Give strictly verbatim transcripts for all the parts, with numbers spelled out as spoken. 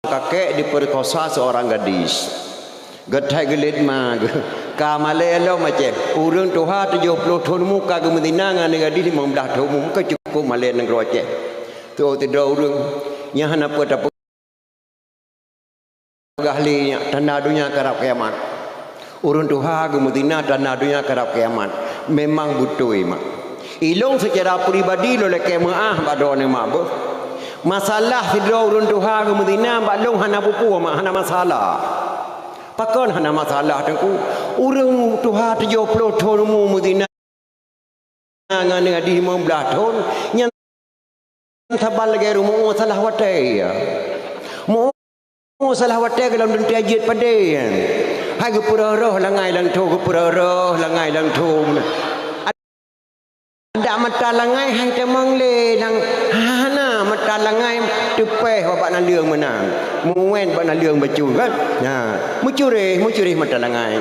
kakek diperkosa seorang gadis. Geuthai geulet ma geuh. Ka malée lom Aceh. Ureuëng tuha tujoh ploh thon mu ka geumeuzina ngon aneuk gadis limong blaih thon mu, ka cukup malée nanggroe Aceh. Teuh tidroe ureuëng nyang hana peue tapeugah lé nyan, tanda donya karab kiamat. Ureuëng tuha geumeuzina tanda donya karab kiamat. Memang beutôi mak. Ilong seucara pribadi lôn lakée meuáh bak droeneuh mak beuh. Masalah sidroe ureuëng tuha geumeuzina bak lôn hana peue-peue mak, hana masalah. Pakon hana masalah Teungku? Ureuëng tuha tujoh ploh thon mu meuzina ngon aneuk gadis limong blaih thon, nyan saban lagée rumoh salah watée ya. Mo salah watée gohlom teuntée jeuet padé. Hai geupeureuh-reuh langai lam thon, geupeureuh-reuh langai lam thon. Adak mata langai hai tamong lé nang hana mata langai teupéh bak naleueng meunan. Muwén bak naleueng bacut kan? Ha, meucureh, meucureh mata langai.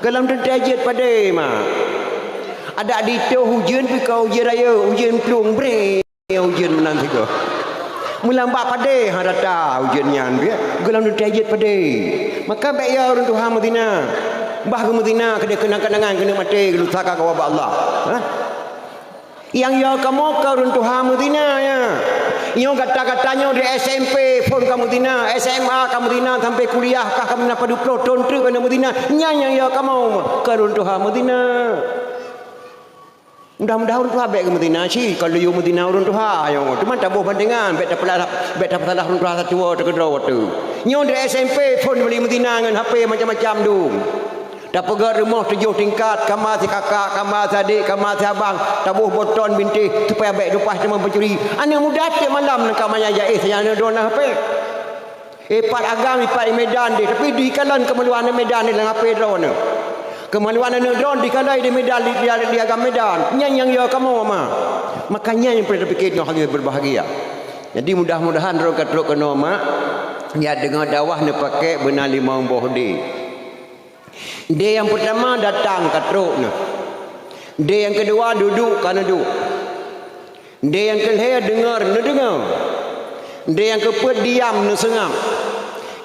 Gohlom teuntée jeuet padé mak. Adak ditoh ujeuen pih ka ujeuen rayeuk, ujeuen plueng breh. Ujeuen meunan sigoe. Meulam bak padé ha rata ujeuen nyan, ya. Gohlom teuntée jeuet padé. Maka bék ya ureuëng tuha meuzina. Bah geumeuzina keudeh keunang-keunangan keuneuk maté geulusa ka kawa bak Allah. Ha? Nyang ya kamoe ka ureuëng tuha meuzina ya. Nyoe gata-gata nyoe di S M P phon ka meuzina, S M A ka meuzina sampai kuliah kah ka meuzina padub ploh thon treuk keuneuk meuzina. Nyan nyang ya kamoe ka ureuëng tuha meuzina. Mudah-mudahan ureuëng tuha bék geumeuzina cit, ka lheueh meuzina ureuëng tuha nyoe. Teuma taboh bandengan, bék tapeusalah, bék tapeusalah ureuëng tuha satuwoe teukeudroe watée. Nyoe di S M P phon beli meuzina ngon H P macam-macam dum. Tapeugét rumoh tujoh tingkat, kama si kakak, kama si adik, kama si abang, taboh beuton bintéh supaya bék lumpah teuma peucuri. Aneuk muda tieb malam nangka maya jaéh sajan aneuk droeneuh H P. Eh, pat agam ipat i Medan deh, tapi dikalon keumaluan aneuk Medan di lam H P droeneuh. Keumaluan aneuk droeneuh dikalon di Medan, di, di, di agam Medan. Nyan nyang yo kamoe ma. Maka nyan nyang peureulée tapike nyoe lagée beubahgia. Jadi mudah-mudahan droe ka trok keunoe mak, ya deungoe dakwah neupaké beuna limong boh deh. Deh nyang peurtama datang ka trok neuh. Deh nyang keudua duduek ka neuduek. Deh nyang keulhée deungoe neudeungoe. Deh nyang keupeuet diam neuseungab.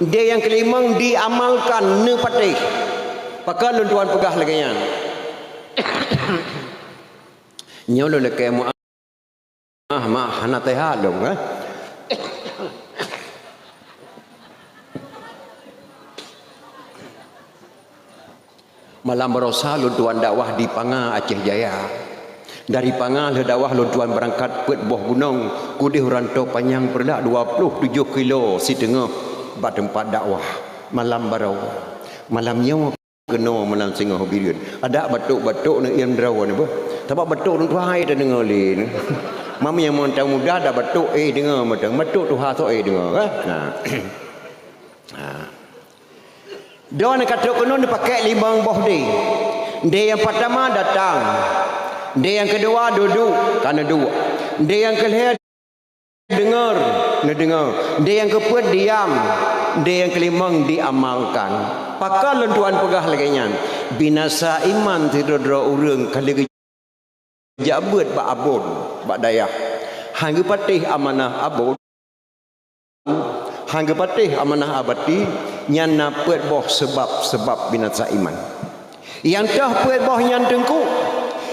Deh nyang keulimong diamalkan neupatéh. Pakon lôn tuan peugah lagée nyan? Nyoe lôn lakée meuáh. Ah, ma hana teuha lôn, eh. Malam barosa lôn tuan dakwah di Panga, Aceh Jaya. Dari Panga lheueh dakwah lôn tuan beurangkat peuet boh gunong, keudeh u Ranto Panyang Peureulak dua ploh tujoh kilo siteungoh bak teumpat dakwah. Malam baroe, malam nyoe. Keunoe meunan singoh bireuen. Adak batok-batok neuiem droe neuh beuh. Sabab batok ureuëng tuha hai tadeungoe lé neuh. Mami nyang mantong muda dak batok, eh, deungoe mantong. Batok tuha sok, eh, deungoe, kan? Nah. Ha. Droeneuh ka trok keunoe neupaké limong boh deh. Deh nyang peurtama datang. Deh nyang keudua duduek, ka neuduek. Deh nyang keulhée Deungoe, neudeungoe. Deh nyang keupeuet diam, deh nyang keulimong diamalkan. Pakon lôn tuan peugah lagée nyan? Binasa iman sidroe-droe ureuëng ka lheueh geujak beuet bak abon, bak dayah. Han geupatéh amanah abon, han geupatéh amanah abati, nyan na peuet boh seubab-seubab binasa iman. Nyang toh peuet boh nyan teungku.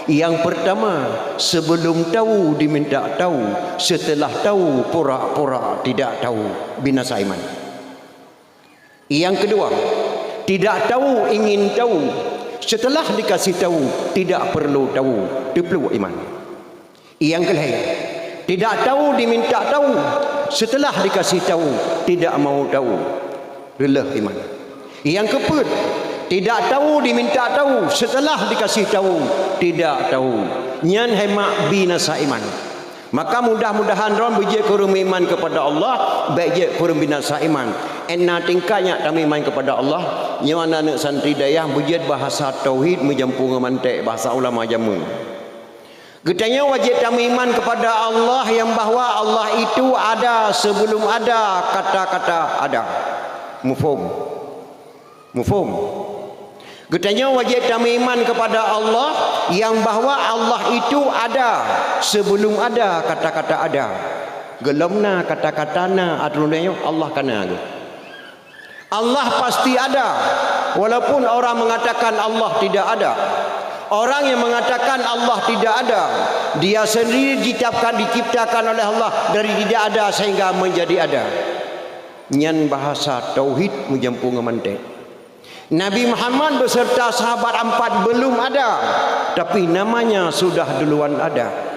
Nyang peurtama, seubeulom tawu diminta tawu, seuteulah tawu pura-pura tidak tawu, binasa iman. Nyang keudua, tidak tawu ingin tawu, seuteulah dikasih tawu tidak peurlu tawu, teupluek iman. Nyang keulhée, tidak tawu diminta tawu, seuteulah dikasih tawu tidak mau tawu, reuleuh iman. Nyang keupeuet, tidak tawu diminta tawu, seuteulah dikasih tawu tidak tawu, nyan hai mak binasa iman. Maka mudah-mudahan droe beujeuet keu ureuëng meuiman keupada Allah, bék jeuet keu ureuëng binasa iman. Ena tingkat nyak tameuiman keupada Allah, nyoe aneuk santri dayah beujeuet bahasa tauhid meujampu ngon mantek bahasa ulama jameun. Geutanyoe wajéb tameuiman keupada Allah nyang bahwa Allah itu ada sebelum ada kata-kata ada. Muphom? Muphom? Geutanyoe wajéb tameuiman keupada Allah nyang bahwa Allah itu ada sebelum ada kata-kata ada. Gohlom na, kata-kata na, ateueh nyoe Allah ka na geuh. Allah pasti ada, walaupun orang mengatakan Allah tidak ada. Orang yang mengatakan Allah tidak ada, dia sendiri diciptakan, diciptakan oleh Allah dari tidak ada sehingga menjadi ada. Nyan bahasa tauhid meujampu ngon mantek. Nabi Muhammad beserta sahabat empat belum ada, tapi namanya sudah duluan ada.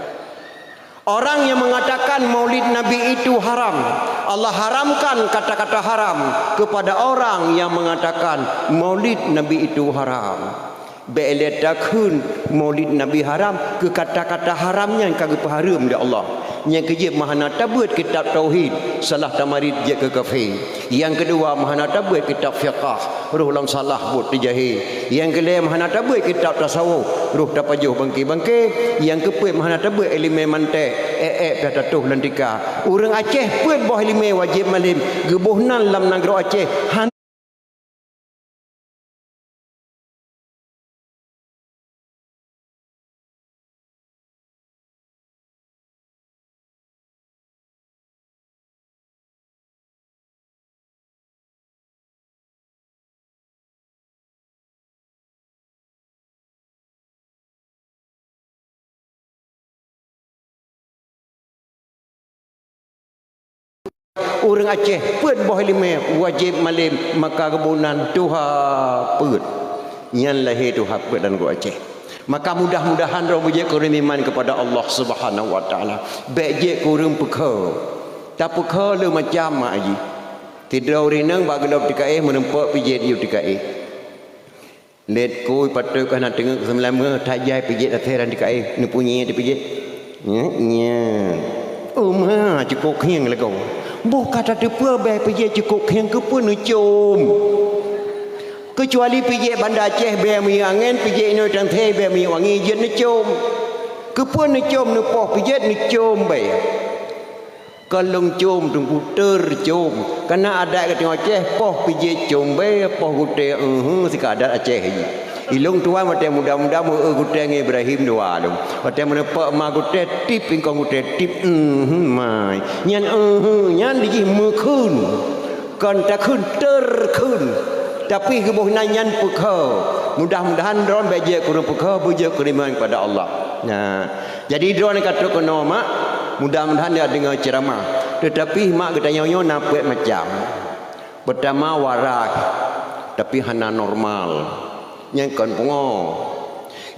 Orang yang mengatakan maulid Nabi itu haram, Allah haramkan kata-kata haram kepada orang yang mengatakan maulid Nabi itu haram. Bék lé takheun maulid Nabi haram keu kata-kata haram nyan ka geupeuhareuem lé Allah. Nyang keujeuet meuhana tabeuet kitab tauhid, salah tamarit jeuet keu kafé. Nyang keudua meuhana tabeuet kitab fiqah, roh lam salah buet teujahé. Nyang keulhèe meuhana tabeuet kitab tasawuf, roh tapajoh bangke-bangke. Nyang keupeuet meuhana tabeuet ileumèe mantek, ék-ék pih tatoh lam tika. Ureuëng Aceh peuet boh ileumèe wajéb malém, geuboh nan lam nanggroe Aceh. Han Ureuëng Aceh peuet boh ileumèe wajéb malém, maka geuboh nan tuha peuet. Nyan lahé tuha peuet lam nanggroe Aceh. Maka mudah-mudahan droe beujeuet keu ureuëng iman kepada Allah Subhanahu wa Taala. Bék jeuet keu ureuëng peukheue. Tapeukheue le macam mak jih. Sidroe ureuëng inong bak gohlom tika éh meurumpok pijét yue tika éh. Lét kui patot ka na teungeut keu seumeulameue, that jai pijét asèe lam tika éh, neupunyé teuh pijét. Nyan, nyan. Uma, cukôp khieng lagoe. Boh ka tateupeue bèe pijét cukôp khieng, keupeue neucôm? Keucuali pijét Banda Aceh bèe miyueb angén, pijét inoe Tangse bèe miyueb wangi jeuet neucôm. Keupeue neucôm, neupoh pijét neucôm bèe? Kon lôn côm teungku, teucôm. Kana adat geutanyoe Aceh, poh pijét côm bèe, poh gutèe, euheuh, sika adat Aceh jih. Ilôn tuan watèe muda-muda meu-eu gutèe ngon Ibrahim dua lôn. Watèe meuneupok ma gutèe, tip ingkong gutèe, tip, euheuh, mai. Nyan, euheuh, nyan dijih meukheun. Kon takheun, teukheun. Tapi geuboh nan nyan peukheue. Mudah-mudahan droen bèk jeuet keu ureuëng peukheue, beujeuet keu ureuëng iman kepada Allah. Nah, jadi droen ka trok keunoe mak, mudah-mudahan ya deungoe ceuramah. Teutapi mak geutanyoe nyoe na peuet macam. Peutama warai, tapi hana normal. Nyang kon pungo.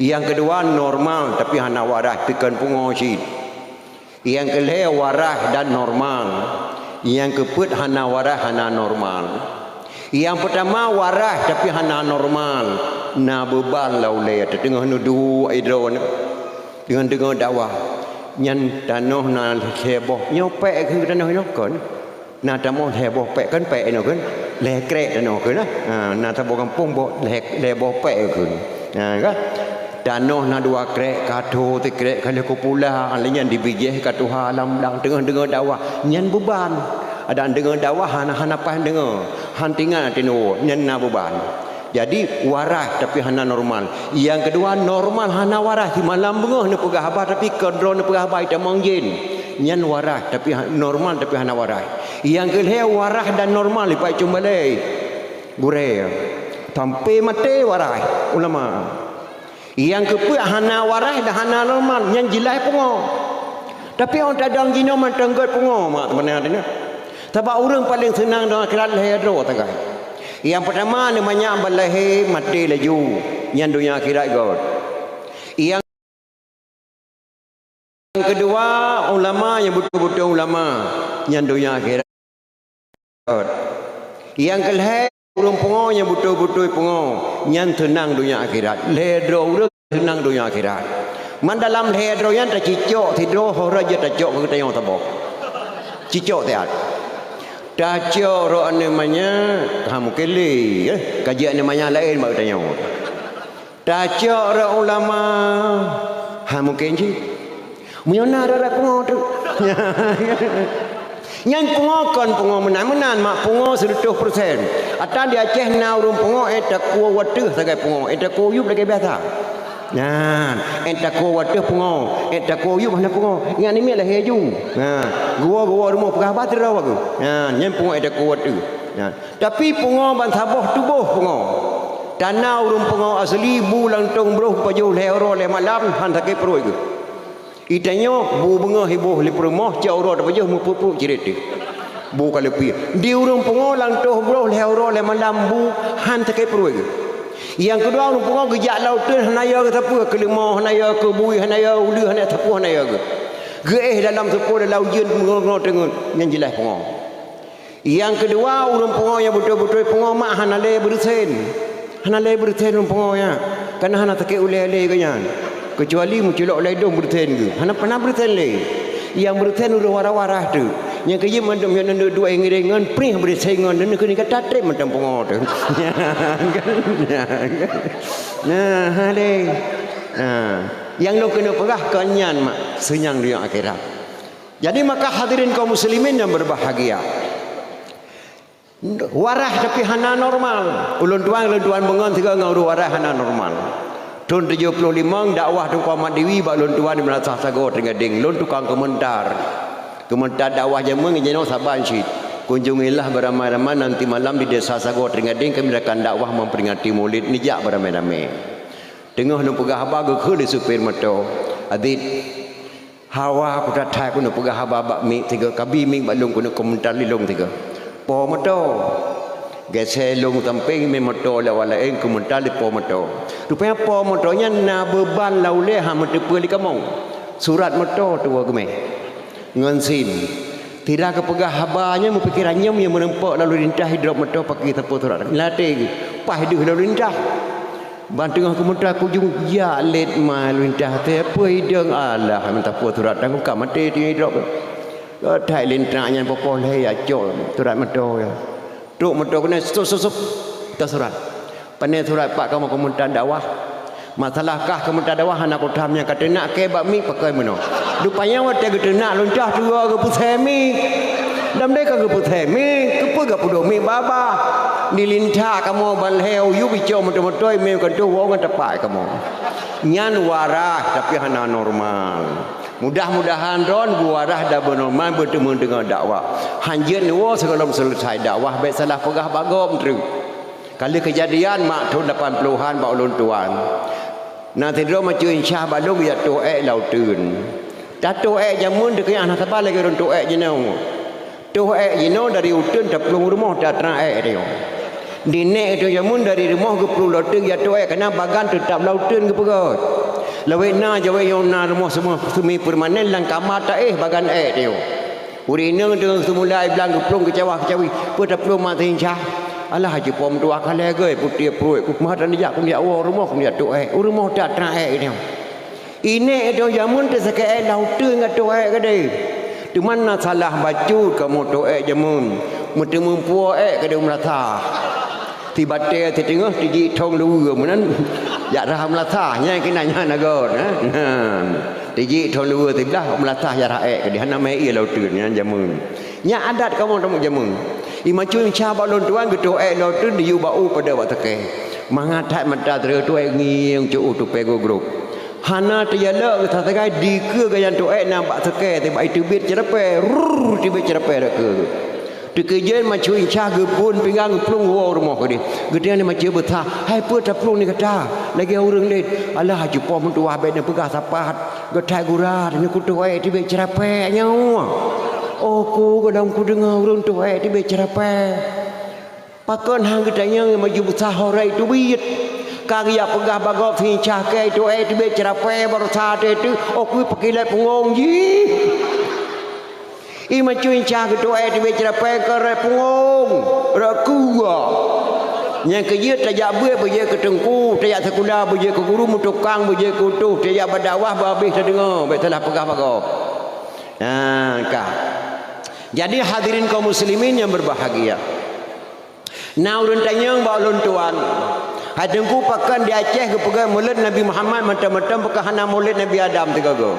Nyang keudua normal, tapi hana warai, tapi kon pungo cit. Nyang keulhèe warai dan normal. Nyang keupeuet hana warai, hana normal. Nyang peutama warai tapi hana normal. Na beuban lam ulèe, teuteungoh neuduek idroe nyoe. Deungon-deungon dakwah. Nyan tanoh na lhèe boh. Nyoe pèk keu tanoh nyoe kon. Na tamoh lhèe boh pèk, kon pèk inoe kon, lhèe krèk tanoh kon, ha. Ha, na saboh gampông boh lhèe, lhèe boh pèk kon. Ha, ka? Tanoh na dua krèk, ka tho sikrèk, ka lheueh kupula, lheueh nyan dibijèh ka tuha lam blang teungoh-teungoh dakwah. Nyan beuban. Adak deungoe dakwah hana, hana paih deungoe. Han teuingat até neuwoe, nyan na beuban. Jadi, warai tapi hana normal. Nyang keudua, normal hana warai. Simalam beungoh neupeugah haba, tapi keudroe neupeugah haba itamong jén. Nyan warai, tapi ha-, normal, tapi hana warai. Nyang keulhèe, warai dan normal, ipat cong balèe. Gurèe. Sampai maté warai, ulama. Nyang keupeuet hana warai dan hana normal, nyan jeulaih pungo. Tapi ôn tadong jinoe mantong gèt pungo, mak, sebenarnya. Sabab ureuëng paleng seunang donya akhirat lhèe droe sagai. Nyang peutama, neumanyak ban lahé maté laju, nyan donya akhirat gèt. Nyang keudua, ulama nyang beutôi-beutôi ulama, nyan donya akhirat gèt. Nyang keulhèe, ureuëng pungo nyang beutôi-beutôi pungo, nyan seunang donya akhirat. Lhèe droe ureuëng seunang donya akhirat. Man dalam lhèe droe nyan tacicok sidroe, ho rot jeuet tacok keu geutanyoe saboh. Cicok siat. Tacok rot aneuk manyak, ha mungken lé, eh, ka jeuet aneuk manyak laén bak geutanyoe. Tacok rot ulama, ha mungken cit. Meunyoe na rara pungo teuk. Nyan pungo kon pungo meunan-meunan, mak, pungo sireutoh persen. Ata di Aceh na ureuëng pungo, eh, takue wateuh sagai pungo, eh, takue yup lagèe biasa. Nyan, ék takue u ateueh pungo, ék takue u yup hana pungo. Ingat namiet lahé aju. Nah, geuwoe-geuwoe rumoh peugah haba sidroe bagoe. Nyan, nyan pungo ék takue u ateueh. Nyan. Tapi pungo ban saboh tuboh pungo. Tanda ureuëng pungo asli bu lantong broh pajoh lhée uroe lhée malam han sakét pruet geuh. Itanyoe bu beungoh iboh lé peurumoh cok uroe tapajoh meupruet-pruet cirét teuh. Bu ka leupie. Di ureuëng pungo lantong broh lhée uroe lhée malam bu han sakét pruet geuh. Nyang keudua, ureuëng pungo geujak lam uteuen hana yö geuh sapeue, keu leumo hana yö, keu bui hana yö, uleue hana sapeue hana yö geuh. Geuéh dalam seupôt dalam ujeuen meungoe-ngoe teungeut, nyan jeulaih pungo. Nyang keudua, ureuëng pungo nyang beutôi-beutôi pungo mak hana lé beureusen. Hana lé beureusen ureuëng pungo nyan, kana hana sakét ulée lé geuh nyan. Keucuali meuculok lé dong beureusen geuh. Hana, hana beureusen lé. Nyang beureusen ureuëng wara-wara teuh. Nyang keujeuet mandum nyan ndeuk duek ngiréng ngon prih beureusen ngon ndeuk keuneuk gata trép mantong pungo teuh. Nah, ha lé. Nah, nyang lôn keuneuk peugah kon nyan mak, seunyang dunia akhirat. Jadi maka hadirin kaum muslimin yang berbahagia. Warah tapi hana normal. Ulôn tuan, ulôn tuan beungon sigoe ngon ureuëng warah hana normal. Thon tujoh ploh limong dakwah Teungku Ahmad Diwi bak ulôn tuan di Madrasah Sagoe Teugadeng. Lôn tukang keumeuntar. Keumeuntar dakwah jameun ngon jinoe saban cit. Kunjungilah beramai-ramai nanti malam di Desa Sagoe Teugadeng, kami akan dakwah memperingati Maulid, neujak beramai-ramai. Teungoh lôn peugah haba geukheun lé supir moto, "Adit, hawa ku that-that keuneuk peugah haba bak miet sigoe, kabi miet bak lôn keuneuk keumeuntar lé lôn sigoe." Po moto. Geusé lôn sampéng mé moto lé awak laén keumeuntar lé po moto. Rupanya po moto nyan na beuban lam ulée han meuteupeue lé kamoe. Surat moto tuwoe geumé. Ngon sim. Sira geupeugah haba nyan meupike ranyong nyang meureumpok lalu lintas idrop moto paké sapeue surat. Latée geuh, paih deuh lalu lintas. Ban teungoh keumeuntar kujung jak lét ma lintas teuh peue idong alah meusapeue surat tanggong ka maté teungoh idrop. Geuthai lintas nyan poh-poh lhée jak cok surat moto ya. Trok moto keunoe sup sup sup. Ka surat. Pane surat pat kamoe keumeuntar dakwah. Masalah kah keumeuntar dakwah hana kutham nyang ka teunak kée bak miet pakon meunoe. Rupanya watée geuteunak luncoh tuwoe geupeusé miet. Dam deh ka geupeusé miet, keupeue geupeudok miet babah. Dilintak kamoe ban lhée u yup icok moto-moto imé kantoh woe ngon tapak kamoe. Nyan waras tapi hana normal. Mudah-mudahan droen beuwaras dan beunormal beuteumeung deungon dakwah. Hanjeuet neuwoe sigohlom seuleusai dakwah bék salah peugah bak gob treuk. Ka lheueh keujadian mak thon lapan plohan bak ulôn tuan. Na sidroe macue insya bak lôn geujak toh ék lam uteuen. Tatoh ék jameun teukeujang hana saban lagée ureuëng toh ék jinoe. Toh ék jinoe dari uteuen taplueng rumoh ta trang ék tanyoe. Di nék tanyoe jameun dari rumoh geuplueng lam uteuen geujak toh ék kana bagan teutab lam uteuen geupeugöt. Lawét na jaweueb nyoe na rumoh seumeu-, seumi permanen lam kama taéh bagan ék tanyoe. Ureuëng inong teungoh seumula i blang geuplueng keucawah-keucawi, peue taplueng mak teuinca. Alah, jipom dua kalai geuh, putéh pruet, kupeugah tan dijak, keuneuk woe rumoh, keuneuk toh ék. U rumoh ta trang ék nyoe. Inék tanyoe jameun teusakét ék lam uteuen ngon toh ék keudeh. Teuma na salah bacut kamoe toh ék jameun, meuteumeung puwoe ék keudeh u meulasah. Sibatée siteungoh tijik thong luweue meunan, jak rhah u meulasah, nyan keunan nyan agoe, na. Tijik thon luweue siblah u meulasah jak rhah ék keudeh, hana mé ié lam uteuen nyan jameun. Nyan adat kamoe tamong jameun. I macue insya bak lôn tuan geutoh ék lam uteuen diyue bak u pada bak sakée. Mangat that mata treue toh ék ngieng cok u tupée gogrok. Hana teujalok geusagai dikeue gaya toh ék na bak sakée teuh bak iteubiet ceurapée, rrrr, teubiet ceurapée dak keue. Teukeujeuet macue insya geubon pinggang geuplueng woe rumoh keudeh. Geutanyoe macue beusa, hai peue taplueng di gata lagée ureuëng lét. Alah, jipom meutuwah bék neupeugah sapat. Geuthai gura, neukutoh ék teubiet ceurapée nyoe. Oh ku gohlom kudeungoe ureuëng toh ék teubiet ceurapée. Pakon han geutanyong maju beusahorai teubiet. Ka geujak peugah bak gob sincah kée toh ék teubiet ceurapée baroesa teuh, oh ku pakilai pungong jih. I macue insya geutoh ék teubiet ceurapée keu rot pungong, rot keue. Nyang keujeuet tajak beuet beujeuet keu teungku, tajak sikula beujeuet keu guru, meutukang beujeuet keu tuh, tajak bak dakwah beuhabéh tadeungoe, bék salah peugah bak gob. Nah, ka. Jadi hadirin kaum muslimin yang berbahagia. Na ureuëng tanyong bak ulôn tuan, hai teungku pakon di Aceh geupeugah mulod Nabi Muhammad mantong-mantong pakon hana mulod Nabi Adam sigoe-goe.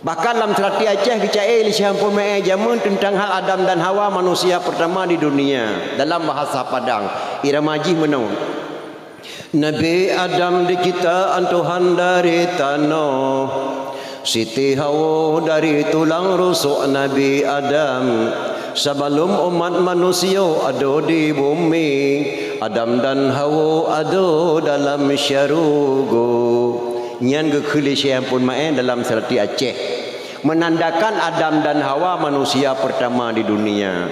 Bahkan lam seulati Aceh geuca-e lé Syekh Ampon Meu'é jameun teuntang hal Adam dan Hawa manusia pertama di dunia dalam bahasa Padang. Irama jih meunoe. Nabi Adam diciptaan Tuhan dari tanoh. Siti Hawa dari tulang rusuk Nabi Adam. Sabalom umat manusia ado di bumi, Adam dan Hawa ado dalam syuruga. Nyan geukheun lé Syekh Ampon Maé dalam Seulati Aceh, menandakan Adam dan Hawa manusia pertama di dunia.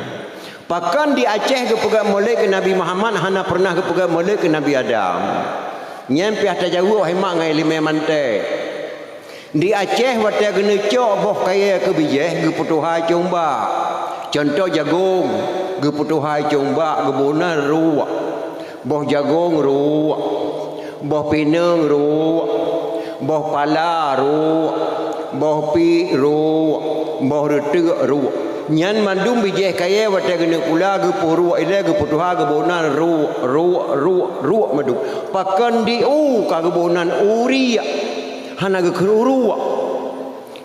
Pakon di Aceh geupeugét mulod keu Nabi Muhammad, hana pernah geupeugét mulod keu Nabi Adam? Nyan piah tajaweueb hai mak ngon ileumèe manté. Di Aceh watèe geuneucok boh kayèe keu bijèh geupeutuha cong bak. Cuntoh jagong, geupeutuha cong bak, geubôh nan ruek. Boh jagong ruek, boh pineung ruek, boh pala ruek, boh piek ruek, boh reuteuk ruek. Nyan mandum bijèh kayèe watèe geuneuk pula geupeuruek ilèe geupeutuha geubôh nan ruek, ruek, ruek, ruek mandum. Pakon di u ka geubôh nan uriek, hana geukheun uruek.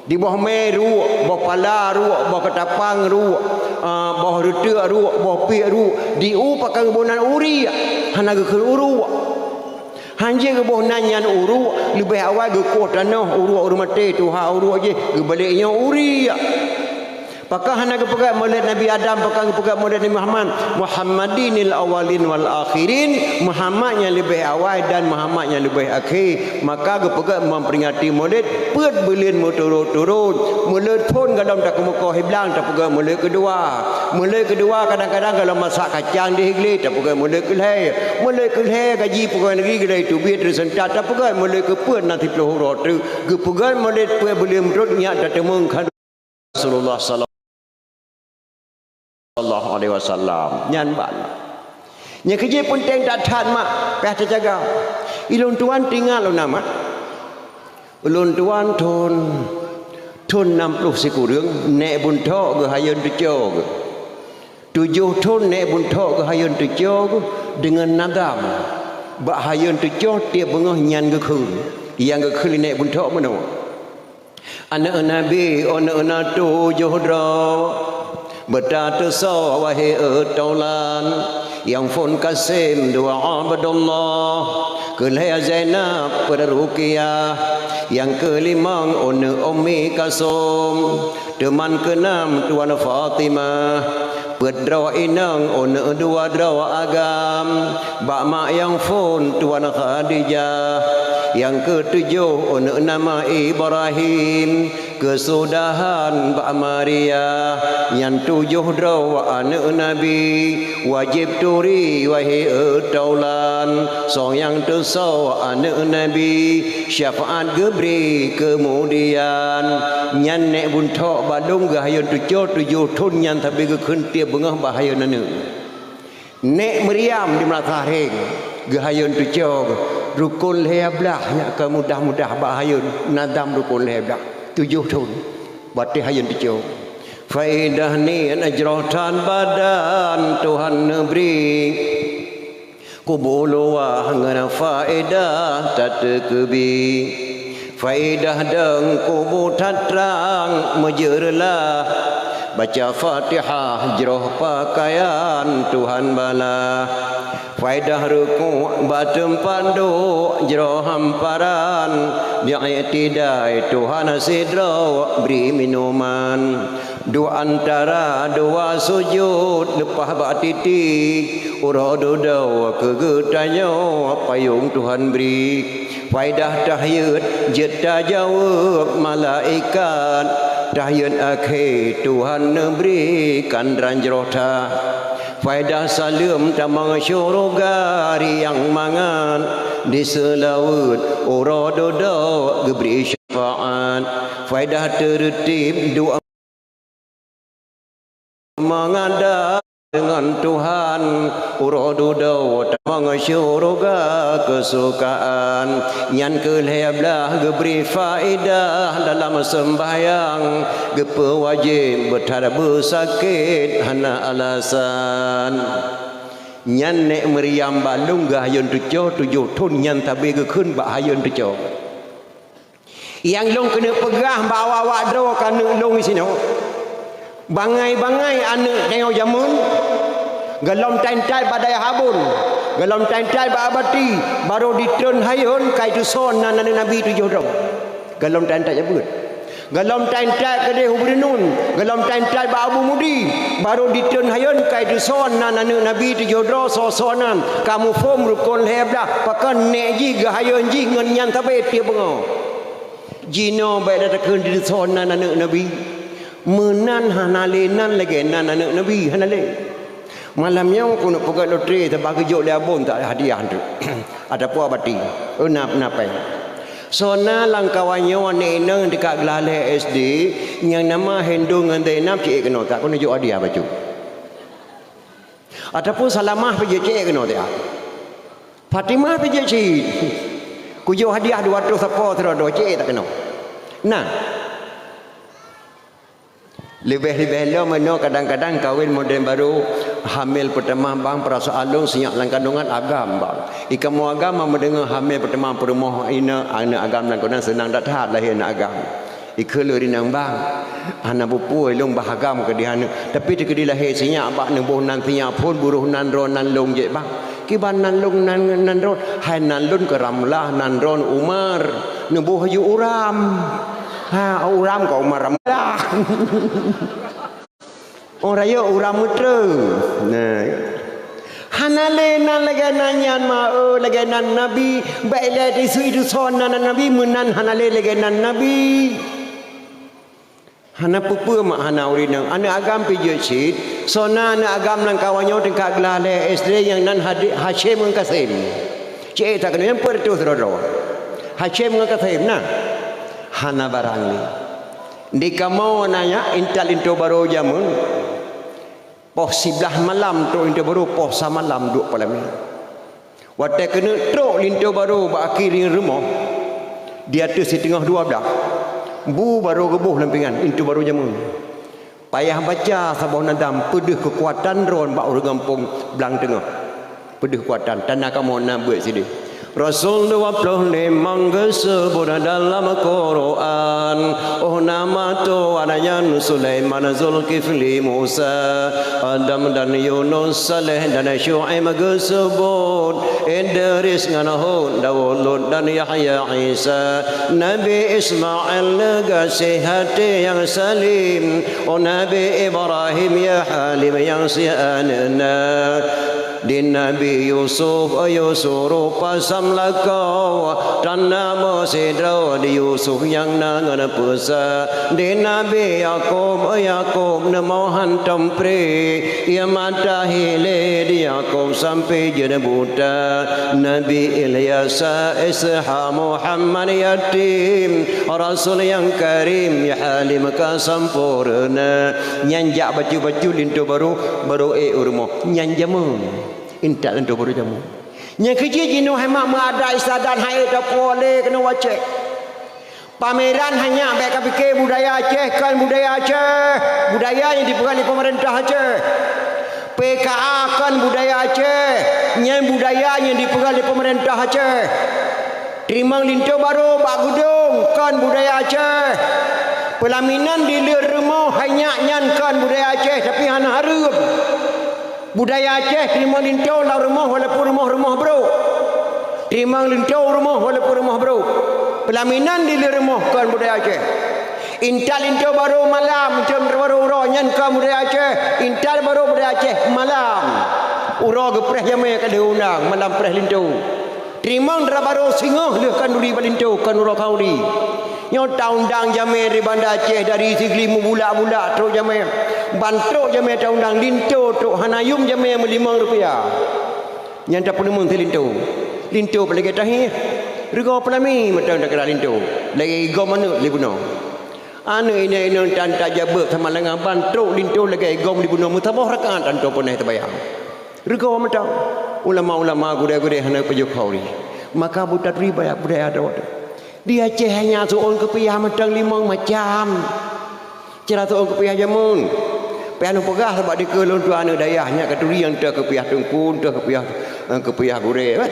Di boh mè ruek, boh pala ruek, boh keutapang ruek, ah, boh reuteuk ruek, boh piek ruek, di u pakon geubôh nan uriek, hana geukheun uruek. Hanjeuet geubôh nan nyan uruek, leubeh awai geukoh tanoh uruek ureueng maté, tuha uruek jih, geubalek nyoe uriek. Pakon hana geupeugét mulod Nabi Adam, pakon geupeugét mulod Nabi Muhammad? Muhammadinil awwalin wal akhirin, Muhammad nyang leubeh awai dan Muhammad nyang leubeh akhé. Maka geupeugét memperingati mulod peuet buleuen meuturot-turot. Mulod phôn gohlom takeumeukoh hiblang tapeugét mulod keudua. Mulod keudua kadang-kadang gohlom masak kacang di Higleh tapeugét mulod keulhèe. Mulod keulhèe gaji pegawai negeri geulai teubiet teuseuntat tapeugét mulod keupeuet na siploh uroe teuk. Geupeugét mulod peuet buleuen meuturot nyak tateumeung khan Rasulullah sallallahu alaihi wasallam. Nyan ban. Nyang keujeuet peunteng that-that mak, payah teujaga. Ulôn tuan teuingat lôn na mak. Ulôn tuan thôn, thôn nam ploh sikureueng, nèk Bun Thok geuhayôn teucok geuh. Tujoh thôn nèk Bun Thok geuhayôn teucok geuh deungon nadam. Bak hayôn teucok tiep beungoh nyan geukheun. Nyang geukheun lé nèk Bun Thok meunoe. Aneuk Nabi, aneuk na tujoh droe, beutateusô wahé e taulan, nyang phôn Kasim dua Abdullah, keulhèe Zainab peuet Ruqayyah, nyang keulimong aneuk Ummi Kalsum, teuman keunam tuan Fatimah, peuet droe inong aneuk dua droe agam, bak mak nyang phôn tuan Khadijah, nyang keutujoh aneuk nama Ibrahim, keusudahan bak Maria, nyan tujoh droe aneuk Nabi, wajéb turi wahé e taulan, soe nyang teusô aneuk Nabi, syafaat geubri keumudian. Nyan nèk Bun Thok bak lôn geuhayôn teucok tujoh thôn nyan sabe geukheun tiep beungoh bak hayôn aneuk. Nèk Maryam di Meurasah Rheng geuhayôn teucok rukon lhèe blah nyak keu mudah-mudah bak hayôn nadam rukon lhèe blah tujoh thôn batèe hayôn teucok. Faedah niet jroh that badan Tuhan neubri. Kubu luwah ngon faedah tateukeubi. Faedah deung kubu that trang meujeureulah. Baca Fatihah jroh pakaian Tuhan bala. Faedah rukuk bak teumpat duek jroh hamparan. Di iktidai Tuhan sidroe bri minuman. Duek antara dua sujud leupah bak titi. Uroe dudoe keu geutanyoe payong Tuhan bri. Faedah tahiyat jeuet tajaweueb malaikat. Tahiyat akhé Tuhan neubri kandran jroh that. Faedah saleuem tamong syuruga riang mangat. Di seulaweuet uroe dudoe geubri syafaat. Faedah teureutib doa meuadab deungon Tuhan, uroe dudoe tamong syuruga keusukaan. Nyan keu lhèe blah geubri faedah dalam seumbahyang, geupeuwajéb beuthat beusakét hana alasan. Nyan nèk Maryam bak lôn geuhayôn teucok tujoh thôn nyan sabe geukheun bak hayôn teucok. Nyang lôn keuneuk peugah bak awak-awak droe keu aneuk lôn disinoe. Bangai-bangai aneuk tanyoe jameun, gohlom tan-tan bak dayah Abon. Gohlom tan-tan bak Abati, barô ditreun hayôn ka itusoe nan aneuëk Nabi tujoh droe. Gohlom tan-tan jak beuet. Gohlom tan-tan keudeh u Beureunon, gohlom tan-tan bak Abu Mudi, barô ditreun hayôn ka itusoe nan aneuëk Nabi tujoh droe soe-soe nan. Ka muphom rukon lhée blaih, pakon nèk jih geuhayôn jih ngon nyan sabe tiep beungoh. Jinoe bék tatakheun deusoe nan aneuëk Nabi. Meunan hana lé nan lagée nan aneuëk Nabi, hana lé. Malam nyoe keuneuk peugét lotre sabab geujok lé abon tak hadiah tu. Ataupun Abati. Oh, na, na péng. Soe na lam kawan nyoe aneuk inong teuka geulalée S D nyang nama Hendong ngon Zainab cit keunoe tak keuneuk jok hadiah bacut. Ataupun Salamah pih jeuet cit keunoe tak. Fatimah pih jeuet cit. Kujok hadiah dua ratus sapo sidroe-droe cit tak keunoe. Nah. Leubeh-leubeh lom meunoe kadang-kadang kawén modern barô, hamil peutamah bang peurasaan lôn sinyak lam kandungan agam bang. Ikamoe agam meudeungoe hamil peutamah peurumoh inong aneuëk agam lam kandungan seunang that-that lahé aneuëk agam. Ikheun lôn rinang bang, hana peue-peue lôn bah agam keudeh aneuëk. Tapi teukeudi lahé sinyak bak neuboh nan sinyak phon buroh nan droe nan lôn jeuet bang. Kiban nan lôn nan, nan droe, hai nan lôn keu Ramlah, nan droe Umar. Neuboh aju Uram. Ha, Uram keu Umar Ramlah. Orang rayeuk Uram Meutre. Nah. Hana lé nan lagée nan nyan ma, eh, lagée nan Nabi. Bék lé tisu itu soe nan Nabi, meunan hana lé lagée nan Nabi. Hana peue-peue mak hana ureuëng inong. Aneuëk agam pih jeuet cit, soe na aneuëk agam lam kawan nyoe teungkat geulah lé S D nyang nan Hadi-, Hasyim ngon Kasim. Cit tak keuneuk nyang peureutôh sidroe-droe. Hasyim ngon Kasim na. Hana barang lé. Di kamoe na nyak intat linto barô jameun. Poh siblaih malam trok linto barô, poh sa malam duek peulamé. Watée keuneuk trok linto barô bak akhé rumoh, di ateueh siteungoh dua blaih, bu barô geuboh lam pingan, linto barô jameun. Payah baca saboh nadam peudeuh keukuatan droe bak ureuëng gampông blang teungoh. Peudeuh keukuatan, tanda kamoe na beuet sideh. Rasul dua ploh limong geuseubut dalam Quran. Oh, nama tuan nyan Sulaiman, Zulkifli, Musa, Adam dan Yunus, Saleh dan Syu'aib geuseubut, Idris ngon Hud, Daud, Lut dan Yahya, Isa, Nabi Ismail geugaséh até nyang salim, oh Nabi Ibrahim ya Halim nyang sianeuna. Di Nabi Yusuf, Yusuf rupa sam lakoe, tan na meusidroe di Yusuf nyang na ngon peusa. Di Nabi Yakub, Yakub neumoe hántom pri, ia mata hilé di Yakub sampoe jeuet buta. Nabi Ilyasa, Ishak, Muhammad yatim, Rasul nyang karim, ya Halim ka sampoereuna. Nyan jak bacut-bacut linto barô, barô ék u rumoh. Nyan jameun. Intat linto barô jameun. Nyang keujih jinoe hai mak meuadat istiadat hai ék tapuwoe lé keunoe u Aceh. Pameran hai nyak bék kapike budaya Aceh kon budaya Aceh. Budaya nyang dipeugah lé peumeurintah Aceh. P K A kon budaya Aceh. Nyan budaya nyang dipeugah lé peumeurintah Aceh. Teurimong linto barô bak geudong kon budaya Aceh. Peulaminan di leueh rumoh hai nyak nyan kon budaya Aceh, tapi hana hareuem. Budaya Aceh teurimong linto lam rumoh walaupun rumoh-rumoh brôk. Teurimong linto rumoh walaupun rumoh brôk. Peulaminan di leueh rumoh kon budaya Aceh. Intat linto barô malam, intat linto barô uroe nyan kon budaya Aceh. Intat barô budaya Aceh malam. Uroe geupreh jamé ka lheueh undang, malam preh linto. Teurimong dara barô singoh lheueh khanduri bak linto, kon uroe khanduri. Nyoe taundang jamé di Banda Aceh dari Sigli meubulak-bulak trok jamé. Ban trok jamé taundang linto trok hana yum jamé meulimong rupiah. Nyan tapeuneumeung si linto. Linto palagée tahieh. Reugoe peulami mantong takira linto. Lagée igom aneuëk lé bunoe. Aneuëk inong-inong tan tajak beuet sama lengan ban trok linto lagée igom lé bunoe meusaboh rakaat tanto peunoh teubayang. Reugoe mantong. Ulama-ulama gurée-gurée hana pajoh khanduri. Maka buta turi banyak budaya droe. Di Aceh hanya suon keupiah mantong limong macam. Cara suon keupiah jameun. Piah lôn peugah sabab dikeue lôn tuan aneuëk dayah nyak katuri nyang teuh keupiah teungku, teuh keupiah, eh, keupiah gurée, eh.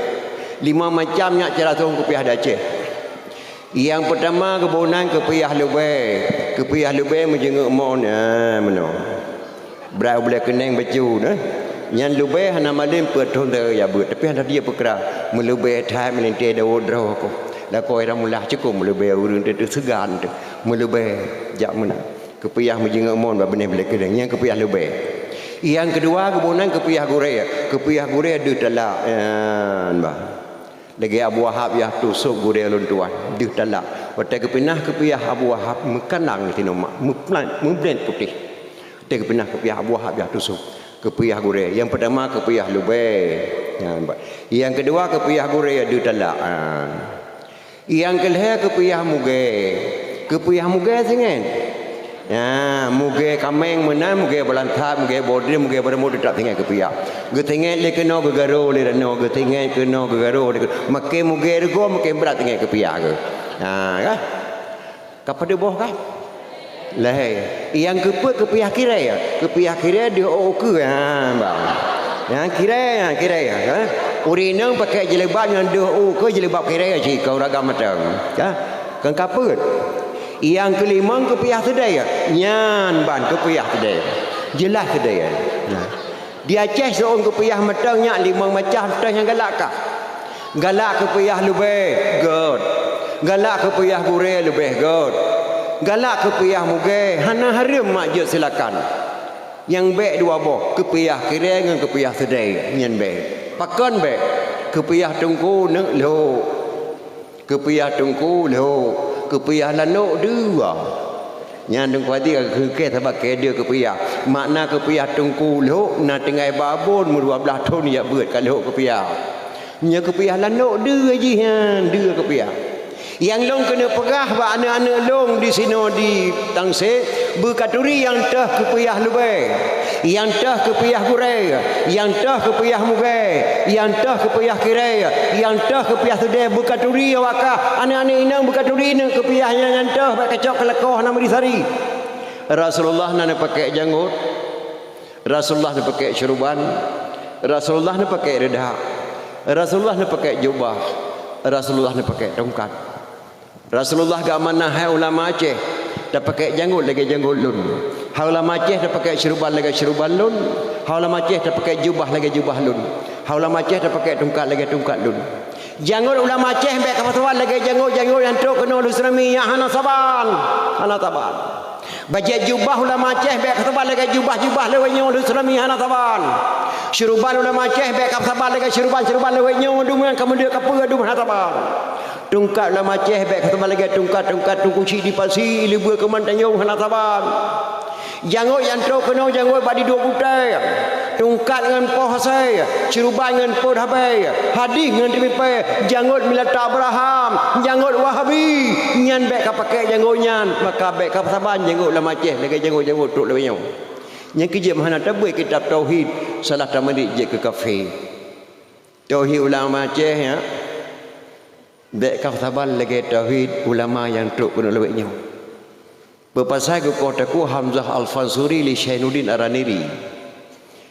Limong macam nyak cara suon keupiah di Aceh. Nyang peutama geuboh nan keupiah leubeh. Keupiah leubeh meujeungeuk mon, eh, meunoe. Brat u bulée keuneng bacut, eh. Nyan leubeh hana malem peuet thon teuh ya beuet, tapi hana dia peukra. Meulebeh that meulintée dawa droe ko. Lakoe Ramullah cukop meulebeh ureuëng teuh seugan teuh. Meulebeh jak meunan. Keupiyah meujeungeuk mon bak binéh bilée keudeh. Nyan keupiyah leubeh. Nyang keudua geuboh nan keupiyah gurée. Keupiyah gurée deuh talak. Nyan bah. Lagée Abu Wahab yah tusok gurée lôn tuan, deuh talak. Watée geupinah keupiyah Abu Wahab meukanang sinoe mak, meuplan-, meublet putéh. Watée geupinah keupiyah Abu Wahab yah tusok, keupiyah gurée. Nyang peutama keupiyah leubeh. Nyan ba-, nyang keudua keupiyah gurée deuh talak. Ha. Nyang keulhée keupiyah mugée. Keupiyah mugée singet. Nyan, mugée kaméng meunan, mugée beulantat, mugée bodri, mugée beureumo teutap singet keupiyah. Geusinget lé keunoe geugaro lé ranoe, geusinget keunoe geugaro lé keunoe. Maké mugée rugoe, maké brat singet keupiyah geuh. Ha, ka? Ka padub boh ka? Lhée. Nyang keupeuet keupiyah kirée. Keupiyah kirée deuh ôk ukeue. Ha, bah. Nyan kirée, nyan kirée, ha? Ureuëng inong pakai jilbab nyang deuh ôk ukeue jilbab kirée cit ka uragam mantong. Ka? Kon ka peuet. Nyang keulimong keupiyah seudée, nyan ban keupiyah seudée. Jeulaih seudée. Nah. Di Aceh siôn keupiyah mantong nyan limong macam teuh nyang galak kah. Galak keupiyah leubeh, göt. Galak keupiyah gurée leubeh, göt. Galak keupiyah mugée, hana hareuem mak jeuet silakan. Nyang bék dua boh, keupiyah kirée ngon keupiyah seudée, nyan bék. Pakon bék? Keupiyah teungku neuk lhok. Keupiyah teungku lhok, keupiyah lanok dua. Nyan teungku hati ka geukheun sabab keu deuh keupiyah. Makna keupiyah teungku lhok na tinggai babon meudua blaih thon jak beuet ka lhok keupiyah. Nyoe keupiyah lanok dua jih nyan, dua keupiyah. Nyang lôn keuneuk peugah bak aneuëk-aneuëk lôn disinoe di Tangsé, beukaturi nyang teuh keupiyah leubeh. Nyang teuh keupiyah gurée, nyang teuh keupiyah mugée, nyang teuh keupiyah kirée, nyang teuh keupiyah seudée beukaturi awak kah, aneuëk-aneuëk inong beukaturi neuk keupiyah nyan nyang teuh bék kacok keu lakoe hana meudisari. Rasulullah na neupaké jangôt, Rasulullah neupaké syeuruban, Rasulullah neupaké reudak, Rasulullah neupaké jubah, Rasulullah neupaké tungkat. Rasulullah geuamanah hai ulama Aceh, tapaké jangôt lagée jangôt lôn. Hai ulama Aceh tapaké syeuruban lagée syeuruban lôn. Hai ulama Aceh tapaké jubah lagée jubah lôn. Hai ulama Aceh tapaké tungkat lagée tungkat lôn. Jangôt ulama Aceh bék kapeusaban lagée jangôt-jangôt nyang trok keunoe lôn seurami nyang hana saban. Hana saban. Bajée jubah ulama Aceh bék kapeusaban lagée jubah-jubah lawét nyoe lôn seurami hana saban. Syeuruban ulama Aceh bék kapeusaban lagée syeuruban-syeuruban lawét nyoe dum nyang ka meudeuek kapeue dum hana saban. Tungkat ulama Aceh bék kapeusaban lagée tungkat-tungkat Teungku Chik di Pasi, i Leubue keu Mantanyong hana saban. Jangôt nyang trok keunoe jangôt bak di duek butée. Tungkat ngon poh asée, syeuruban ngon poh habée, hadih ngon teumipée, jangôt milat Abraham, jangôt Wahabi, nyan bék kapaké jangôt nyan, maka bék kasaban jangôt ulama Aceh lagée jangôt-jangôt trok lawét nyoe. Nyang keujeuet meuhana tabeuet kitab tauhid, salah tamarit jeuet keu kafé. Tauhid ulama Aceh, ya. Bék kasaban lagée tauhid ulama nyang trok keunoe lawét nyoe. Beupasai geukoh teungku Hamzah Al-Fansuri lé Syekh Nuruddin Araniri.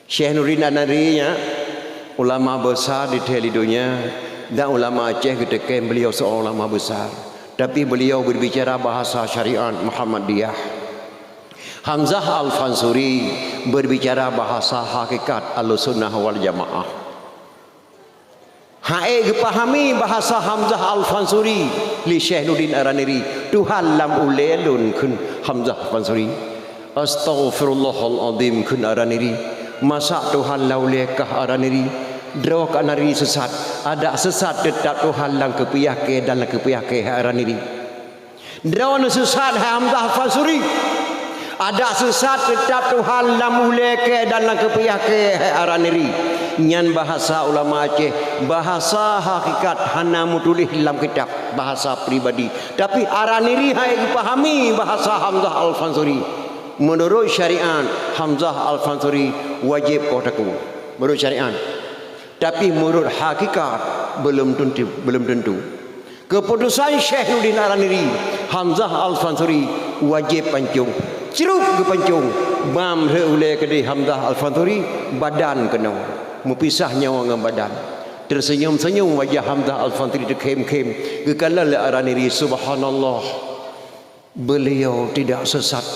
Syekh Nuruddin Araniri nyan ulama besar di thée di donya dan ulama Aceh geuteukém beliau seorang ulama besar. Tapi beliau berbicara bahasa syariat Muhammadiyah. Hamzah Al-Fansuri berbicara bahasa hakikat Ahlussunnah wal Jamaah. Hai geupahami bahasa Hamzah Al-Fansuri lé Syekh Nuruddin Araniri, "Tuhan lam ulée lôn," kheun Hamzah Al-Fansuri. "Astaghfirullahal azim," kheun Araniri. "Masa Tuhan lam ulée kah Araniri? Droe kah Araniri sesat. Adak sesat teutap Tuhan lam keupiah kée dan lam keupiah kée hai Araniri." Droeneuh sesat hai Hamzah Al-Fansuri. Adak sesat teutap Tuhan lam ulée kée dan lam keupiah kée hai Araniri. Nyan bahasa ulama Aceh, bahasa hakikat hana meutuléh lam kitab, bahasa pribadi. Tapi Araniri hai geupahami bahasa Hamzah Al-Fansuri. Meunurot syariat, Hamzah Al-Fansuri wajéb koh takue. Meunurot syariat. Tapi meunurot hakikat, belum tentu, belum tentu. Keuputusan Syekh Nuruddin Araniri, Hamzah Al-Fansuri wajéb pancong. Crok geupancong, bam lheueh ulée keudeh Hamzah Al-Fansuri, badan keunoe. Meupisah nyawa ngon badan. Teuseunyum-seunyum wajah Hamzah Al-Fansuri teukhém-khém. Geukalon lé Araniri, "Subhanallah. Beliau tidak sesat."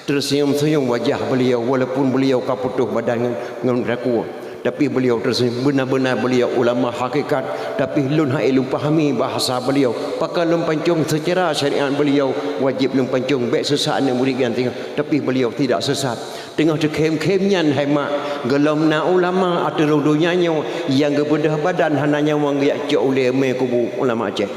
Teuseunyum-seunyum wajah beliau, walaupun beliau ka putôh badan ngon, ngon takue. Tapi beliau tersenyum, beuna-beuna beliau ulama hakikat, tapi lôn hana lôn pahami bahasa beliau. Pakon lôn pancong seucara syariat beliau, wajéb lôn pancong, bék seusaih aneuk murit nyang tinggai. Tapi beliau tidak sesat. Teungoh teukhém-khém nyan hai mak, gohlom na ulama ateueh rhueng donya nyoe nyang geubeudoh badan hana nyawöng geujak cok ulée mé kubu ulama Aceh.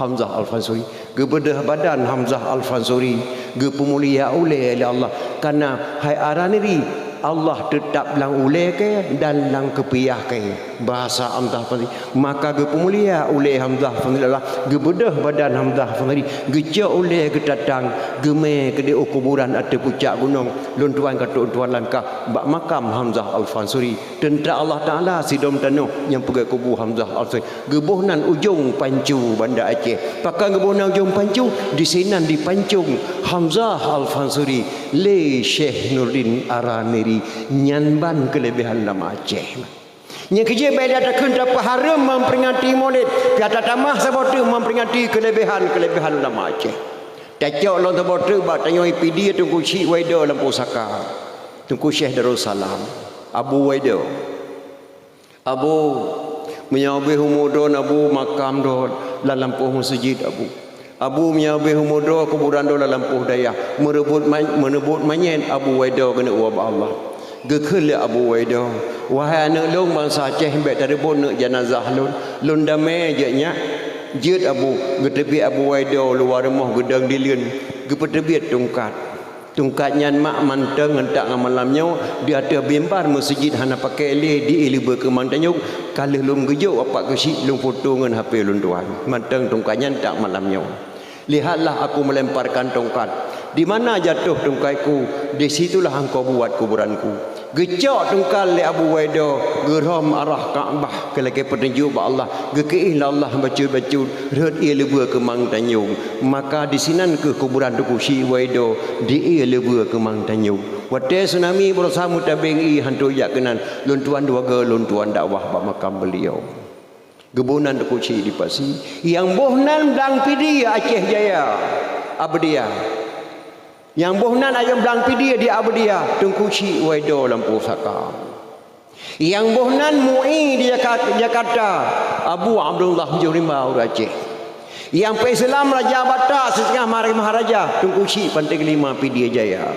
Hamzah Al-Fansuri. Geubeudoh badan Hamzah Al-Fansuri, geupeumulia ulée lé Allah. Kareuna hai Araniri, Allah teutab lam ulée kée dan lam keupiah kée. Bahasa Hamzah Fansuri. Maka geupeumulia ulée Hamzah Fansuri Allah, geubeudoh badan Hamzah Fansuri, geucok ulée geutatang, geumé keudéh u kuburan ateueh pucak gunong. Lôn tuan ka trok tuan langkah bak makam Hamzah Al-Fansuri. Teuntara Allah Taala sidom tanoh nyang peugét kubu Hamzah Al-Fansuri. Geuboh nan ujong pancu Banda Aceh. Pakon geuboh nan ujong pancu? Disinan dipancong Hamzah Al-Fansuri lé Syekh Nurdin Araniri. Nyan ban keuleubehan lam Aceh. Nyang keujeuet bék that takheun tapeuhareuem memperingati Maulid, pih tatamah saboh teuk memperingati keuleubehan-keuleubehan lam Aceh. Tacok lom saboh teuk bak tanyoe Pidie Teungku Chik Waido lam pusaka. Teungku Syekh Darussalam, Abu Waido. Abu, meunyoe ubé umu droe Abu, makam droe lam lampôh meuseujid Abu. Abu, meunyoe ubé umu droe kuburan droe lam lampôh dayah, meureubot ma-, meureubot manyét Abu Waido keuneuk woe bak Allah. Geukheun lé Abu Waido, "Wahai aneuk lôn bansa Aceh, bék tareubot neuk janazah lôn. Lôn damé jeuet nyak." Jeuet Abu, geuteubiet Abu Waido luwa rumoh geudong dileuen, geupeuteubiet tungkat. Tungkat nyan mak mantong ngon tak ngon malam nyoe di ateueh mimbar meuseujid hana paké lé di ié leubeh keu Mang Tanjong, ka lheueh lôn geujok apat keuchik lôn foto ngon H P lôn tuan. Mantong tungkat nyan tak malam nyoe. Lihatlah aku melemparkan tongkat. Di mana jatuh tongkatku, di situlah engkau buat kuburanku. Geucok tungkat lé Abu Waido, geurhom arah Ka'bah keu lagée peutunjok bak Allah, geukiéh lé Allah bacut-bacut rhot ié leubeh keu Mang Tanjong. Maka disinan kheueh kuburan Teungku Chik Waido di ié leubeh keu Mang Tanjong. Watée tsunami beurasa meutabeng ié hantom jak keunan, lôn tuan dua goe lôn tuan dakwah bak makam beuliau. Geuboh nan Teungku Chik di Pasi, nyang boh nan Blang Pidie Aceh Jaya, Abdia. Nyang boh nan ayeuem Blang Pidie di Abdia, Teungku Chik Waido lam pusaka. Nyang boh nan M U I di Jaka-, Jakarta, Abu Abdullah Mujur Rimba ureuëng Aceh. Nyang peuislam Raja Batak siteungoh Maharaja, Teungku Chik Pantai Kelima Pidie Jaya.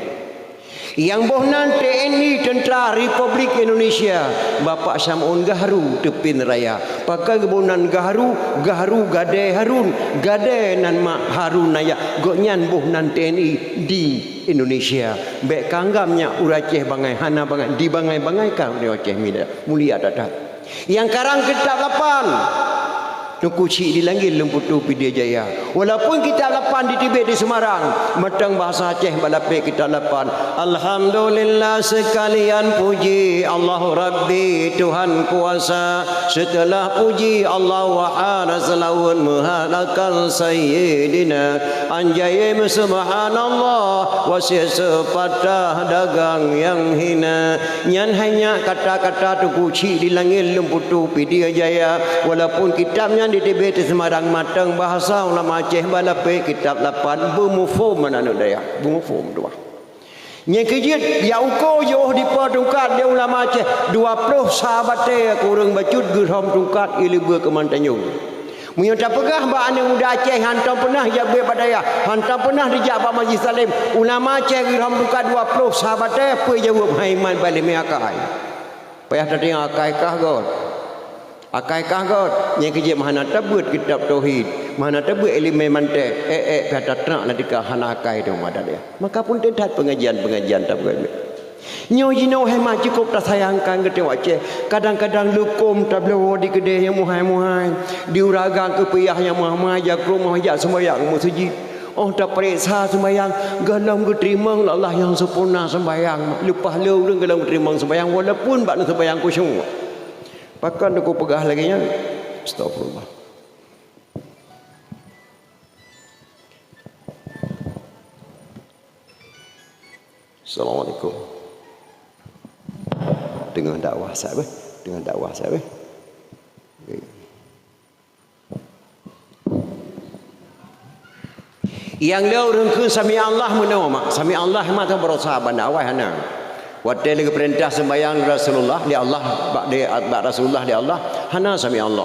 Nyang boh nan T N I Teuntra Republik Indonesia, Bapak Syam'un Gahru Teupin Raya. Pakon geuboh nan Gahru, Gahru Gadée Harun, Gadée nan mak Harun Naya. Gobnyan boh nan T N I di Indonesia. Bék ka anggam nyak ureuëng Aceh bangai, hana bangai, di bangai-bangai ka ureuëng Aceh mida. Mulia that-that. Nyang karang kitab lapan, Teungku Chik di Langét Leumputue Pidie Jaya. Walaupun kitab lapan diteubiet di Semarang, mantong bahasa Aceh bak lapék kitab lapan. Alhamdulillah seukalian puji Allah Rabbi Tuhan kuasa. Seuteulah puji Allah wahana seulaweuet meuhalakan Sayyidina. Anjai meusubhanallah, wasiet seupatah dagang nyang hina. Nyan hai nyak kata-kata Teungku Chik di Langét Leumputue Pidie Jaya. Walaupun kitab nyan diteubiet di Semarang, mantong bahasa ulama Aceh bak lapék kitab lapan beumuphom aneuk dayah. Beumuphom tuah. Nyang keujeuet, ya uko jiôh dipo tungkat lé ulama Aceh, dua ploh sa batée kureueng bacut geurhom tungkat ié leubeh keu Mang Tanjong. Meunyoe tapeugah bak aneuk muda Aceh hantom peunah jak beuet bak dayah, hantom peunah dijak bak majlis taklim, ulama Aceh geurhom tungkat dua ploh sa batée, peue jaweueb hai iman bak lé mé akai. Payah tadeungoe akai kah göt. Akai kah göt, nyang keujeuet meuhana tabeuet kitab tauhid, meuhana tabeuet ileumé mantek, ék-ék pih tatrak lam tika hana akai teuma that. Maka peunteng that peungajian-peungajian tabeuet. Nyoe jinoe hai mak cukôp tasayangkan geutanyoe Aceh. Kadang-kadang leukom tabloe di keudée nyang muhai-muhai, di ureueng agam keupiah nyang muhai-muhai jak keu rumoh jak seumbahyang meuseujid. Óh tapareksa seumbahyang, gohlom geuteurimong lé Allah nyang sempurna seumbahyang. Leupah le ureueng gohlom geuteurimong seumbahyang walaupun bak seumbahyang khusyuk. Pakon Teungku peugah lagée nyan? Astagfirullah. Assalamualaikum. Teungoh dakwah sabe, teungoh dakwah sabe. Nyang le ureueng kheun sami Allah meunoe mak, sami Allah mak teuh barosa banda awai hana. Watée lé geupeurintah seumbahyang Rasulullah lé Allah, bak, di, bak Rasulullah lé Allah, hana sami Allah.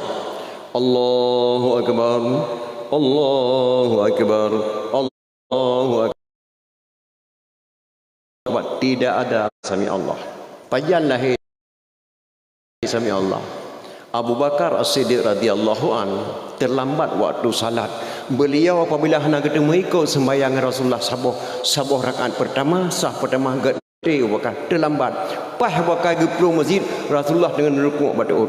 Allahu Akbar, Allahu Akbar, Allahu Akbar. Tidak ada sami Allah. Pajan lahé sami Allah. Abu Bakar As-Siddiq radhiyallahu anhu terlambat waktu salat. Beliau apabila hana geuteumeung ikot seumbahyang Rasulullah saboh, saboh rakaat pertama, saf pertama, gét Abu Bakar terlambat. Paih Abu Bakar geuplueng masjid, Rasulullah deungon rukuk bak teuôt.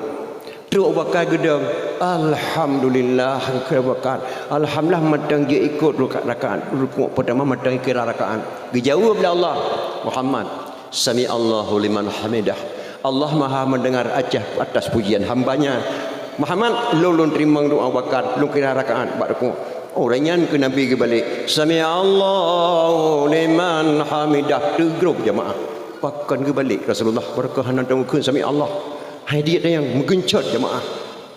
Trok Abu Bakar geudong, "Alhamdulillah," kheun Abu Bakar. Alhamdulillah mantong jeuet ikot rakaat, rakaat rukuk pertama mantong kira rakaat. Geujaweueb lé Allah, "Muhammad, sami Allahu liman hamidah." Allah Maha Mendengar atas, atas pujian hamba-Nya. "Muhammad, lôn, lôn teurimong doa Abu Bakar, lôn kira rakaat bak rukuk." Uroe nyan keu Nabi geubalek, "Sami Allahu liman hamidah." Teugrob jamaah. Pakon geubalek Rasulullah, barokah hana teumeukheun sami Allah. Hai diet nyang meugeuncot jamaah.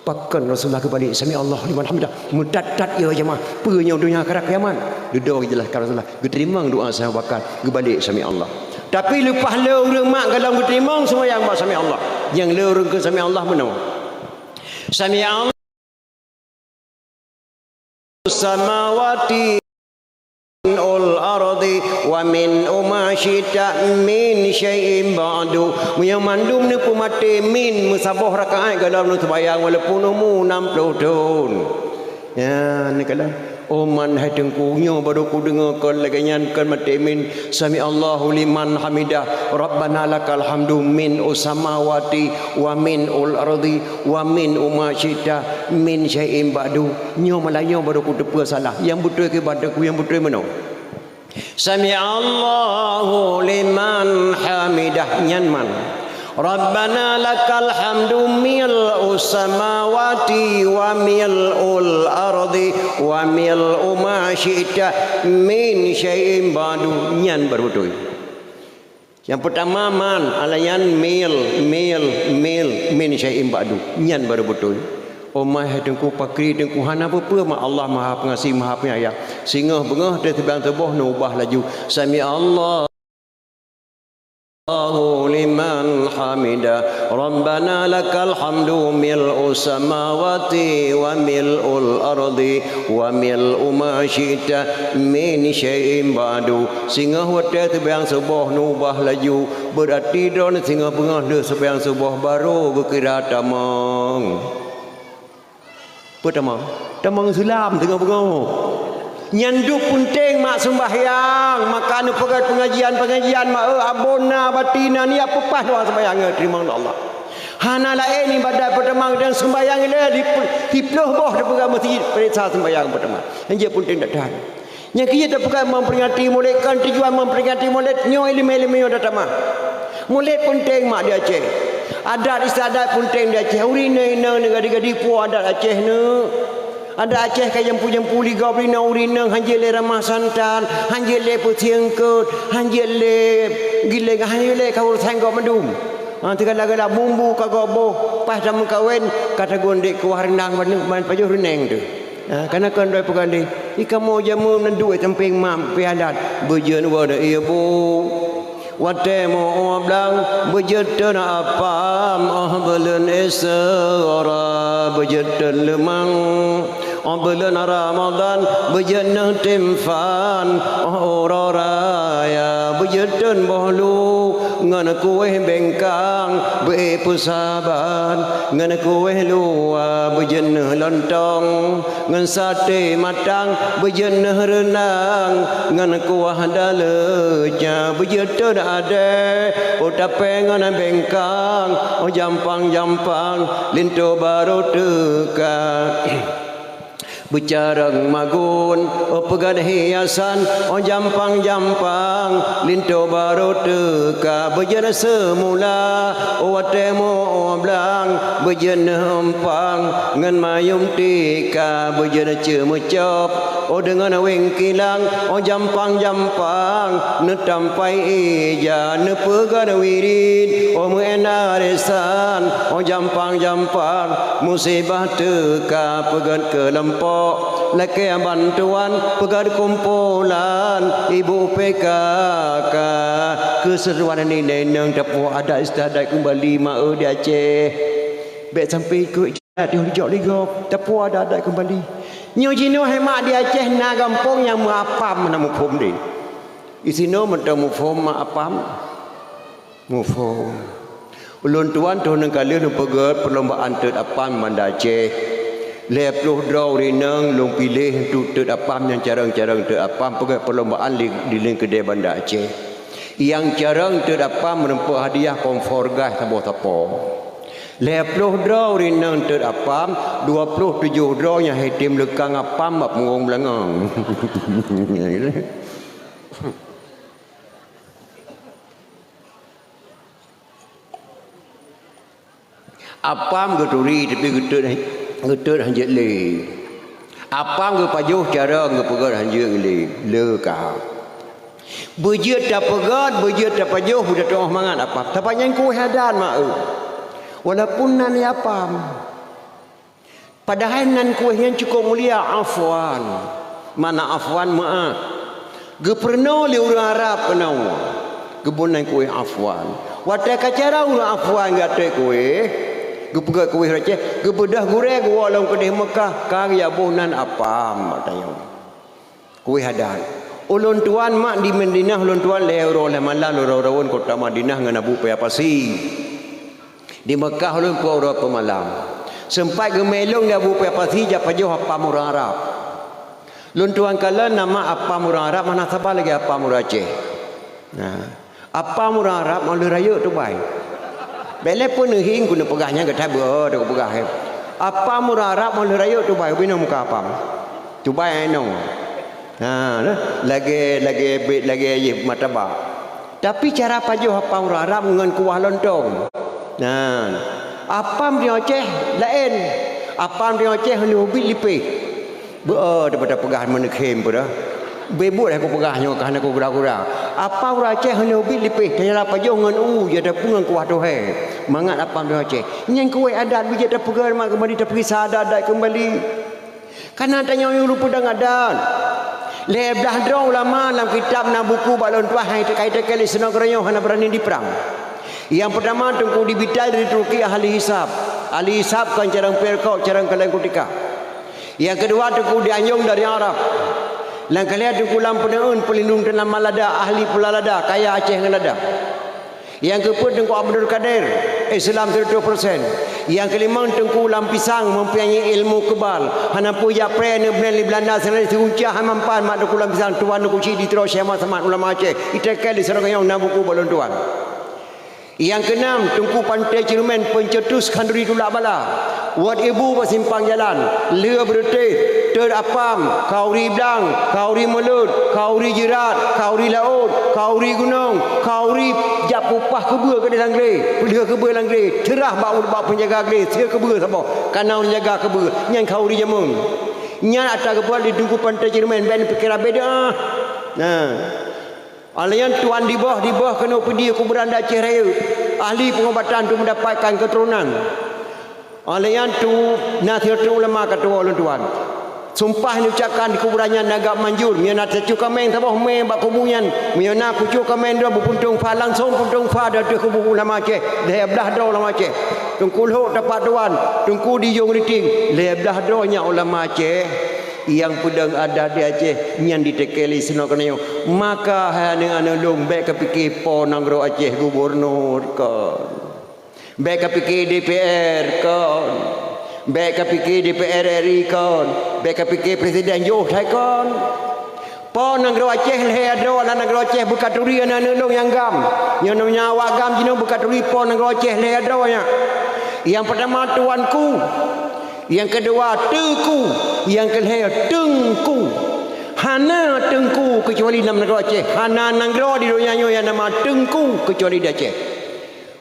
Pakon Rasulullah geubalek, "Sami Allahu liman hamidah." Meutat-tat ya jamaah. Peue nyoe donya akhirat kiamat? Dudoe geujelaskan Rasulullah. Geuteurimong doa Sayyidina Abu Bakar, geubalek sami Allah. Tapi leupah le ureuëng mak galom geuteurimong seumbahyang bak sami Allah. Nyang le ureuëng keu sami Allah meunoe. Sami Allah samawati ul ardi wa min uma syi'ta min syai'in ba'du. Meunyoe mandum neupeumaté min meusaboh rakaat galom neuseumayang walaupun umu enam puluh thon. Ya, neukalon. Oman hai Teungku, nyoe baru kudeungoe kon lagée nyan kon maté min sami Allahu liman hamidah, Rabbana lakal hamdu min usamawati wa min ul ardi wa min uma syi'ta min syai'in ba'du. Nyoe malah nyoe baru kuteupeue salah. Nyang beutôi keu badanku, nyang beutôi meunoe. Sami Allahu liman hamidah nyan man. Rabbana lakal hamdu mil usamawati wa mil ul ardi wa mil uma syi'ta min syai'in ba'du nyan baru beutôi. Nyang peutama man, alayan mil, mil, mil, min syai'in ba'du. Nyan baru beutôi. Oh mai hai Teungku pakri Teungku hana peue-peue mak Allah Maha Pengasih Maha Penyayang. Singoh beungoh teuh seubang tuboh neubah laju. Sami Allahu liman hamidah. Rabbana lakal hamdu mil usamawati wa mil ul ardi wa mil uma syi'ta min syai'in ba'du. Singoh watée seubang suboh neubah laju, beurati droeneuh singoh beungoh lheueh seubang suboh barô geukira tamong. Peue tamong? Tamong seulam singoh beungoh. Nyan dum peunteng mak seumbahyang, maka neupeugét peungajian-peungajian mak, eh, abona batina niat peupah doa seumbahyang teurimong lé Allah. Hana laén ibadat peutama dan seumbahyang ilée di, di ploh boh teupeugah meuseujid peuriksa seumbahyang peutama. Nyan jeuet peunteng that-that. Nyang keu jeuet teupeugah memperingati Maulid kan tujuan memperingati Maulid nyoe ileumé-ileumé nyoe tatamah. Maulid peunteng mak di Aceh. Adat istiadat peunteng di Aceh. Ureuëng inong-inong neugadi-gadi po adat Aceh nyoe. Adat Aceh ka jampu-jampu ligop rinong ureuëng inong hanjeuet lé ramah santan, hanjeuet lé peusiengkeut, hanjeuet lé giléng, hanjeuet lé kaur sanggop mandum. Ha, teugala-gala bumbu ka gob boh, pas tameukawen, ka tagondek kuah reunang ban, ban pajoh reuneng teuh. Ha, kana kon doi peugah lé, "Ih kamoe jameun nan duek sampéng mam pialat, beujeuet wada ibu." Watée meu blang, beujeuet teun apam, oh buleuen Isra, beujeuet teun leumang. Oh buleuen Ramadhan, beujeuet neuh timphan, oh uroe raya, beujeuet teun boh lu, ngon kueh bengkang, beu-ék peusaban, ngon kueh luwa, beujeuet neuh lontong, ngon saté matang, beujeuet neuh reunang, ngon kuah daleuca, beujeuet teun adée, oh tapée ngon bengkang, oh jampang-jampang, linto barô teuka. Beucarông magun, oh peugét hiasan, oh jampang-jampang, linto barô teuka, beujeuet seumula, oh watée meu blang, beujeuet neuh umpang, ngon mayum tika, beujeuet ceumeucop, oh deungon wéng kilang, oh jampang-jampang, neutampai ija, neupeugét wirid, oh meu-ék arisan, oh jampang-jampang, musibah teuka, peugét keu leumpong. Lakée bantuan peugah kumpulan ibu P K K. Keu seuruan nine nang tapeuadat istiadat keumbali ma-e di Aceh. Bék sampai ikot istiadat yoh jok ligop, tapeuadat keumbali. Nyoe jinoe hemat di Aceh na gampông nyang meuapam na muphom deh. Isinoe mantong muphom ma apam. Muphom. Ulôn tuan troh nang ka lheueh lôn peugét perlombaan teut apam Banda Aceh. Lhée ploh droe ureuëng inong lôn piléh untuk teut apam nyang carông-carông teut apam peugét perlombaan di, di ling keudée Banda Aceh. Nyang carông teut apam meurumpok hadiah kompor gas saboh-saboh. Lhée ploh droe ureuëng inong teut apam, dua ploh tujoh droe nyang hei tem leukang apam bak punggong beulangong. Apam geuturi, tapi geutot, geutot hanjeuet lé. Apam geupajoh carông geupeugét hanjeuet lé, le ka. Beujeuet tapeugét, beujeuet tapajoh, beujeuet teuoh mangat apam. Tapi nyan kueh adat ma-e. Walaupun nan apam. Padahai nan kueh nyan cukôp mulia, afwan. Makna afwan, meu'ah. Geupeurunoe lé ureuëng Arab keunoe. Geubôh nan kueh afwan. Watée ka cara ureuëng afwan geuaté kueh, geupeugét kueh racéh, geubeudôh gurée geuwoe lom keudeh Meukah, ka geuyaboh nan apam, tanyoe. Kueh adat. Ulôn tuan mak di Madinah, ulôn tuan lhée uroe lhée malam lôn rawon kota Madinah ngon Abu Paya Pasi. Di Meukah ulôn peuet uroe peuet malam. Seumpat geumé lôn di Abu Paya Pasi jak pajoh apam ureuëng Arab. Lôn tuan kalon nama apam ureuëng Arab hana saba lagée apam ureuëng Aceh. Nah. Apam ureuëng Arab meulheueh rayeuk tubai. Bék lé peuneuhi keuneuk peugah nyan gata beuo teuka peugah, eh. Apam ureuëng Arab meulheueh rayeuk tubai, ubé nyoe muka apam. Tubai ai nong. Ha, nah, lagée, lagée bit, lagée yeh martabak. Tapi cara pajoh apam ureuëng Arab ngon kuah lontong. Nah, apam di Aceh laén. Apam di Aceh hana ubit lipéh. Beu, daripada peugah meuneukhem peue dah. Beubuet aku peugah nyoe ka hana kugura-gura. Apam ureuëng Aceh hana ubit lipéh, tanyala pajoh ngon u, jada peue ngon kuah tuhée. Mangat apam di Aceh. Nyan kueh adat bijéh tapeugah mak keumbali, tapeugisa adat-adat keumbali. Kana tanyoe yue peudong adat. Lhée blaih droe ulama lam kitab na buku bak lôn tuah hai teukai-teukai lé sinoe keureunyueng hana beurani diprang. Nyang peutama Teungku Dibitai dari Turki ahli hisab. Ahli hisab kon carông pirkok, carông kaleng kutika. Nyang keudua Teungku Dianyong dari Arab. Nyang keulhée Teungku Lam Peuneuen peulindong teunaman lada, ahli pula lada, kaya Aceh ngon lada. Nyang keupeuet Teungku Abdul Kadir, Islam seratus persen. Nyang keulimong Teungku Lam Pisang mempunyai ilmu kebal. Hana peue jak preh aneuk beuneueng lé Beulanda, seunari siuncah hai mampan mak Teungku Lam Pisang, tuan Teungku Chik di Tiro Syekh Muhammad Samat ulama Aceh. Iteuka di Seurangayong na buku bak lôn tuan. Nyang keunam, Teungku Panté Ceureumén, pencetus khanduri tulak bala. Wot ibu bak simpang jalan, le beureutéh, teut apam, kauri blang, kauri mulod, kauri jeurat, kauri laôt, kauri gunong, kauri jak peupah keubeue keudeh lam glé, peulheueh keubeue lam glé, ceurah bak, bak peunjaga glé, sie keubeue saboh, kana ureuëng jaga keubeue, nyan kauri jameun. Nyan atra geubuet lé Teungku Panté Ceureumén, bék neupiké beda. Nah. Alaian tuan diboh, diboh keunoe peudie kuburan di Aceh Rayeuk. Ahli pengobatan untuk mendapatkan keturunan. Alaian tu na sidroe ulama ka tuwoe lôn tuan. Sumpah neucapkan di kuburan nyan na gab manjur. Meunyoe na teucue kaméng saboh mé bak kubu nyan. Meunyoe na kucue kaméng droe beupuntông fa langsong puntông fa di ateueh kubu ulama Aceh. Lhée blaih droe ulama Aceh. Teungku Lhok Tapak Tuan, Teungku Dijong Riting. Lhée blaih droe nyan ulama Aceh. Nyang peudong adat di Aceh nyan diteuka lé sinoe keunoe. Maka hai aneuk-aneuk lôn bék kapiké po nanggroe Aceh gubunur kon. Bék kapiké D P R kon. Bék kapiké D P R R I kon. Bék kapiké presiden jôh that kon. Po nanggroe Aceh lhée droe lam nanggroe Aceh beukaturi aneuk-aneuk lôn nyang gam. Nyoe nyoe awak gam jinoe beukaturi po nanggroe Aceh lhée droe nyan. Nyang peutama tuanku. Nyang keudua, teungku. Nyang keulhée, teungku. Hana teungku keucuali lam nanggroe Aceh. Hana nanggroe di donya nyoe nyang nama teungku keucuali di Aceh.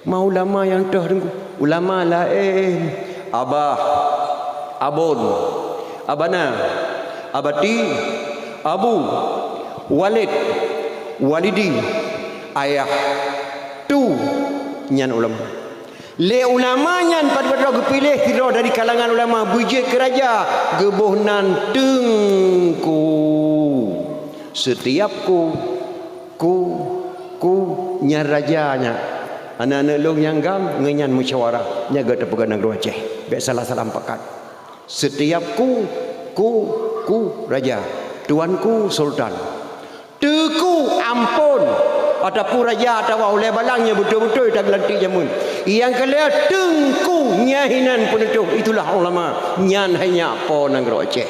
Ma ulama nyang toh teungku. Ulama laén. Abah, abon, abana, abati, abu, walid, walidi, ayah, tu, nyan ulama. Lé ulama nyan padub-padub geupiléh sidroe dari kalangan ulama beujeuet keu raja, geuboh nan Teungku. Seutiab ku, ku, ku nyan raja nyan. Aneuk-aneuk lôn nyang GAM ngon nyan musyawarah, nyan geuh tapeugah nanggroe Aceh. Bék salah-salah pakat. Seutiab ku, ku, ku raja, tuanku sultan. Teungku, ampôn, ataupun raja atawa ulée balang nyang beutôi-beutôi tageulantik jameun. Nyang keu lhée Teungku, nyan hinan peuneutôh, itulah ulama, nyan hai nyak po nanggroe Aceh.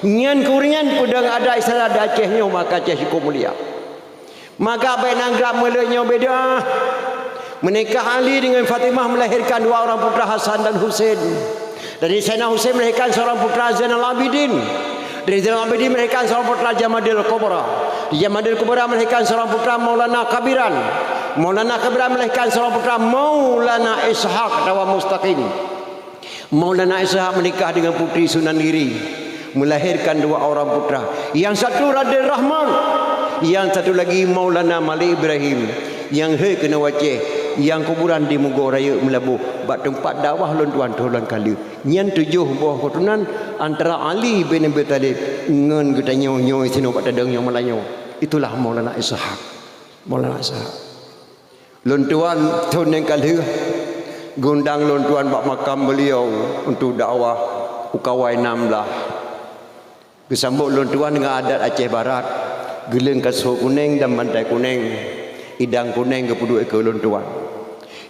Nyan keu ureuëng nyan peudong adat istiadat di Aceh nyoe maka Aceh cukôp mulia. Maka bék na grab meuleuek nyoe beda. Meunikah Ali dengan Fatimah melahirkan dua orang putra Hasan dan Husain. Dari Sayyidina Husain melahirkan seorang putra Zainal Abidin. Dari Zainal Abidin melahirkan seorang putra Jamadil Kubra. Di Jamadil Kubra melahirkan seorang putra Maulana Kabiran. Maulana Kabiran melahirkan seorang putra Maulana Ishak atawa Mustaqim. Maulana Ishak menikah dengan Putri Sunan Giri, melahirkan dua orang putra. Yang satu Raden Rahman, yang satu lagi Maulana Malik Ibrahim. Nyang he keunoe u Aceh, nyang kuburan di Mugo Rayeuk Meulaboh, bak teumpat dakwah lôn tuan Thoh Lôn Kaleue. Nyan tujoh boh keuturonan antara Ali bin Abi Thalib ngon geutanyoe nyoe sinoe bak tadong nyoe malam nyoe. Itulah Maulana Ishak. Maulana Ishak. Lôn tuan thon nyang ka lheueh geundang lôn tuan bak makam beliau untuk dakwah u Kawai Nam Blah. Geusambot lôn tuan ngon adat Aceh Barat, geuleueng kasô kuneng dan bantai kuneng, idang kuneng geupeuduek keu lôn tuan.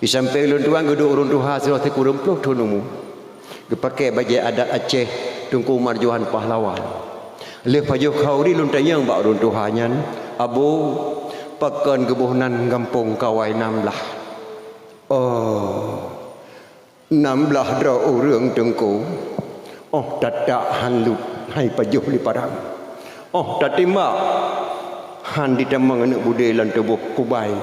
Di sampéng lôn tuan geuduek ureuëng tuha sidroe sikureueng ploh thon umu. Geupakée bajée adat Aceh Teungku Marjohan Pahlawan. Lheueh pajoh khauri lôn tanyong bak ureuëng tuha nyan, "Abu, pakon geuboh nan gampông Kawai Nam Blah?" "Oh, nam blah droe ureuëng Teungku. Oh, tatak han lut hai pajoh lé parang. Oh, tatimbak han jitamong aneuëk budé lam tuboh kubai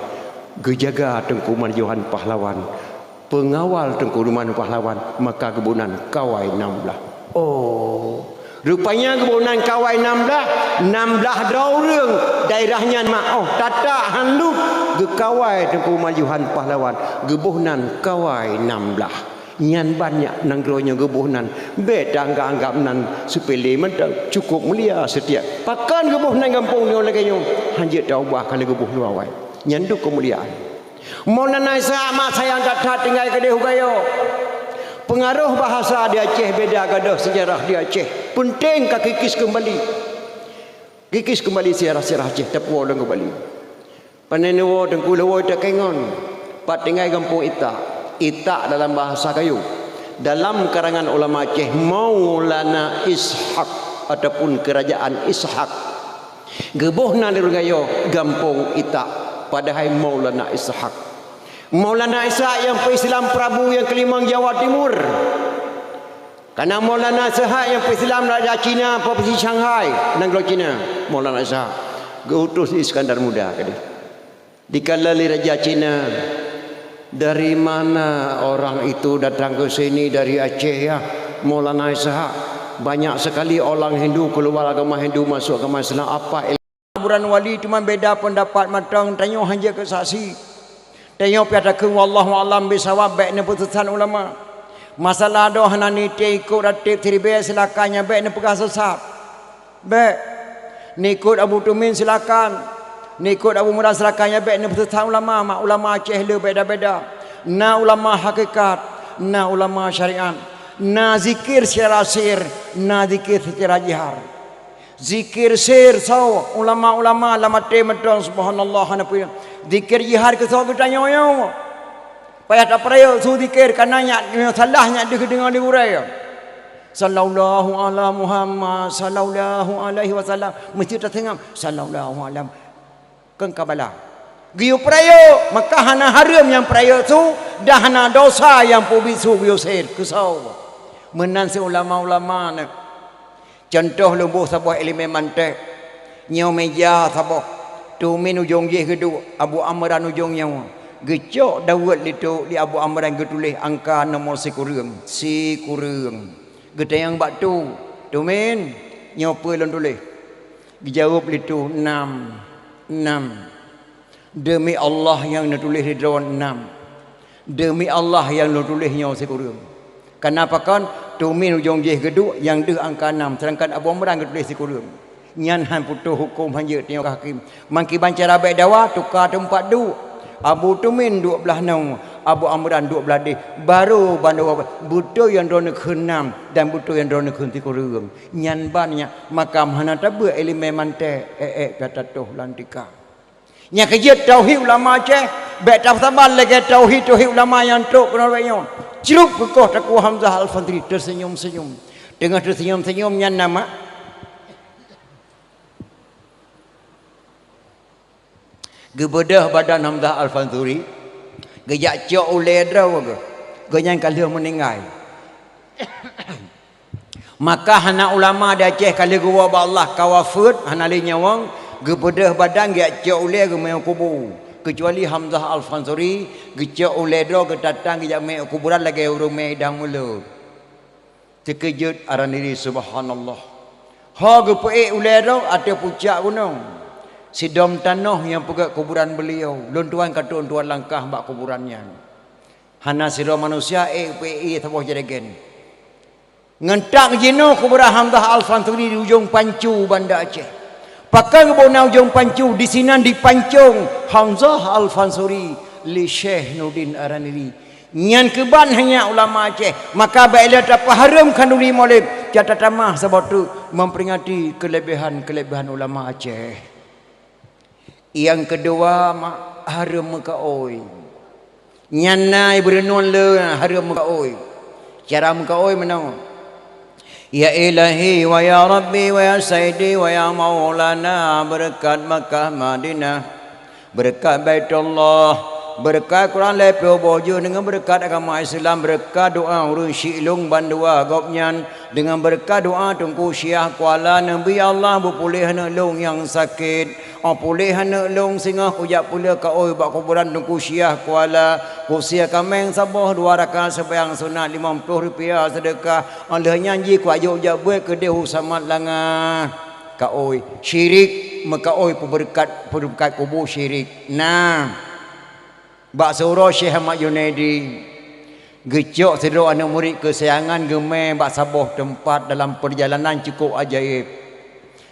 geujaga Teungku Marjohan Pahlawan." Peungawal Teungku Marjohan Pahlawan, maka geuboh nan Kawai Nam Blah. Oh, rupanya geuboh nan Kawai Nam Blah, nam blah droe ureuëng daerah nyan mak, oh, tatak han lut geukawai Teungku Marjohan Pahlawan, geuboh nan Kawai Nam Blah. Nyan banyak nanggroe nyoe geuboh nan, bék taanggab-anggab nan seupele mantong, cukôp mulia seutiab. Pakon geuboh nan gampông nyoe lagée nyoe? Hanjeuet taubah ka lheueh geuboh lom awai. Nyan duek keumuliaan. Maulana Ishak mak sayang that-that tinggai keudeh u Gayo. Peungaroh bahasa di Aceh beda gadôh seujarah di Aceh. Peunteng ka kikis keumbali. Kikis keumbali seujarah-seujarah Aceh, tapuwoe lom keumbali. Pane neuwoe Teungku Leuwoe Takengon, pat tinggai gampông Itak. Itak dalam bahasa Gayo. Dalam karangan ulama Aceh, Maulana Ishak ataupun Kerajaan Ishak. Geuboh nan di ureuëng Gayo gampông Itak, padahai Maulana Ishak. Maulana Ishak nyang peuislam prabu nyang keulimong Jawa Timur. Kana Maulana Ishak nyang peuislam raja Cina provinsi Shanghai, nanggroe Cina. Maulana Ishak geuutus Iskandar Muda keudeh. Dikalon lé raja Cina, "Dari mana orang itu datang ke sini dari Aceh ya, Maulana Ishak? Banyak sekali orang Hindu keluar agama Hindu masuk agama Islam. Apa il-" Kuburan wali teuma beda peundapat mantong, tanyoe hanjeuet keu saksi. Tanyoe pih takheun wallahu alam bisawab, bék neupeusisat ulama. Masalah doh hana nitée ikot rateb siribée silakan, nyan bék neupeugah sesat. Bék. Neukot Abu Tumin silakan. Neukot Abu Murad silakan, nyan bék neupeusisat ulama, mak ulama Aceh le beda-beda. Na ulama hakikat, na ulama syariat. Na zikir secara sir, na zikir secara jihar. Zikir sir soe ulama-ulama lam até mantong subhanallah hana peue. Zikir jihar keu soe geutanyoe nyoe. Payah tapeurayeuk su zikir kana nyak salah nyak deuh deungoe di gurée. Sallallahu ala Muhammad, sallallahu alaihi wasallam. Meusti taseungab, sallallahu alam. Keu kabala. Geuyue peurayeuk, maka hana hareuem nyang peurayeuk su, dan hana dosa nyang peubiet su geuyue sir keu soe. Meunan si ulama-ulama nyan. Cuntoh lôn boh saboh iéleumé mantek. Nyoe meja saboh. Tumin ujong jih geuduek, Abu Amran ujong nyoe. Geucok daweuet lé tu, lé Abu Amran geutuléh angka nomor sikureueng. Sikureueng. Geutanyong bak tu, "Tumin, nyoe peue lôn tuléh?" Geujaweueb lé tu, "Nam, nam." "Deumi Allah nyang neutuléh lé droe nam." Deumi Allah nyang lôn tuléh nyoe sikureueng. Kareuna pakon? Tumin ujong jih geuduek nyang deuh angka nam, seudangkan Abu Amran geutuléh sikureueng. Nyan han putôh huköm hanjeuet tanyoe keu hakim. Mangkiban cara bèk dawa, tuka teumpat duek. Abu Tumin duek blaih noe, Abu Amran duek blaih deh. Barô bandua beutôi nyang droeneuh kheun nam dan beutôi nyang droeneuh kheun sikureueng. Nyan ban nyan makam hana tabeuet ileumèe manté, ék-ék ka tatoh lam tika. Nyang keujeuet tauhid ulama Aceh, bèk tasaban lagèe tauhid-tauhid ulama nyang trok keunoe bak nyoe. Crok keukoh Teungku Hamzah Al-Fansuri teuseunyum-seunyum. Teungoh teuseunyum-seunyum nyan na mak geubeudôh badan Hamzah Al-Fansuri, geujak cok ulèe droe geuh. Gobnyan ka lheueh meuninggai. Maka hana ulama di Aceh ka lheueh geuwoe bak Allah ka wafeuet, hana lé nyawöng, geubeudôh badan geujak cok ulèe geumè u kubu. Keucuali Hamzah Al-Fansuri, geucok ulèe droe geutatang geujak mè u kuburan lagèe ureueng mè idang mulod. Teukeujot Araniri, subhanallah. Ho geupeuék ulèe droe ateueh pucak gunong. Sidom tanoh nyang peugöt kuburan beuliau, lôn tuan ka trok tuan langkah bak kuburan nyan. Hana sidroe manusia ék peuék ie saboh jeureuen. Ngon tak jinoe kuburan Hamzah Al-Fansuri di Ujong Pancu, Banda Aceh. Pakon geuboh na Ujong Pancu, disinan dipancong Hamzah Al-Fansuri lé Syekh Nurdin Araniri. Nyan keuban hanya ulama Aceh. Maka bèk lé tapeuhareuem khanduri Maulid, ka tatamah saboh teuk memperingati kelebihan-kelebihan ulama Aceh. Nyang keudua, mak, hareuem meukaôi. Nyan na ibeureunon le hareuem meukaôi. Cara meukaôi meunoe. Ya Ilahi, wa ya Rabbi, wa ya Sayyidi, wa ya Maulana, beureukat Makkah Madinah, beureukat Baitullah, beureukat Quran lhèe ploh boh jeuem, deungon beureukat agama Islam, beureukat doa ureueng syiek lôn bandua gobnyan, deungon beureukat doa Teungku Syiah Kuala, Nabi Allah beupuléh aneuk lôn nyang sakét. Oh, puléh aneuk lôn, singoh kujak peuleueh kaôi bak kuburan Teungku Syiah Kuala, kusie kaméng saboh, dua rakaat seumayang sunat, limong ploh rupiah seudeukah. Oh, lheueh nyan jih kuajoh jak buet keudeh u Samat Langa. Kaôi, syirik, meukaôi peubeureukat, peubeureukat kubu syirik. Nah. Bak siuroe Syekh Ahmad Junaidi geucok sidroe aneuk murit keusayangan geumè bak saboh teumpat dalam peurjalanan cukôp ajaéb.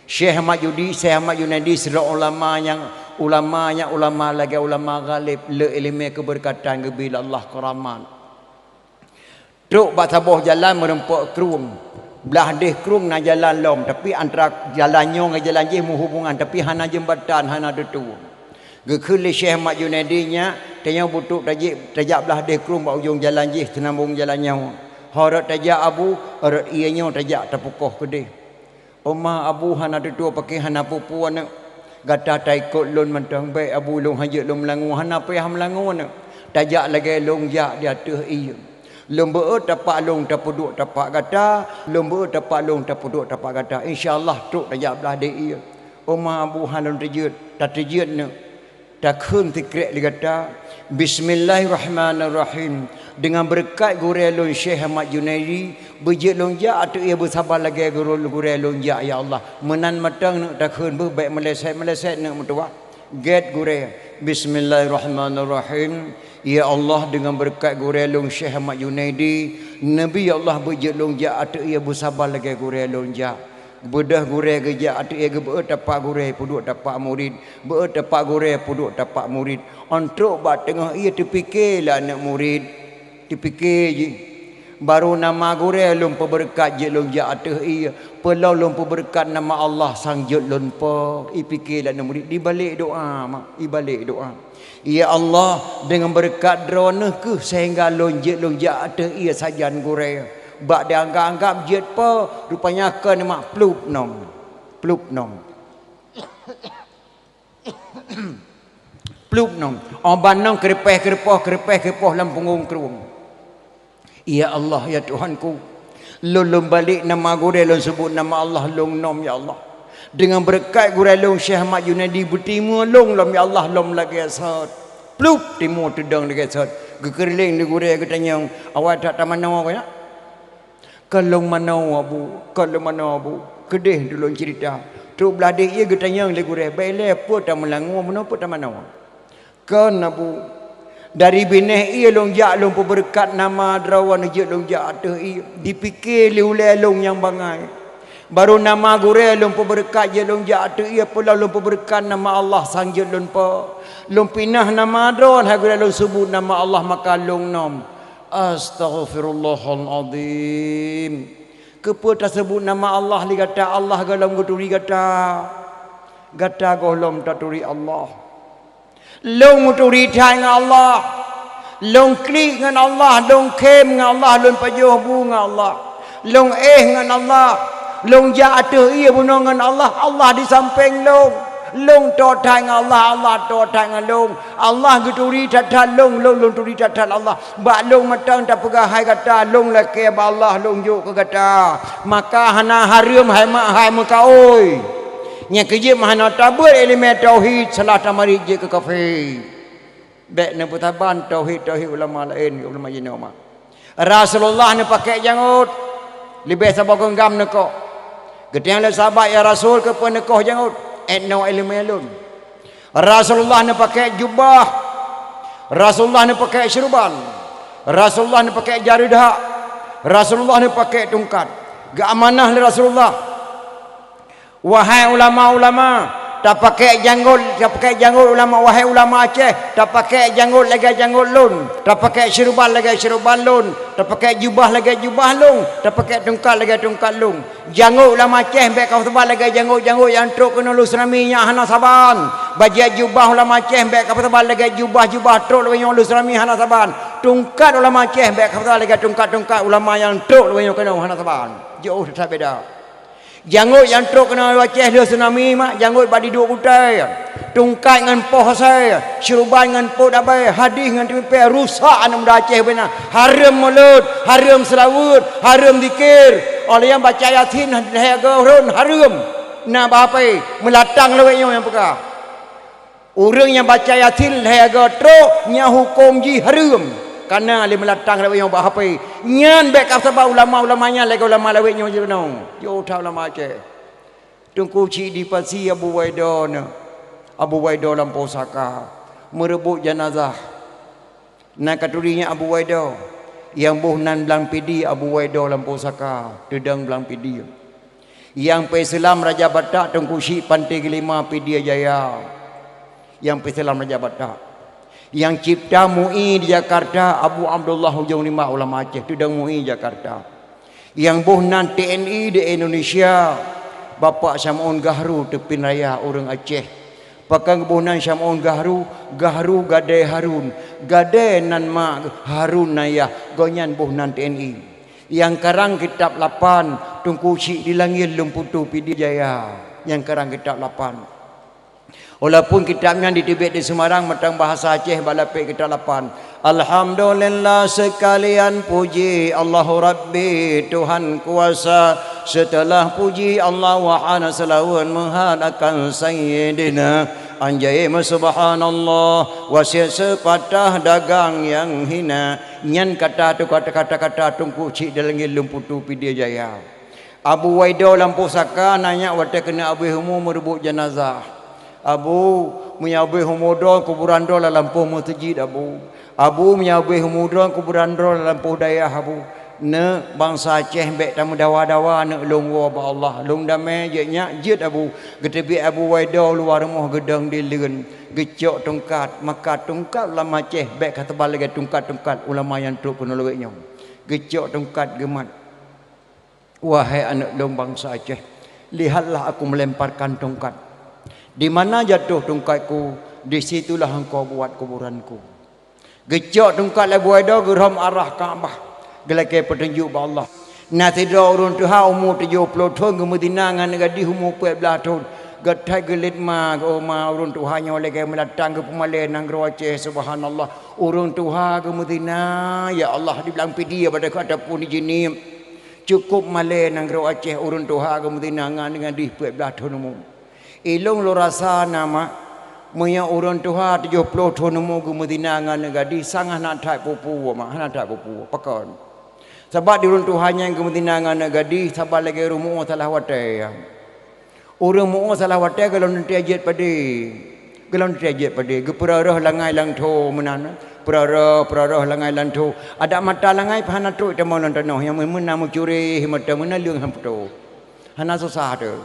Syekh Ahmad Judi-, Syekh Ahmad Junaidi sidroe ulama nyang, ulama nyang ulama lagèe ulama ghalib, le ileumèe keubeureukat geubi lé Allah keuramat. Trok bak saboh jalan meureumpok krueng. Blaih deh krueng na jalan lom, tapi antara jalan nyoe ngon jalan jih meuhubungan, tapi hana jeumbatan, hana teutue. Geukheun lé Syekh Ahmad Junaidi, "Nyak, tanyoe beutrok tajik, tajak blaih deh krueng bak ujong jalan jih, seunambong jalan nyoe. Ho rot tajak, Abu, rot ie nyoe tajak tapeukoh keudeh." "Oma, Abu, hana teutue pakè hana peue-peue aneuk. Gata taikot lôn mantong, bèk, Abu, lôn hanjeuet lôn meulangue, hana payah meulangue aneuk. Tajak lagèe lôn jak di ateueh ie. Lôn beuet tapak lôn tapeuduek tapak gata, lôn beuet tapak lôn tapeuduek tapak gata. Insya Allah trok tajak blaih deh ie." "Oma, Abu, hana lôn teujeuet." "Tateujeuet neuk. Takheun sikrek lé gata, Bismillahirrahmanirrahim. Deungon beureukat gurèe lôn Syekh Ahmad Junaidi, beujeuet lôn jak ateueh ie beusaba lagèe gurèe lôn jak, ya Allah. Meunan mantong neuk takheun, beuh bèk meulèsèt-meulèsèt neuk meutuwah." Gèt gurèe, "Bismillahirrahmanirrahim. Ya Allah, deungon beureukat gurèe lôn Syekh Ahmad Junaidi, Nabi, ya Allah, beujeuet lôn jak ateueh ie beusaba lagèe gurèe lôn jak." Beudôh gurèe geujak ateueh ie, geubeuet tapak gurèe peuduek tapak murit, beuet tapak gurèe peuduek tapak murit. Oh trok bak teungoh ie, teupike lé aneuk murit, teupike jih, "Barô nama gurèe lôn peubeureukat jeuet lôn jak ateueh ie, peulom lôn peubeureukat nama Allah sang jeuet lôn po." Ipike lé aneuk murit, dibalek doa, mak, ibalek doa. "Ya Allah, deungon beureukat Droeneuh kheueh seuhingga lôn jeuet lôn jak ateueh ie sajan gurèe. Bak dianggab-anggab jeuet po, rupanya kon mak plup nom. Plup nom. Plup nom. Oh ban nom keureupèh-keureupôh, keureupèh-keureupôh lam punggong krueng." "Ya Allah, ya Tuhanku, lôn lôn balek nama gurèe, lôn seubut nama Allah lôn nom, ya Allah. Deungon beureukat gurèe lôn Syekh Ahmad Junaidi, beutimeue lôn lom, ya Allah, lom lagèe sot." Plup, timeue teudong lagèe sot. Geukeureuléng lé gurèe, geutanyong, "Awak that tamanoe, nyak?" "Kon lôn manoe, Abu, kon lôn manoe, Abu. Keudeh tulôn ceurita." Trok blaih deh ie, geutanyong lé gurèe, "Bèk ilèe, peue tameulangue, meunoe peue tamanoe?" "Kon, Abu, Dari binéh ié lôn jak lôn peubeureukat nama droe, jeuet lôn jak ateueh ié. Dipike lé ulée lôn nyang bangai. Barô nama gurée lôn peubeureukat, jeuet lôn jak ateueh ié, peulom lôn peubeureukat nama Allah sang jeuet lôn po. Lôn pinah nama droe, hai gurée lôn seubut nama Allah maka lôn nom. Astaghfirullahalazim. Keupeue taseubut nama Allah lé gata? Allah gohlom geuturi gata. Gata gohlom taturi Allah. Lôn meuturi that ngon Allah. Lôn klik ngon Allah, lôn khém ngon Allah, lôn pajoh bu ngon Allah. Lôn éh ngon Allah. Lôn jak ateueh ié bunoe ngon Allah. Allah di sampéng lôn. Lôn toe that ngon Allah, Allah toe that ngon lôn. Allah geuturi that-that lôn, lôn, lôn turi that-that Allah. Bak lôn mantong tapeugah hai gata, lôn lakée bak Allah, lôn jok keu gata. Maka hana hareuem hai mak hai meukaôi. Nyang keujeuet meuhana tabeuet iéleumé tauhid, salah tamarit jeuet keu kafé. Bék neupeusaban tauhid-tauhid ulama laén, ulama jinoe mak. Rasulullah neupakée jangôt, leubeh saboh geunggam neukoh. Geutanyong lé sahabat, "Ya Rasul, keupeue neukoh jangôt?" "Étnoe iéleumé lôn." Rasulullah neupakée jubah, Rasulullah neupakée syeuruban, Rasulullah neupakée jareudhak, Rasulullah neupakée tungkat. Geuamanah lé Rasulullah. Wahai ulama-ulama, tapakée jangôt, tapakée jangôt ulama, wahai ulama Aceh, tapakée jangôt lagée jangôt lôn, tapakée syeuruban lagée syeuruban lôn, tapakée jubah lagée jubah lôn, tapakée tungkat lagée tungkat lôn. Jangôt ulama Aceh bék kapeuseubat lagée jangôt-jangôt nyang trok keunoe lôn seurami nyan hana saban. Bajée jubah ulama Aceh bék kapeuseubat lagée jubah-jubah trok lagée nyoe lôn seurami hana saban. Tungkat ulama Aceh bék kapeuseubat lagée tungkat-tungkat ulama nyang trok lagée nyoe keunoe hana saban. Jiôh that beda. Jangôt nyang trok keunoe Aceh lheueh tsunami mak, jangôt bak diduek kutai, tungkat ngon poh asai, syeuruban ngon pot abai, hadih ngon teumipée, rusak aneuk muda Aceh bubena. Hareuem mulod, hareuem seulaweuet, hareuem zikir. Óh lheueh nyan baca Yasin lhée goe rhon hareuem. Na bak hapé, meulatang lawét nyoe nyang peugah. Ureuëng nyang baca Yasin lhée goe trok, nyan huköm jih hareuem, kana lé meulatang lawét nyoe bak hapé. Nyan bék kapeuseubat ulama-ulama nyan lagée ulama lawét nyoe jinoe. Jiôh that ulama Aceh. Teungku Chik di Pasi Abu Waido na, Abu Waido lam pusaka, meureubot janazah. Na katuri nyan Abu Waido, nyang boh nan Blang Pidie Abu Waido lam pusaka, teudong Blang Pidie. Nyang peuseulam Raja Batak Teungku Chik Panté Geulima Pidie Jaya, nyang peuseulam Raja Batak. Nyang cipta MUI di Jakarta Abu Abdullah Ujong Rimba ulama Aceh, teudong MUI Jakarta. Nyang boh nan TNI di Indonesia, Bapak Syam'un Gahru Teupin Raya ureuëng Aceh. Pakon geuboh nan Syam'un Gahru, Gahru Gadée Harun, Gadée nan ma, Harun nan yah, gobnyan boh nan TNI. Nyang karang kitab lapan, Teungku Chik di Langét Lôn Putu Pidie Jaya, nyang karang kitab lapan. Walaupun kitab nyan diteubiet di Semarang mantong bahasa Aceh bak lapék kitab lapan. Alhamdulillah seukalian puji Allahu Rabbi Tuhan kuasa. Seuteulah puji Allah wahana seulaweuet meuhat akan Sayyidina. Anjai meusubhanallah, wasiet seupatah dagang nyang hina. Nyan kata tu kata-kata Teungku Chik di Langét Lôn Putu Pidie Jaya. Abu Waido lam pusaka na nyak watée keuneuk abéh umu meureubot janazah. Abu, meunyoe abéh umu droe kuburan droe lam lampôh meuseujid Abu. Abu, meunyoe abéh umu droe kuburan droe lam lampôh dayah Abu. Neuk bansa Aceh bék tameudawa-dawa neuk lôn woe bak Allah. Lôn damé jeuet nyak jeuet Abu. Geuteubiet Abu Waido luwa rumoh geudong di leuen. Geucok tungkat, maka tungkat ulama Aceh bék ka teuba lagée tungkat-tungkat ulama nyang trok keunoe lawét nyoe. Geucok tungkat geumat. Wahai aneuëk lôn bansa Aceh, lihatlah aku melemparkan tongkat. Di mana jatuh tongkatku, di situlah engkau buat kuburanku. Geucok tongkat lé Abu Waido geurhom arah Ka'bah, geulakée peutunjuk bak Allah. Na sidroe ureuëng tuha umu tujoh ploh thon geumeuzina ngon gadih umu peuet blaih thon. Geuthai geulet ma, geuh ma ureuëng tuha nyoe lagée meulatang geupeumalée nanggroe Aceh, subhanallah. Ureuëng tuha geumeuzina, ya Allah, di Blang Pidie ataupun di Jeunieb. Cukôp malée nanggroe Aceh ureuëng tuha geumeuzina ngon gadih peuet blaih thon umu. Ilôn lôn rasa na mak, meunyoe ureuëng tuha tujoh ploh thon umu geumeuzina ngon gadih, sang hana that peue-peue mak, hana that peue-peue. Pakon? Sabab di ureuëng tuha nyang geumeuzina ngon gadih, saban lagée ureuëng muoh salah watée. Ureuëng muoh salah watée gohlom teuntée jeuet padé. Gohlom teuh jeuet padé, geupeureuroh langai lam thô meunan, peureuroh, peureuroh langai lam thô. Adak mata langai pih hana trok tamong lam tanoh, nyang meunan meucureh mata meunan leueng han putôh. Hana susah teuh.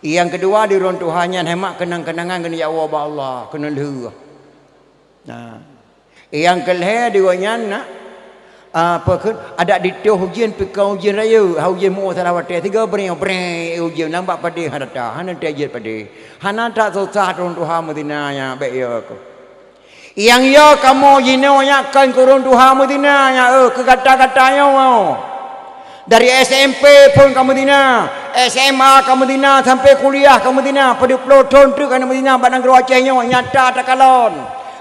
Nyang keudua di ureueng tuha nyan hemat keunang-keunangan keuneuk jak woe bak Allah, keuneuk lheueh. Nah. Nyang keu lhèe di gobnyan na, ah, peue kheun, adak ditôh ujeuen, pih kon ujeuen rayeuk, ha ujeuen meu salah watèe, sigoe breng-breng ujeuen, lam bak padé hana that, hana that jeuet padé. Hana that susah ureueng tuha meuzina nyan, bèk yo keuh. Nyang yo kamoe jinoe nyan kon keu ureueng tuha meuzina nyan, eh, keu gata-gata nyoe. Dari S M P phon ka meuzina, S M A ka meuzina, sampai kuliah ka meuzina, padub ploh thon treuk aneuk meuzina bak nanggroe Aceh nyoe nyata takalon.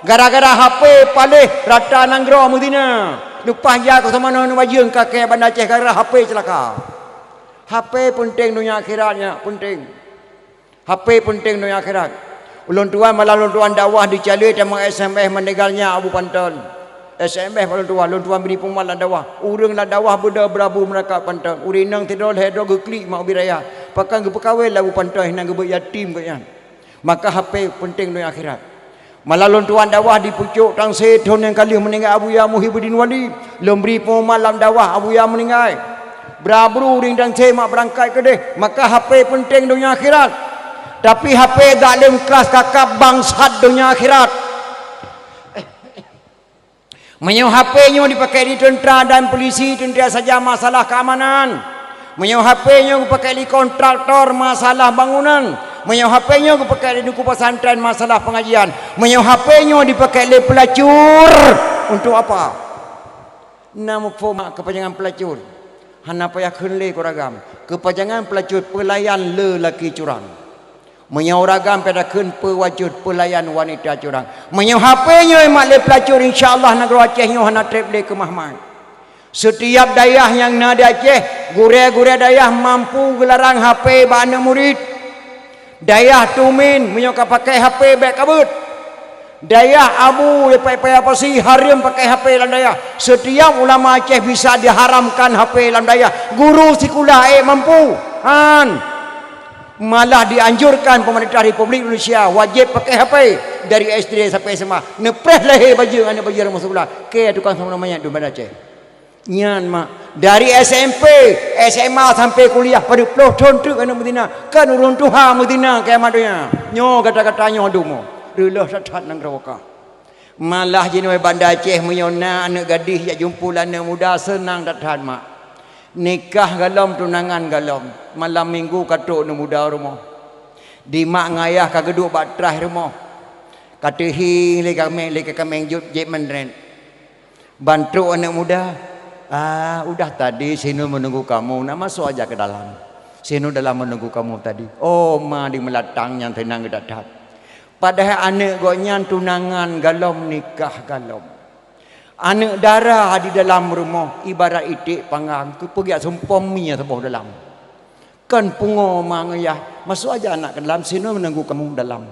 Gara-gara H P paléh rata nanggroe meuzina. Leupah jak keu samanoe aneuk bajeueng kakée Banda Aceh gara-gara H P ceulaka. H P peunteng donya akhirat nyan, peunteng. H P peunteng donya akhirat. Ulôn tuan malam lôn tuan dakwah di Calée teuma S M S meuninggai nyan Abu Panton. S M S bak lôn tuan, lôn tuan bri peumat lam dakwah. Ureueng lam dakwah beudôh beurabu meurakat Panton. Ureueng inong sidroe lhèe droe geuklik mak ubit raya. Pakon geupeukawén lé Abu Panton hana geubeuet yatim gobnyan. Maka H P peunteng donya akhirat. Malam lôn tuan dakwah di pucôk Tangse thon nyang ka lheueh meuninggai Abuya Muhyibuddin Wali. Lôn bri peumat lam dakwah Abuya meuninggai. Bra-bru ureueng Tangse mak beurangkat keudeh, maka H P peunteng donya akhirat. Tapi H P dak lom klas kakab bangsat donya akhirat. Meunyoe H P nyoe dipakai di teuntra dan polisi, teuntra saja masalah keamanan. Meunyoe H P nyoe geupakai lé kontraktor, masalah bangunan. Meunyoe H P nyoe geupakai lé teungku pesantren, masalah pengajian. Meunyoe H P nyoe dipakai lé pelacur, untuk apa? Na muphom mak keupanjangan pelacur. Hana payah kheun lé keu ureueng agam. Keupanjangan pelacur, pelayan lelaki curang. Meunyoe ureueng agam payah takheun peubajeuet, pelayan wanita curang. Meunyoe H P nyoe mak lé pelacur, insya Allah nanggroe Aceh nyoe hana treb lé keumah mat. Setiap dayah nyang na di Aceh, gurée-gurée dayah mampu geularang H P bak aneuk murit. Dayah Tumin, meunyoe ka pakai H P bèk ka beuet. Dayah Abu, di Paya-Paya Pasi, hareuem pakai H P lam dayah. Setiap ulama Aceh bisa diharamkan H P lam dayah. Guru sikula ék mampu. Han. Malah dianjurkan pemerintah Republik Indonesia wajéb pakai H P dari S D sampai S M A. Neupreh lahé bajeueng aneuk bajeueng masuk sikula. Keu tukang sama manyét di Banda Aceh. Nyan mak, dari S M P, S M A sampai kuliah, padub ploh thon treuk aneuk meuzina, kan ureueng tuha meuzina kiamat donya. Nyoe gata-gata nyoe dumo, reuloh that-that nanggroe ka. Malah jinoe Banda Aceh meunyoe na aneuk gadih jak jumpu lé aneuk muda, seunang that-that mak. Nikah galom, tunangan galom, malam minggu ka trok aneuk muda rumoh. Di mak ngon ayah ka geuduek bak traih rumoh. Ka teuhieng lé kaméng, lé kaméng jeuet, jeuet meunrét. Ban trok aneuk muda, "Ah, udah tadi sinoe meununggu kamu, nak masuk aja ke dalam. Sinoe dalam meununggu kamu tadi." Oh, ma di meulatang nyan seunang geuh that-that. Padahai aneuk gobnyan tunangan galom, nikah galom. Aneuk dara di dalam rumoh ibarat iték panggang, keupeugét sumpom mie saboh dalam. Kan pungo ma ngon ayah, "Masuk aja anak ke dalam, sinoe meununggu kamu dalam."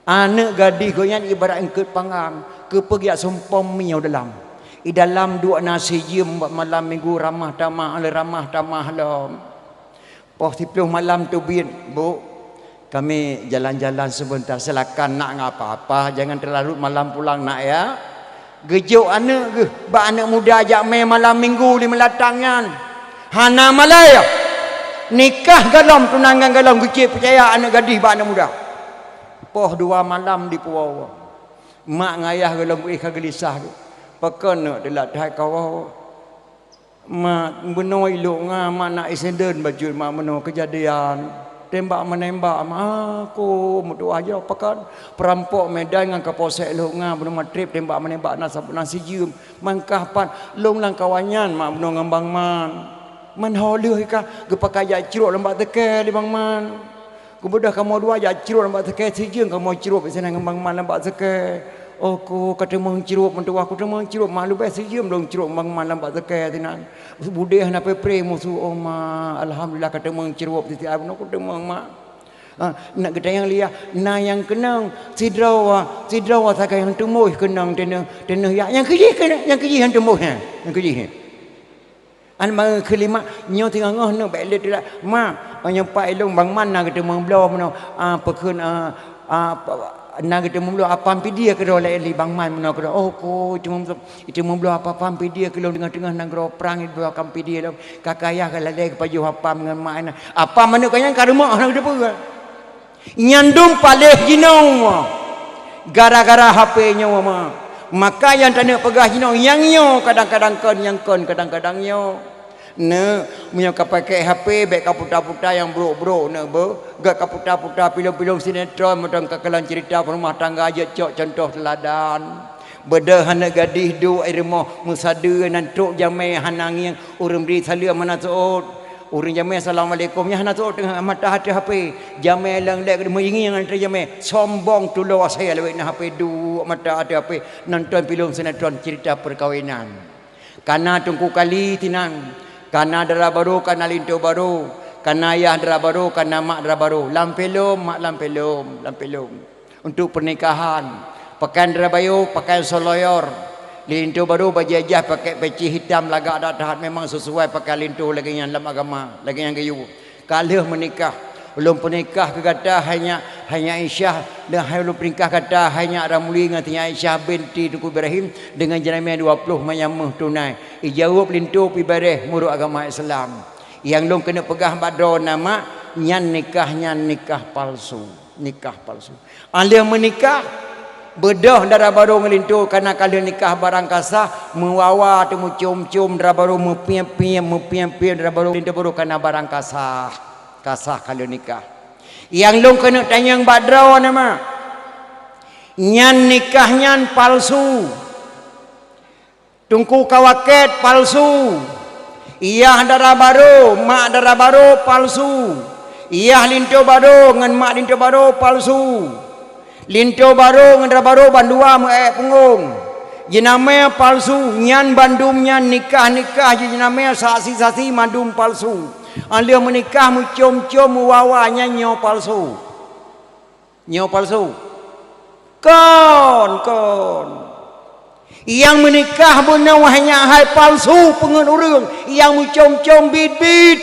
Aneuk gadih gobnyan ibarat eungkôt panggang, keupeugét sumpom mie dalam. Di dalam duek na sijeuem bak malam minggu ramah tamah lom, ramah tamah lom. Poh siplôh malam teubiet, "Bu, kami jalan-jalan sebentar, silakan nak, nggak apa-apa, jangan terlarut malam pulang nak ya." Geujok aneuk geuh bak aneuk muda jak mé malam minggu di meulatang nyan. Hana malée. Nikah galom, tunangan galom, geucit peucaya aneuk gadih bak aneuk muda. Poh dua malam dipuwoe. Mak ngon ayah gohlom éh ka geulisah geuh. Pakon neuk teulat that kawoe. Mak, bunoe ilok nga, mak, nak insiden bacut mak bunoe keujadian. Tembak menembak mak, aku meudoa jaweueb pakat. Peurampok Medan ngon Kapolsek lhok nga bunoe magrib tembak menembak na sab-, na sijeuem. Mangkah pat lôn lam kawan nyan mak bunoe ngon Bang Man. Man ho lheueh ka geupakat jak crok lam bak seukée lé Bang Man. Geubeudôh kamoe dua jak crok lam bak seukée, sijeuem kamoe crok sinan ngon Bang Man lam bak seukée. Oh, ku ka teumeung crok, meutuwah ku teumeung crok, mak leubeh sijeuem lôn crok Bang Man lam bak seukée sinan. Budeh hana peupre musu, oh ma, alhamdulillah ka teumeung crok sisi ai bunoe ku teumeung mak. Ah, nak geutanyong liah, na nyang keunong sidroe, sidroe sagai nyang teumoh keunong teunoh, teunoh yak nyang keujih keunong, nyang keujih nyang teumoh nyan, nyang keujih nyan. An meukeulima nyoe teungoh-ngoh nyoe bèk lé teulat. Ma, nyoe pat ilôn Bang Man na geuteumeung bloe meunoe, ah, peukheun, ah, ah, pa-, Na geuteumé bloe apam pidie keudroe lé Eli Bang Man meunoe keudroe. Oh, ko, teumé bloe, teumé bloe apam pidie keulôn teungoh-teungoh nanggroe prang, bloe apam pidie lom. Ka kayah ka lalée geupajoh apam ngon mak na. Apam manök ka nyan ka rumoh na geuteupeu. Nyan dum paléh jinoe. Gara-gara H P nyoe ma. Maka nyang taneuk peugah jinoe nyang nyoe kadang-kadang kon, nyang kon kadang-kadang nyoe. Neuk, meunyoe ka pakai H P, bék ka puta-puta nyang brok-brok neuk beuh. Gak ka puta-puta pilông-pilông sinetron, mantong ka kalon ceurita peurumah tangga, jeuet cok contoh teuladan. Beudôh aneuk gadih duek i rumoh meusadeue nan trok jamé hana ngieng, ureuëng bri saleuem hana seuôt. Ureuëng jamé, "Assalamualaikum," nyan hana seuôt teungoh mata ateueh H P. Jamé leng lek meuingieng ateueh jamé, sombong tulo asai lawét na H P duek mata ateueh H P, nonton pilông sinetron ceurita peurkawinan. Kana teungku kali sinan, kana dara barô, kana linto barô, kana yah dara barô, kana mak dara barô. Lam filem, mak lam filem, lam filem. Untuk pernikahan, pakaian dara barô, pakaian soloyor. Linto barô bajée jah pakai peci hitam lagak that-that, memang sesuai pakaian linto lagée nyan lam agama, lagée nyan geuyue. Ka lheueh meunikah, ulôn peunikah keu gata hai nyak, hai nyak Aisyah, dan hai ulôn peunikah gata hai nyak Ramli ngon si nyak Aisyah binti Teungku Ibrahim deungon jeunamé dua ploh manyam méuh tunai. Ijaweueb linto pih bareh meunurot agama Islam. Nyang lôn keuneuk peugah bak droe na mak, nyan nikah nyan nikah palsu, nikah palsu. Alheueh meunikah, beudôh dara barô ngon linto, kana ka lheueh nikah barang ka sah, meuwawa teumeucom-com dara barô, meupiep-piep, meupiep-piep dara barô, linto barô kana barang ka sah, ka sah ka lheueh nikah. Nyang lôn keuneuk tanyong bak droe na mak, nyan nikah nyan palsu. Teungku kawakét palsu. Yah dara barô, mak dara barô palsu. Yah linto barô ngon mak linto barô palsu. Linto barô ngon dara barô bandua meu-ék punggong. Jeunamé palsu, nyan bandum nyan nikah-nikah jih jeunamé, saksi-saksi mandum palsu. Alheueh meunikah meucom-com meuwawa nyan nyoe palsu. Nyoe palsu. Kon, kon. Nyang meunikah bunoe hai nyak hai palsu peungeut ureuëng, nyang meucom-com bit-bit.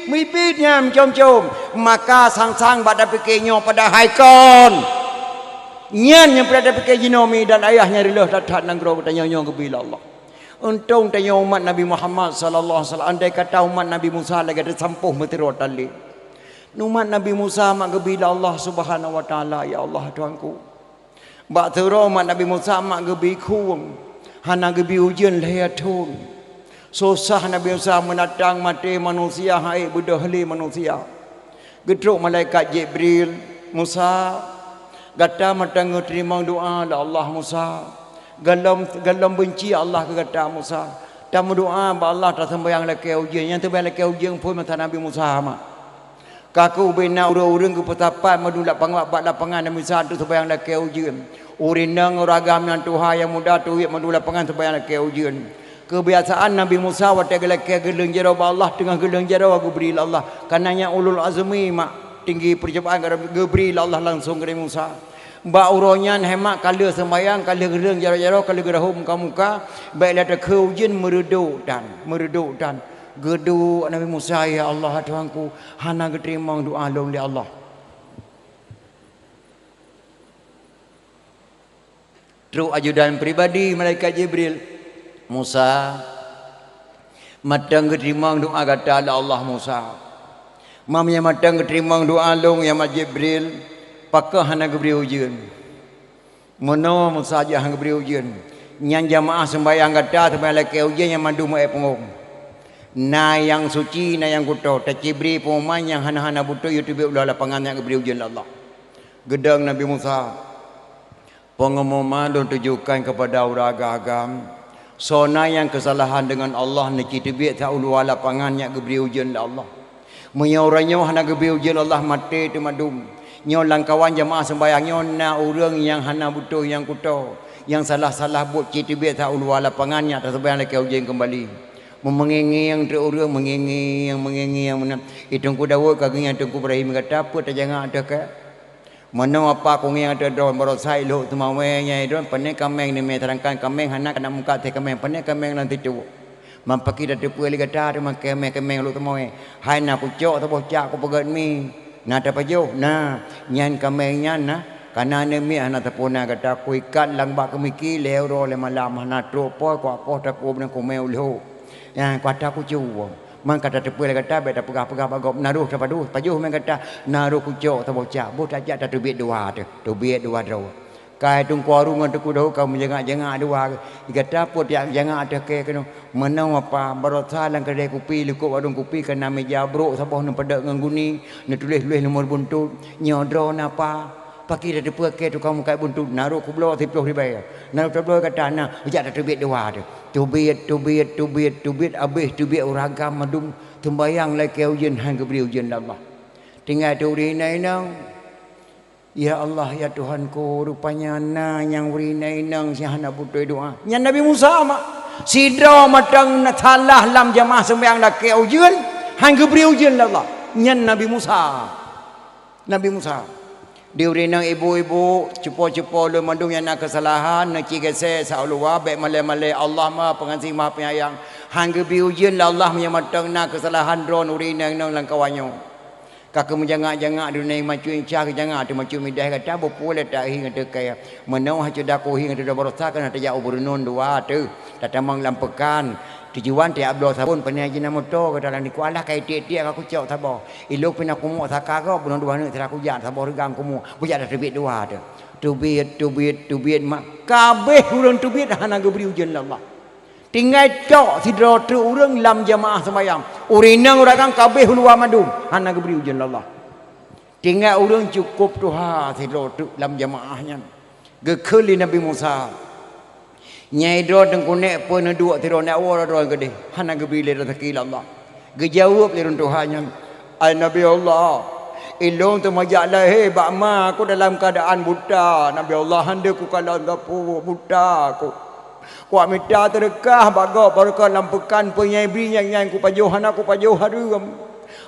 Bit-bit nyan meucom-com. Maka sang-sang bak tapike nyoe padahai kon. Nyan nyang peureulée tapike jinoe mi dan ayah nyang reuloh that-that nanggroe geutanyoe nyoe geubri lé Allah. Untông tanyoe umat Nabi Muhammad sallallahu alaihi wasallam, andai kata umat Nabi Musa lagée teusampôh meuteuro talé. Umat Nabi Musa mak geubri lé Allah Subhanahu wa Taala, "Ya Allah, Tuhanku." Bak teuro umat Nabi Musa mak geubri khueng, hana geubri ujeuen lhée thon. Susah Nabi Musa meunatang maté manusia, hai beudôh lé manusia. Geutrok malaikat Jibril, "Musa, gata mantong geuteurimong doá lé Allah Musa. Gohlom, gohlom beunci Allah keu gata Musa. Tameudoá bak Allah, taseumbahyang lakée ujeuen." Nyang seumbahyang lakée ujeuen phon masa Nabi Musa mak. Ka keuh ubena ureuëng-ureuëng geupeusapat mandum lapangan bak lapangan Nabi Musa untuk seumbahyang lakée ujeuen. Ureuëng inong, ureuëng agam nyang tuha nyang muda tuwét mandum lapangan seumbahyang lakée ujeuen. Keubiasaan Nabi Musa watée geulakée geuleueng jaroe bak Allah, teungoh geuleueng jaroe geubri lé Allah. Kana nyan ulul azmi mak, tinggi peucobaan geubri lé Allah langsong keu Nabi Musa. Bak uroe nyan hai mak ka lheueh seumbahyang, ka lheueh geuleueng jaroe-jaroe, ka lheueh geurahom muka-muka, bék lé takheun ujeuen meureudok tan, meureudok tan. Geuduek Nabi Musa, "Ya Allah, Tuhanku, hana geuteurimong doá lôn lé Allah." Trok ajudan pribadi malaikat Jibril, "Musa, mantong geuteurimong doá gata lé Allah Musa. Meunyoe mantong geuteurimong doá lôn ya mak Jibril, pakon hana geubri ujeuen?" Meunoe Musa jak han geubri ujeuen. Nyan jamaah seumbahyang gata, seumbahyang lakée ujeuen nyang mandum ék punggong. Na nyang suci, na nyang kuto. Tacibri pengumuman nyang hana-hana beutôi, yue teubiet u luwa lapangan nyang geubri ujeuen lé Allah. Geudong Nabi Musa, "Pengumuman lôn tujukan kepada ureuëng agam-agam. Soe na nyang keusalahan deungon Allah, neuci teubiet sa u luwa lapangan nyang geubri ujeuen lé Allah. Meunyoe uroe nyoe hana geubri ujeuen Allah, maté teuma dum. Nyoe lam kawan jamaah seumbahyang nyoe na ureuëng nyang hana beutôi nyang kuto, nyang salah-salah buet, ci teubiet sa u luwa lapangan nyak taseumbahyang lakée ujeuen keumbali." Meungieng-ngieng teuk ureuëng, meungieng-ngieng, meungieng-ngieng meunan. "I Teungku Daud ka geungieng Teungku Ibrahim gata, peue tajangak ateueh kah?" "Meunoe apa kungieng ateueh droe, barosa ilhok teumawé nyang droe, pane kaméng neumé, seudangkan kaméng hana keuneuk mukat teuh kaméng, pane kaméng lam situ. Man pakri tateupeue lé gata teuma kaméng-kaméng lhok teumawé. Hai na kucok saboh cak kupeugét mi, na tapajoh, na, nyan kaméng nyan na, Kana aneuk miet hana tapuna gata, kuikat lam bak keumiki lhèe uroe lhèe malam, hana trok po, kuak poh takob ngon kumè u lhok. Nyan kuata kucue. Man ka tateupeue lé gata, bèk tapeugah-peugah bak gob, na roh tapajoh, pajoh mè gata, na roh kucok saboh cak, boh tajak tateubiet dua teuh, teubiet dua droe. Kai Teungku Aru ngon Teungku Daud ka meujangak-jangak dua. Gata peue tajak jangak ateueh kèe keunoe? Meunoe apa, baroesa lam keudè kupi, likot warong kupi, ka na meuja brok saboh neupeudeuet ngon guni, neutuléh-tuléh nomor buntut. Nyoe droeneuh apa? Pakri tateupeue kèe tukang meukat buntut, na roh kubloe siplôh ribèe. Na roh tabloe gata na, jak tateubiet dua teuh. Teubiet, teubiet, teubiet, teubiet, abéh teubiet ureueng agam mandum, seumbahyang lakèe ujeuen, han geubri ujeuen lé Allah. Tinggai teuh ureueng inong-inong. Ya Allah, ya Tuhanku, rupanya na nyang ureueng inong-inong nyang hana beutôi doa. Nyan Nabi Musa mak. Sidroe mantong na salah lam jamaah seumbahyang lakèe ujeuen, han geubri ujeuen lé Allah. Nyan Nabi Musa. Nabi Musa. Di ureueng inong ibu-ibu, cupo-cupo lôn mandum nyang na keusalahan, neuci geusék sa u luwa, bèk malèe-malèe, Allah Maha Pengasih, Maha Penyayang. Han geubri ujeuen lé Allah meunyoe mantong na keusalahan droeneuh ureueng inong-inong lam kawan nyoe. Ka keuh meujangak-jangak di dunia, macut incah geujangak teuh macut midah gata, beupeue lé tahi ngon teukai. Meunoe hana teudaku hi ngon teudaku baroesa, keuneuk tajak u Beureunon dua teuh, tatamong lam peukan. Tujuan tajak bloe sabon, pane jih na moto gata lam dikualah ka itiek-tiek ka kucok saboh. Ilôn pih na kumok saka gob, bunoe dua aneuk sira kujak saboh reugang kumok, bujak tateubiet dua teuh. Teubiet, teubiet, teubiet mak. Ka abéh ureueng teubiet hana geubri ujeuen lé Allah. Tinggai tok sidroe treuk ureueng lam jamaah seumayang. Ureueng inong ureueng agam ka abéh u luwa mandum, hana geubri ujeuen lé Allah. Tinggai ureueng cukôp tuha sidroe treuk lam jamaah nyan. Geukheun lé Nabi Musa, "Nyai droe teungku nèk peue neuduek sidroe nèk woe droe keudeh, hana geubri lé raseuki lé Allah." Geujaweueb lé ureueng tuha nyan, "Ai Nabi Allah, ilôn teuma jak lahé bak ma ku dalam keuadaan buta, Nabi Allah, han deuh kukalon sapeue, buta ku. Kuwak mita teureukah bak gob barokon lam peukan, peue nyang ibri nyan nyang kupajoh, hana kupajoh hareuem.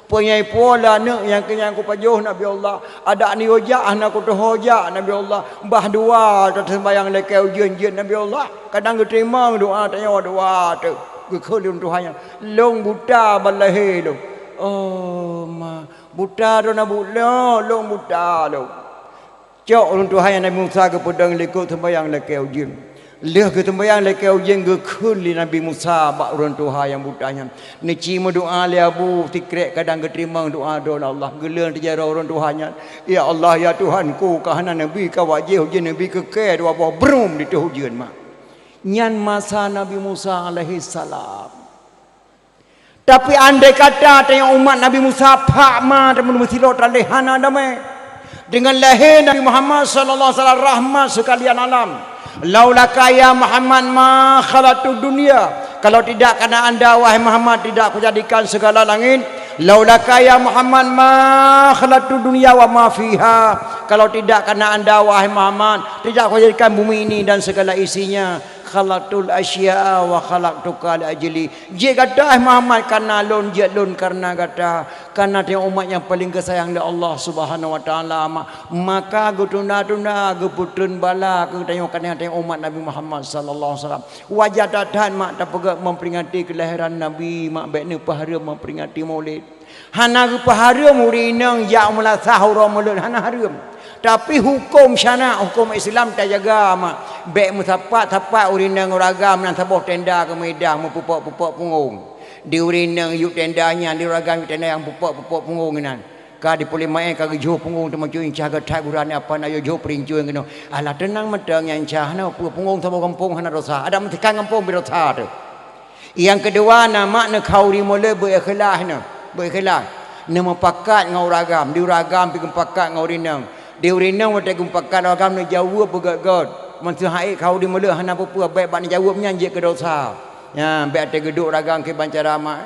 Peue nyang ipuwoe lé aneuk nyang keu nyang kupajoh, Nabi Allah. Adak neuyue jak hana kutuho jak, Nabi Allah. Bah dua taseumbahyang lakèe ujeuen jeuet, Nabi Allah. Kadang geuteurimong doa tanyoe dua teuh." Geukheun lé ureueng tuha nyan, "Lôn buta ban lahé lôn." "Oh ma, buta droeneuh buet lôn, lôn buta lôn." Cok ureueng tuha nyan Nabi Musa geupeudong likot seumbahyang lakèe ujeuen. Lheueh geuseumbahyang lakèe ujeuen geukheun lé Nabi Musa bak ureueng tuha nyang buta nyan, "Neuci meudoa lé Abu Sikrek kadang geuteurimong doa droeneuh Allah." Geuleueng teuh jaroe ureueng tuha nyan, "Ya Allah, ya Tuhanku, ka hana neubi ka wajéh ujeuen, neubi keu kèe dua boh brum ditoh ujeuen mak." Nyan masa Nabi Musa alaihissalam. Tapi andai kata tanyoe umat Nabi Musa phak ma teuma meusilot traleh hana damai. Deungon lahé Nabi Muhammad sallallahu alaihi wasallam rahmat sekalian alam. "Laulaka ya Muhammad ma khalaqtud dunya." Kalau tidak karena anda wahai Muhammad tidak kujadikan segala langit. "Laulaka ya Muhammad ma khalaqtud dunya wa ma fiha." Kalau tidak karena anda wahai Muhammad tidak kujadikan bumi ini dan segala isinya. "Khalaqtul asya'a wa khalaqtuka li ajli." Jeuet gata, hai Muhammad, kareuna lôn, jeuet lôn kareuna gata. Kareuna tanyoe umat nyang paleng geusayang lé Allah Subhanahu wa Taala, ma-, maka geutunda-tunda, geupeutrön bala keu tanyoe, kareuna tanyoe umat Nabi Muhammad sallallahu alaihi wasallam. Wajar that-that mak tapeugah memperingati kelahiran Nabi, mak bèk neupeuhareuem memperingati Maulid. Hana geupeuhareuem ureueng inong jak meulasah uroe Maulid, hana hareuem. Tapi huköm syarak, huköm Islam tajaga mak. Bèk meusapat-sapat ureueng inong ureueng agam lam saboh tenda keu meuidang meupupok-pupok punggong. Di ureueng inong yub tenda nyan, di ureueng agam yub tenda nyang pupok-pupok punggong inan. Ka di puléh maén ka geujôh punggong teuma cut incah geuthai gurane apa na yôh jôh peurincueng keunoe. Alah teunang mantong nyan incah, hana peue punggong saboh gampông hana dosa. Adak meusikan gampông beu dosa teuh. Nyang keudua na mak neukhauri mulod beu ikhlas nyoe, beu ikhlas. Neumupakat ngon ureueng agam, di ureueng agam pih geumupakat ngon ureueng inong. Di ureueng inong watèe geumupakat ureueng agam neujaweueb beugöt-göt. Meuseuha ék khauri mulod hana peue-peue, bèk bak neujaweueb nyan jeuet keu dosa. Nyan bèk watèe geuduek ureueng agam kiban cara mak.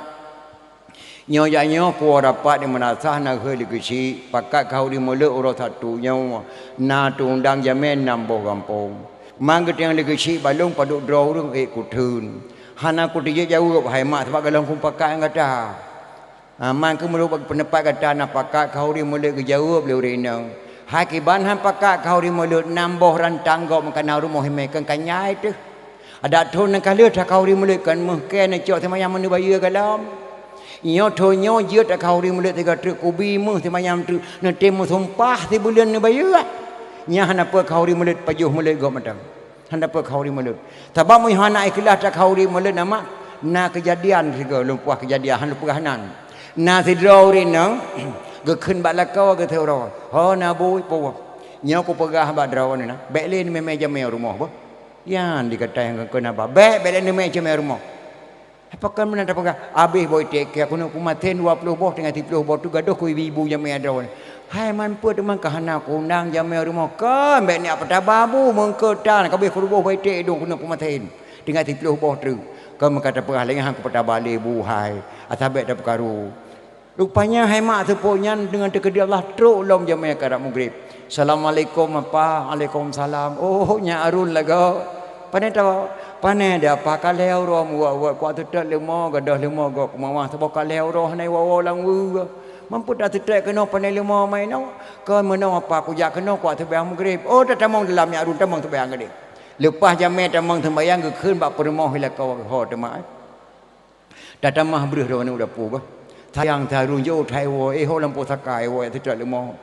Nyoe jak nyoe kuwoe rapat di meunasah na geuhôi lé geuchik, pakat khauri mulod uroe Sabtu nyoe na teuundang jamén nam boh gampông. Man geutanyong lé geuchik balong padub droe ureueng ék kutheun. Hana kuteujeuet jaweueb hai mak sabab gohlom kumupakat ngon gata. Ha, man keuh meunurot peundapat gata na pakat khauri mulod geujaweueb lé ureueng inong. Hai kiban han pakat khauri mulod nam boh rantang gob meukanan rumoh imè keu kanyai teuh. Adak thon nyang ka lheueh takhauri mulod kon meuh kèe neucok seumayang meuneuk bayeue gohlom. Nyoe thon nyoe jeuet takhauri mulod sigoe treuk kubi meuh seumayang treuk neutem meusumpah sibuleuen neubayeue. Nyan hana peue khauri mulod, pajoh mulod gob mantong. Hana peue khauri mulod. Sabab meunyoe hana ikhlaih takhauri mulod, nama na keujadian sigoe, lôn peugah keujadian, han lôn peugah nan. Na sidroe ureueng inong geukheun bak lakoe geuh siuroe, "Ho na bui peue? Nyoe kupeugah bak droeneuh na, bèk lé neumè-mè jamèe rumoh beuh." Nyan dikatai ngon keuh na ba, "Bèk, bèk lé neumè jamèe rumoh." Pakon meunan tapeugah, "Abéh boh iték kèe keunoe peumaten dua ploh boh, teungoh siploh boh teuk gadôh keu ibu-ibu jamèe droeneuh." Hai man peue teuma ka hana kuundang jamèe rumoh, kon bèk neujak peutaba bu meungkeutan, ka abéh keu reuboh boh iték idong keunoe peumaten. Teungoh siploh boh treuk. Kon meuka tapeugah lé nyan han kupeutaba lé bu hai, asai bèk tapeukaru. Rupanya hai mak seupôt nyan deungon teukeudi Allah trok lom jamèe karab mugreb. "Assalamualaikum apa." "Waalaikumsalam." "Oh, nyak Arun lagoe." "Pane tawoe?" "Pane deh apa, ka lhèe uroe muwat-wat, kuat teutot leumo, gadôh leumo gob keumawah, saboh ka lhèe uroe hana iwoe-woe lam weue. Man peue taseutôt keunoe pane leumo ma inoe? Kon meunoe apa, kujak keunoe kuat seumayang mugreb." "Oh, tatamong dalam nyak Arun, tamong seumayang keudeh." Leupah jamèe tamong seumayang geukheun bak peurumoh lakoe geuh, "Ho teuma, eh. Tatamah breuh droeneuh u dapu beuh. Sayang teuharun jeuet hai woe, eh ho lam pusaka hai woe, teutot leumo."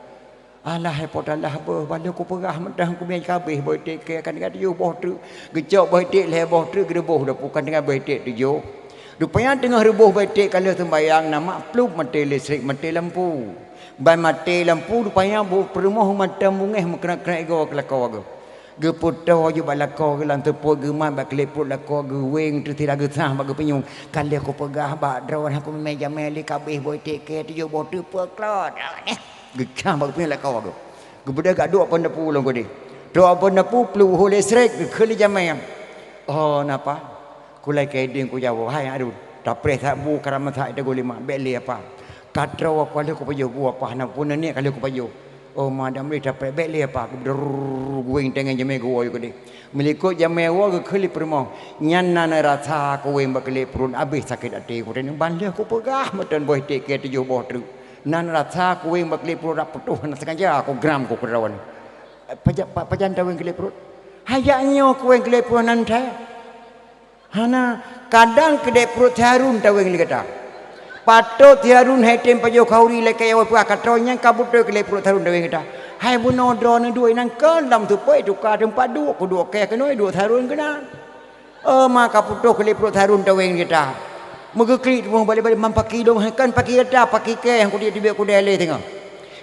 "Alah hai po talah beuh, ban lheueh kupeugah mantong kumè ka abéh boh iték kèe, kan ka tujoh boh treuk. Geucok boh iték lhèe boh treuk geureuboh u dapu, kan teungoh boh iték tujoh." Rupanya teungoh reuboh boh iték ka lheueh seumayang, na mak plup maté listrik, maté lampu. Ban maté lampu rupanya bu peurumoh mantong beungèh meukrek-krek igoe keu lakoe geuh. Geupeutoe jih bak lakoe geuh lam seupôt, geumat bak klep pruet lakoe geuh, weng teusira geusah bak geupeunyum. "Ka lheueh kupeugah bak droeneuh han kumè-mè jamèe lé, ka abéh boh iték kèe tujoh boh treuk, peuklot." Geucah bak geupeunyum lakoe geuh. Geubeudôh geuduek phôn dapu lom keudeh. Trok phôn dapu, plup ho listrik, geukheun lé jamèe. "Oh, na apa? Kulakèe idéng kujaweub, hai Arun, tapreh that bu, karam that ita guléma, bèk lé apa. Ka troe ka lheueh kupajoh bu apa, hana peue neuniet ka lheueh kupajoh. Oh, ma dam lé tapreh, bèk lé apa." Geubeudur, guweng tangai jamèe geuwoe keudeh. Meulikot jamèe woe geukheun lé peurumoh, "Nyan na neurasa kuweng bak klep pruet, abéh sakét até kuteuneuh, ban lheueh kupeugah meuton boh iték kèe tujoh boh treuk. Na neurasa kuweng bak klep pruet, dak putôh hana sengaja kugram ku keudroe." "Pajan, pa-, pajan taweng klep pruet?" "Hai jak nyoe kuweng klep pruet nan thèe." Hana, kadang klep pruet teuharun taweng lé gata. Patot teuharun hai tem pajoh khauri lakèe awai peugah ka troe, nyan ka beutôi klep pruet teuharun taweng gata. Hai bunoe droeneuh duek inan kon lam teupeu tuka teumpat duek, kuduek kèe keunoe duek teuharun keunan. Oh, ma ka putôh klep pruet teuharun taweng gata. Meugeuklik teuma balek-balek, "Man paki dong, hai kon paki gata, paki kèe nyang kudiek teubiet kudèe lé teungoh."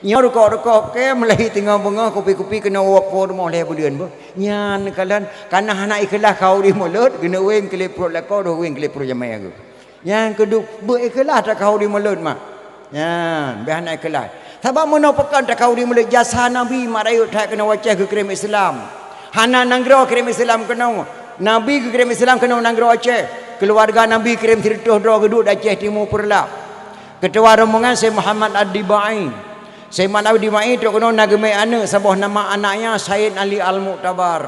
Nyoe rukok-rukok kèe meulahi teungoh beungoh, kupi-kupi keunoe woe po rumoh lhèe buleuen beuh. Nyan kalon kana hana ikhlaih khauri mulod, geuneuk weng klep pruet lakoe, deuh weng klep pruet jamèe geuh. Nyan keuduek beu ikhlaih takhauri mulod mak. Nyan bèk hana ikhlaih. Sabab meunoe pakon takhauri mulod, jasa Nabi mak rayeuk that keunoe Aceh geukirém Islam. Hana nanggroe kirém Islam keunoe. Nabi geukirém Islam keunoe nanggroe Aceh. Keuluwarga Nabi kirém sireutôh droe geuduek di Aceh Timu Peureulak. Keutua rombongan Syekh Muhammad Ad-Dibai. Syekh Muhammad Ad-Dibai trok keunoe na geumè aneuk, saboh nama aneuk nyan Said Ali Al-Mu'tabar.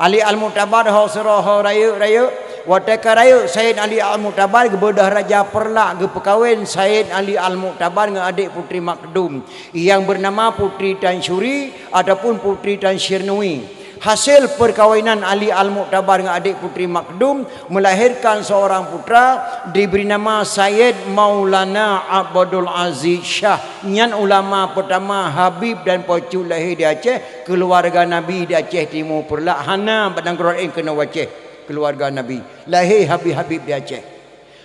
Ali Al-Mu'tabar ho sidroe ho rayeuk-rayeuk. Watèe ka rayeuk, Said Ali Al-Mu'tabar geubeudôh raja Peureulak geupeukawen Said Ali Al-Mu'tabar ngon adék Putri Makdum nyang beunama Putri Tansyuri ataupun Putri Tansyirnui. Hasil peukawinan Ali Al-Mu'tabar ngon adék Putri Makdum melahirkan seorang putra diberi nama Sayyid Maulana Abdul Aziz Syah. Nyan ulama pertama Habib dan Pocut lahé di Aceh, keuluwarga Nabi di Aceh Timu Peureulak, hana bak nanggroe laén keunoe Aceh, keuluwarga Nabi. Lahé Habib-Habib di Aceh.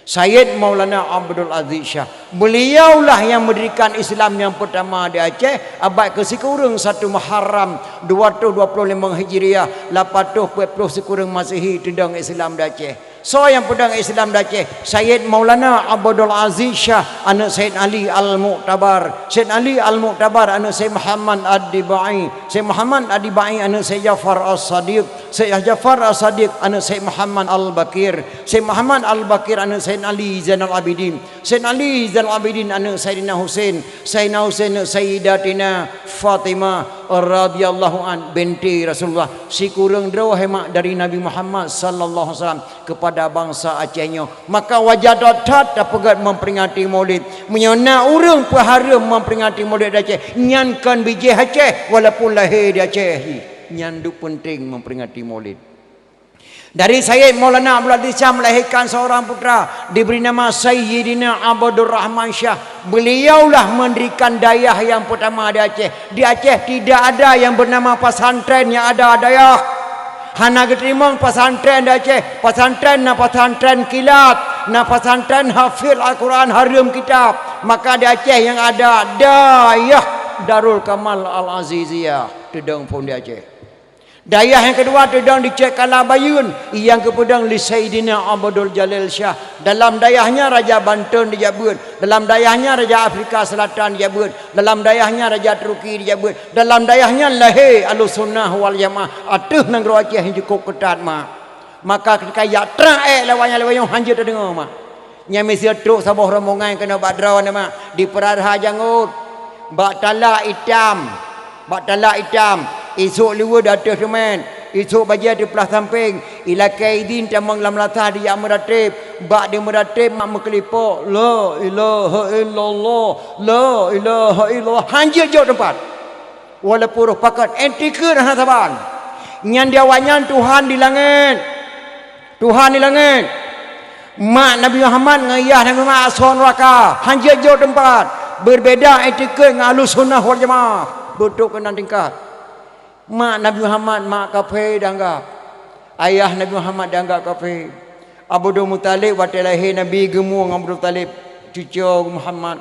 Sayyid Maulana Abdul Aziz Syah. Beliaulah yang mendirikan Islam yang pertama di Aceh, abad keusikureueng satu Muharram dua ratus dua puluh lima Hijriah, lapan ratus empat puluh sikureueng Masehi, teudong Islam di Aceh. Soe nyang peudong Islam di Aceh? Sayyid Maulana Abdul Aziz Syah, aneuk Sayyid Ali Al-Mu'tabar. Sayyid Ali Al-Mu'tabar, aneuk Sayyid Muhammad Ad-Dibai. Sayyid Muhammad Ad-Dibai, aneuk Sayyid Ja'far As-Sadiq. Sayyid Ja'far As-Sadiq, aneuk Sayyid Muhammad Al-Baqir. Sayyid Muhammad Al-Baqir, aneuk Sayyid Ali Zainal Abidin. Sayyid Ali Zainal Abidin, aneuk Sayyidina Husain. Sayyidina Husain, aneuk Sayyidatina Fatimah radhiyallahu an, binti Rasulullah. Sikureueng droe hai mak dari Nabi Muhammad sallallahu alaihi wasallam kepada bangsa Aceh nyoe. Maka wajar that-that tapeugèt memperingati Maulid. Meunyoe na ureueng peuhareuem memperingati Maulid di Aceh, nyan kon bijéh Aceh, walaupun lahé di Aceh jih. Nyan duek peunteng memperingati Maulid. Dari Sayyid Maulana Abdul Aziz Syah melahirkan seorang putra, diberi nama Sayyidina Abdul Rahman Syah. Beliaulah mendirikan dayah yang pertama di Aceh. Di Aceh tidak ada yang bernama pesantren, yang ada dayah. Hana geuteurimong pesantren di Aceh. Pesantren na pesantren kilat, na pesantren hafid Al-Quran, hareuem kitab. Maka di Aceh yang ada dayah Darul Kamal Al-Aziziyah, teudong phon di Aceh. Dayah nyang keudua teudong di Cek Kala Bayeuen, nyang geupeudong lé Saidina Abdul Jalil Syah. Dalam dayah nyan Raja Banten dijak beuet, dalam dayah nyan Raja Afrika Selatan dijak beuet, dalam dayah nyan Raja Turki dijak beuet, dalam dayah nyan lahé Ahlussunnah wal Jamaah ateueh nanggroe Aceh nyang cukôp keutat, mak. Maka ketika jak trang ék lawanya lawanyong hanjeuet tadeungoe, mak. Nyan miseue trok saboh rombongan keunoe bak droeneuh, mak, di Peuraraha Jangôt, bak tala itam, bak tala itam, isôk liweue di ateueh teumèn, isôk bajèe teuplah sampéng, ilakèe idhin tamong lam meunasah dijak meuratéb, bak di meuratéb mak meukeulipok, "La ilaha illallah, la ilaha illallah," hanjeuet jok teumpat. Walaupun roh pakat, èntikeuet hana saban. Nyan di awaknyan Tuhan di langèt. Tuhan di langèt. Mak Nabi Muhammad ngon yah Nabi Muhammad asoe neuraka, hanjeuet jok teumpat. Beubeda èntikeuet ngon Ahlussunnah wal Jamaah. Beutôi keunan tingkat. Mak Nabi Muhammad mak kafé dianggap. Ayah Nabi Muhammad dianggap kafé. Abdul Muthalib watèe lahé Nabi geumueng Abdul Muthalib, cucoe Muhammad,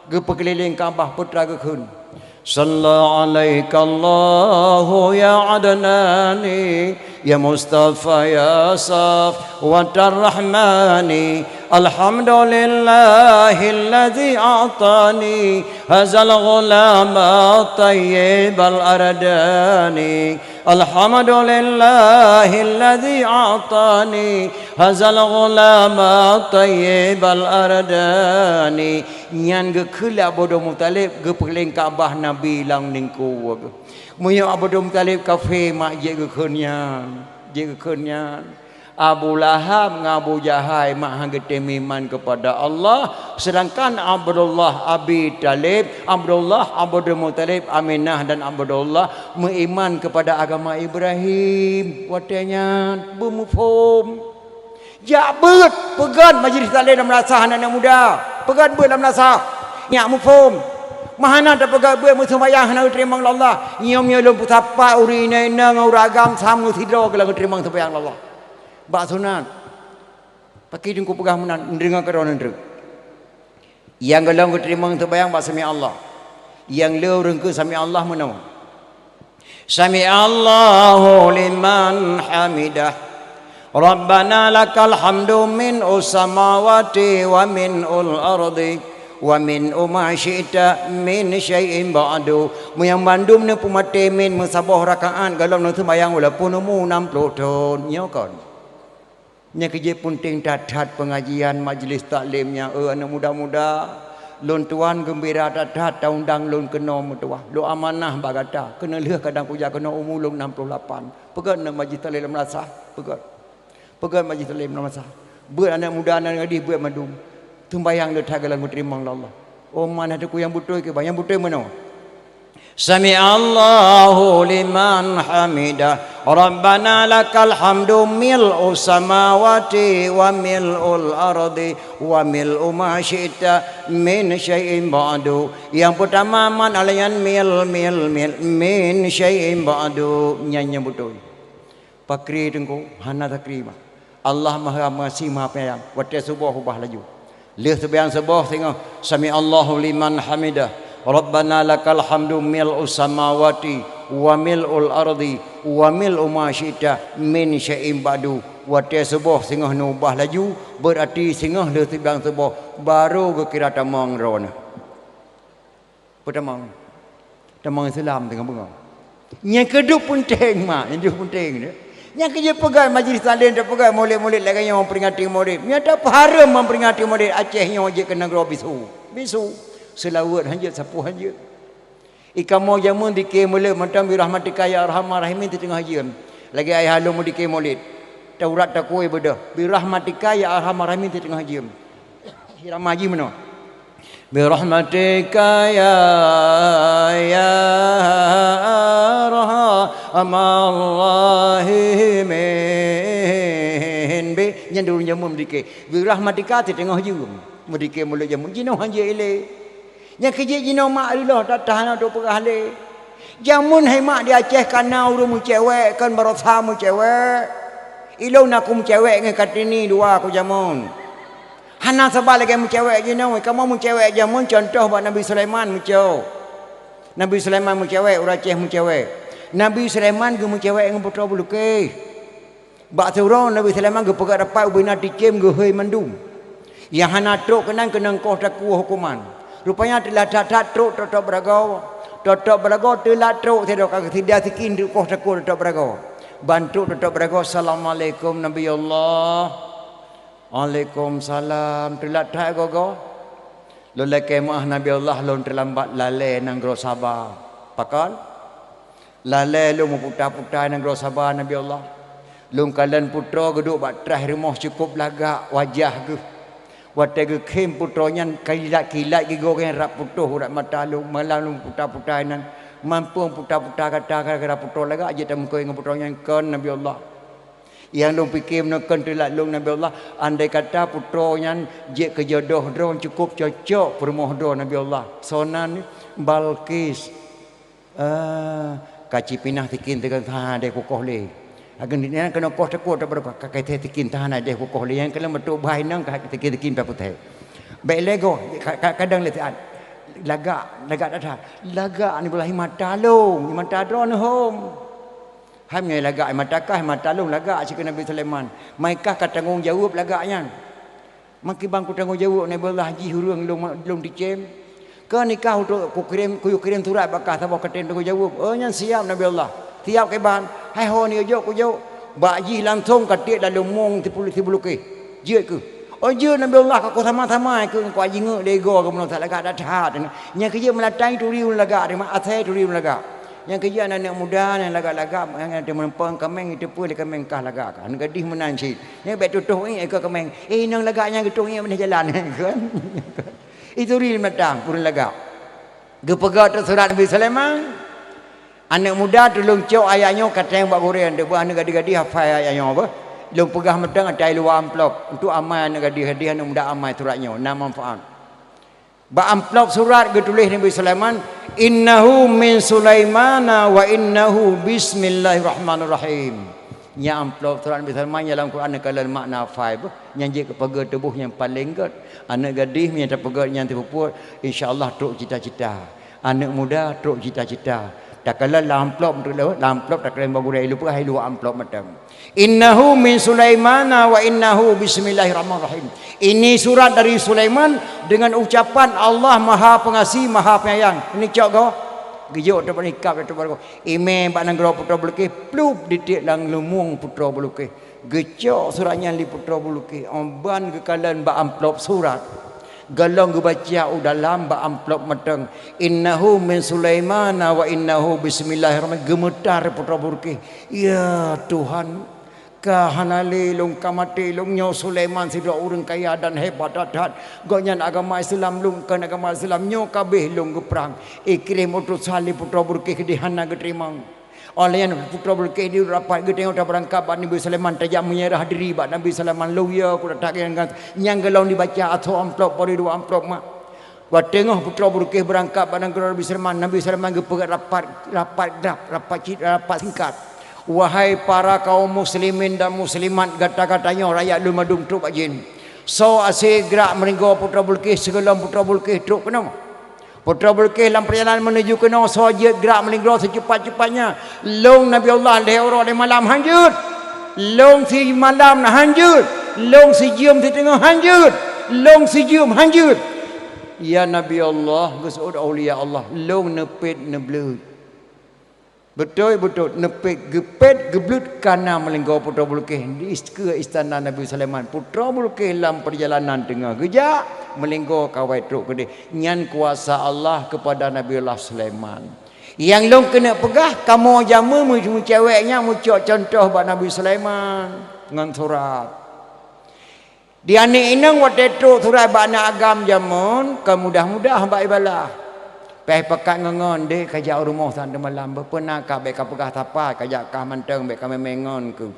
geupeukeulileng Ka'bah, putra geukheun, "Shalla 'alaikallahu ya Adnani, ya Mustafa ya Safwatar Rahmani. Alhamdulillahilladzi a'tani hazal ghulama tayyibal ardani. Alhamdulillahilladzi a'tani hazal ghulama tayyibal ardani." Nyan geukheun lé Abdul Muthalib geupeukeulileng Ka'bah Nabi lam lingkue geuh. Meunyoe Abdul Muthalib kafé, mak, jeuet geukheun nyan, jeuet geukheun nyan. Abu Lahab ngon Abu Jahai mak han geutem iman keupada Allah, seudangkan Abdullah Abi Thalib, Abdullah Abdul Muthalib, Aminah dan Abdullah meuiman keupada agama Ibrahim. Watèe nyan beumuphom. Jak beuet, peugöt majlis taklim lam meunasah aneuk-aneuk muda. Peugöt beuet lam meunasah. Nyak muphom. Meuhana tapeugöt beuet meuseumayang hana geuteurimong lé Allah. Nyoe meunyoe lôn peusapat ureueng inong-inong ngon ureueng agam sama sidroe keu lôn geuteurimong seumayang lé Allah. Bak sunat. Pakri teungku peugah meunan, neudeungoe keudroe neudeungoe. Nyang gohlom geuteurimong seumayang bak sami Allah. Nyang le ureueng keu sami Allah meunoe. Sami Allahu liman hamidah. Rabbana lakal hamdu min usamawati wa min ul ardi wa min uma syi'ta min syai'in ba'du. Meunyoe bandum neupeumaté min meusaboh rakaat gohlom neuseumayang walaupun umu nam ploh thon. Nyoe kon. Nyang keujeuet peunteng that-that peungajian majlis taklim nyan, eh, aneuk muda-muda. Lôn tuan geumbira that-that taundang lôn keunoe meutuwah. Lôn amanah bak gata, keuneulheueh kadang kujak keunoe umu lôn nam ploh lapan. Peugöt neuk majlis taklim lam meunasah, peugöt. Peugöt majlis taklim lam meunasah. Beuet aneuk muda nan gadih beuet mandum. Teumbayang le that gohlom geuteurimong lé Allah. Oh, mana teungku nyang beutôi keu bah, nyang beutôi meunoe. Sami Allahu liman hamidah. Rabbana lakal hamdu mil'u samawati wa mil'ul ardi wa mil'u ma syi'ta min syai'in ba'du. Nyang peutama man alayan mil, mil, mil, min syai'in ba'du. Nyan nyang beutôi. Pakri teungku, hana takri mah. Allah Maha Meugaséh Maha Penyayang. Watèe suboh ubah laju. Lheueh seumayang suboh singoh, sami Allahu liman hamidah. Rabbana lakal hamdu mil'u samawati wa mil'ul ardi wa mil'u ma syi'ta min syai'in ba'du. Watèe suboh singoh neubah laju, beurati singoh lheueh seumayang suboh barô geukira tamong droeneuh. Peutamong. Tamong Islam teungoh beungoh. Nyang keudua peunteng, mak, nyang keudua peunteng tu. Nyang keujeuet peugah majlis taklim, tapeugah mulod-mulod lagèe nyoe, memperingati mulod. Nyata peuhareuem memperingati mulod Aceh nyoe jeuet keu nanggroe bisu. Bisu. Seulaweuet hanjeuet, sapeue hanjeuet. Ikamoe jameun dike mulod mantong birahmatika ya arhamar rahimin teungoh jeuem. Lagèe ayah lôn meudike mulod. Taurat takue beudôh. Birahmatika ya arhamar rahimin teungoh jeuem. Irama jih meunoe. Birahmatika ya, ya arhamar rahimin. Nyan di ureuëng jameun meudike. Birahmatika teuteungoh jeuem. Meudike mulod jameun jinoe han jeuet ilée. Nyang keu jeuet jinoe mak leuloh that-that hana trok peugah lé. Jameun hai mak di Aceh ka na ureuëng meucewek kon baroesa meucewek. Ilôn na ku meucewek ngon Kartini dua ku jameun. Hana saban lagée meucewek jinoe, kamoe meucewek jameun contoh bak Nabi Sulaiman meucok. Nabi Sulaiman meucewek, ureuëng Aceh meucewek. Nabi Sulaiman geumeucewek ngon putroe beulukeh. Bak siuroe Nabi Sulaiman geupeugah rapat ubena ticém geuhôi mandum. Nyang hana trok keunan keunong koh takue huköman. Rupanya teulat that-that trok tôb-tôb beuragoe. Tôb-tôb beuragoe teulat trok sidroe ka geusida sikin di koh takue tôb-tôb beuragoe. Ban trok tôb-tôb beuragoe, "Assalamualaikum Nabi Allah." "Waalaikumsalam." Teulat that goe-goe. Lôn lakée meuáh Nabi Allah, lôn teulambat lalée nanggroe Saba. Pakon? Lalée lôn meuputa-puta nanggroe Saba, Nabi Allah. Lôn kalon putroe geuduek bak traih rumoh cukôp lagak wajah geuh. Watée geukhém putroe nyan kilat-kilat gigoe geuh rab putôh urat mata lôn, malam lôn puta-puta nan. Mampu puta-puta gata gara-gara putroe lagak jeuet tameukeue ngon putroe nyan kon, Nabi Allah. Nyang lôn pike meunoe kon teulat lôn, Nabi Allah, andai kata putroe nyan jeuet keu jodoh droe cukôp cocok peurumoh droe, Nabi Allah. Soe nan? Balqis. Ah, ka cipinah sikin teuka hana deh kukoh lé. Ageun nyan keunoe koh takue tôb beuragoe, ka keuthée sikin hana deh kukoh lé. Nyang keuneuk meutuek bah inong ka sikin-sikin pih putéh. Bék lé goe, ka-, ka-, kadang lé siat. Lagak, lagak that-that. Lagak ni beulah mata lôn, mata droeneuh hom. Hai meunyoe lagak mata kah, mata lôn lagak, sikheun Nabi Sulaiman. Mai kah ka tanggong jaweueb lagak nyan. Makiban kutanggong jaweueb Nabi Allah jih ureuëng lôn, lôn ticém. Keu nikah utok kukirém, kuyue kirém surat bak kah saboh katem tanggong jaweueb. Oh, nyan siab Nabi Allah. Siab kiban, hai ho ni jok kujok. Bak jih langsong ka tiek dalam mong sipulu-, sibulukeh. Jeuet keuh. Oh, jeuet Nabi Allah ka kusama-sama keuh, ka jingeuek lé goe keuh meunoe that lagak that-that. Nyang keu jeuet meulatang turi ulôn lagak, asai turi ulôn lagak. Nyang keu jeuet aneuëk muda nyang lagak-lagak, nyang teumeureumpok kaméng, jiteupeue lé kaméng kah lagak kah. Aneuëk gadih meunan cit. Nyan bék tutoh iék keu kaméng. Eh, inong lagak nyan geutueng iék bak jalan. Kan? Ituri meulatang ureuëng lagak. Geupeugah teuh surat Nabi Sulaiman. Aneuëk muda tulông cok ayat nyoe ka teueng bak gurée, deuh beuh aneuëk gadih-gadih hafai ayat nyoe beuh. Lôn peugah mantong ata i luwa amplop. Untuk amai aneuëk gadih-gadih, aneuëk muda amai surat nyoe, na manfaat. Bak amplop surat geutuléh Nabi Sulaiman, "Innahu min Sulaimana wa innahu bismillahirrahmanirrahim." Nyan amplop surat Nabi Sulaiman nyang lam Quran neukalon makna fai beuh, nyang jeuet keu pageue tuboh nyang paleng gét. Aneuëk gadih meunyoe tapeugét nyan teupeubuet, insya Allah trok cita-cita. Aneuëk muda trok cita-cita. Takalon lam amplop, lam amplop takalon bak gurée, lôn peugah i luwa amplop mantong. "Innahu min Sulaimana wa innahu bismillahirrahmanirrahim." Ini surat dari Sulaiman dengan ucapan Allah Maha Pengasih, Maha Penyayang. Ini cok goe. Geujok teumpat nikab teumpat goe. Imé bak nanggroe putroe Balqis, plup ditiek lam lumueng putroe Balqis. Geucok surat nyan lé putroe Balqis. Oban geukalon bak amplop surat. Gohlom geubaca u dalam bak amplop mantong. "Innahu min Sulaimana wa innahu bismillahirrahmanirrahim." Geumeutar putroe Balqis. Ya Tuhan, ka hana lé lôn ka maté lôn nyoe Sulaiman sidroe ureuëng kaya dan hebat that-that. Gobnyan agama Islam lôn kon agama Islam nyoe ka abéh lôn geuprang. Ikrimah utusan lé putroe Balqis keudéh hana geuteurimong. Óh lheueh nyan putroe Balqis di rapat geutanyoe tabeurangkat bak Nabi Sulaiman tajak meunyeurah diri bak Nabi Sulaiman lôn ya ku tatak nyang gohlom dibaca atau amplop bari dua amplop mak. Watée teungoh putroe Balqis beurangkat bak nanggroe Nabi Sulaiman, Nabi Sulaiman geupeugah rapat, rapat grab, rapat cit, rapat singkat. Wahai para kaum muslimin dan muslimat, gata-gata nyoe rakyat lôn mandum trok bak jén. Soe asie grak meulinggoe putroe Balqis sigohlom putroe Balqis trok keunoe. Putroe Balqis lam peurjalanan meunuju keunoe, soe jeuet grak meulinggoe seucepat-cepatnya. Lôn Nabi Allah lhée uroe lhée malam hanjeuet. Lôn simalam hanjeuet. Lôn sijeuem siteungoh hanjeuet. Lôn sijeuem hanjeuet. Ya Nabi Allah, geuseuôt aulia Allah, lôn neupet neubleut. Beutôi-beutôi neupet, geupet geubleut kana meulinggoe putroe Balqis di is-, keue istana Nabi Sulaiman. Putroe Balqis lam peurjalanan teungoh geujak, meulinggoe kawai trok keudéh. Nyan kuasa Allah keupada Nabi Allah Sulaiman. Nyang lôn keuneuk peugah, kamoe jameun meu-, meucewek nyan meucok cuntoh bak Nabi Sulaiman ngon surat. Di aneuëk inong watée trok surat bak aneuëk agam jameun, kon mudah-mudah bak ibalah. Péh pakat ngon-ngon deh kajak u rumoh sang teumalam, beupeuna ka bék kapeugah sapat, kajak kah mantong bék kamé-mé ngon keuh.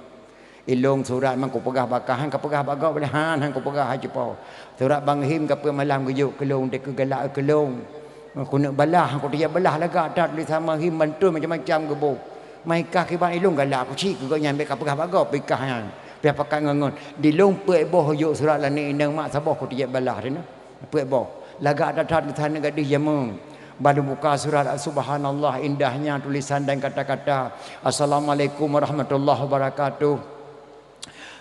Ilong surat mang kupeugah bak kah, han kapeugah bak gob lé, han, han kupeugah, hai cupo. Surat Bang Him ka peuet malam geujok keu lôn, teuka galak keu lôn. Keuneuk balah, kuteubiet balah lagak that tulisan Bang Him, bantuan macam-macam geuboh. Mai kah kiban ilong galak kucit keu gobnyan, bèk kapeugah bak gob, pih kah nyan. Pih pakat ngon-ngon. Di lôn peuet boh jok surat lagèe inong mak, saboh kuteubiet balah teuh na. Peuet boh. Lagak that-that tulisan aneuk gadih jameun. Bah lôn buka surat, subhanallah indahnya tulisan dan kata-kata. Assalamualaikum warahmatullahi wabarakatuh.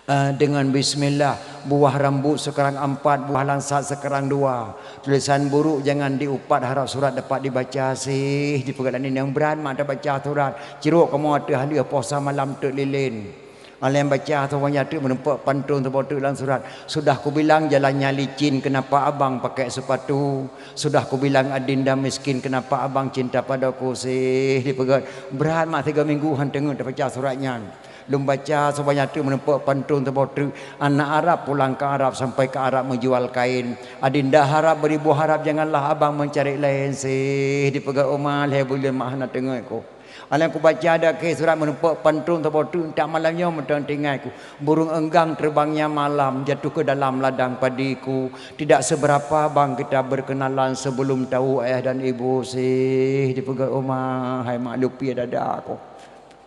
Eh, dengan bismillah, buah rambut sekarang empat, buah langsat sekarang dua. Tulisan buruk jangan diupat, harap surat dapat dibaca sih. Dipeugah lagèe nyan, brat mak tabaca surat. Cirok kamoe ateueh haleueh, posa malam teuk lilin. Alèh baca saboh nyan teuk, meurumpok pantôn saboh teuk lam surat. Sudah kubilang jalannya licin, kenapa abang pakai sepatu? Sudah kubilang adinda miskin, kenapa abang cinta padaku sih? Dipeugah, brat mak, tiga minggu han teungeut tabaca surat nyan. Lôn baca saboh nyan teuk, meurumpok pantôn saboh teuk. Anak Arab pulang ke Arab, sampai ke Arab menjual kain. Adinda harap beribu harap, janganlah abang mencari lain sih. Dipeugah, oh ma, lhèe buleuen mak hana teungeut ku. Alèh kubaca dakhe surat, meurumpok pantôn saboh teuk, entak malam nyoe mantong teuingat ku. Burung enggang terbangnya malam, jatuh ke dalam ladang padiku. Tidak seberapa bang kita berkenalan sebelum tahu ayah dan ibu sih. Dipeugah, oh ma, hai mak, lupieh dada ku.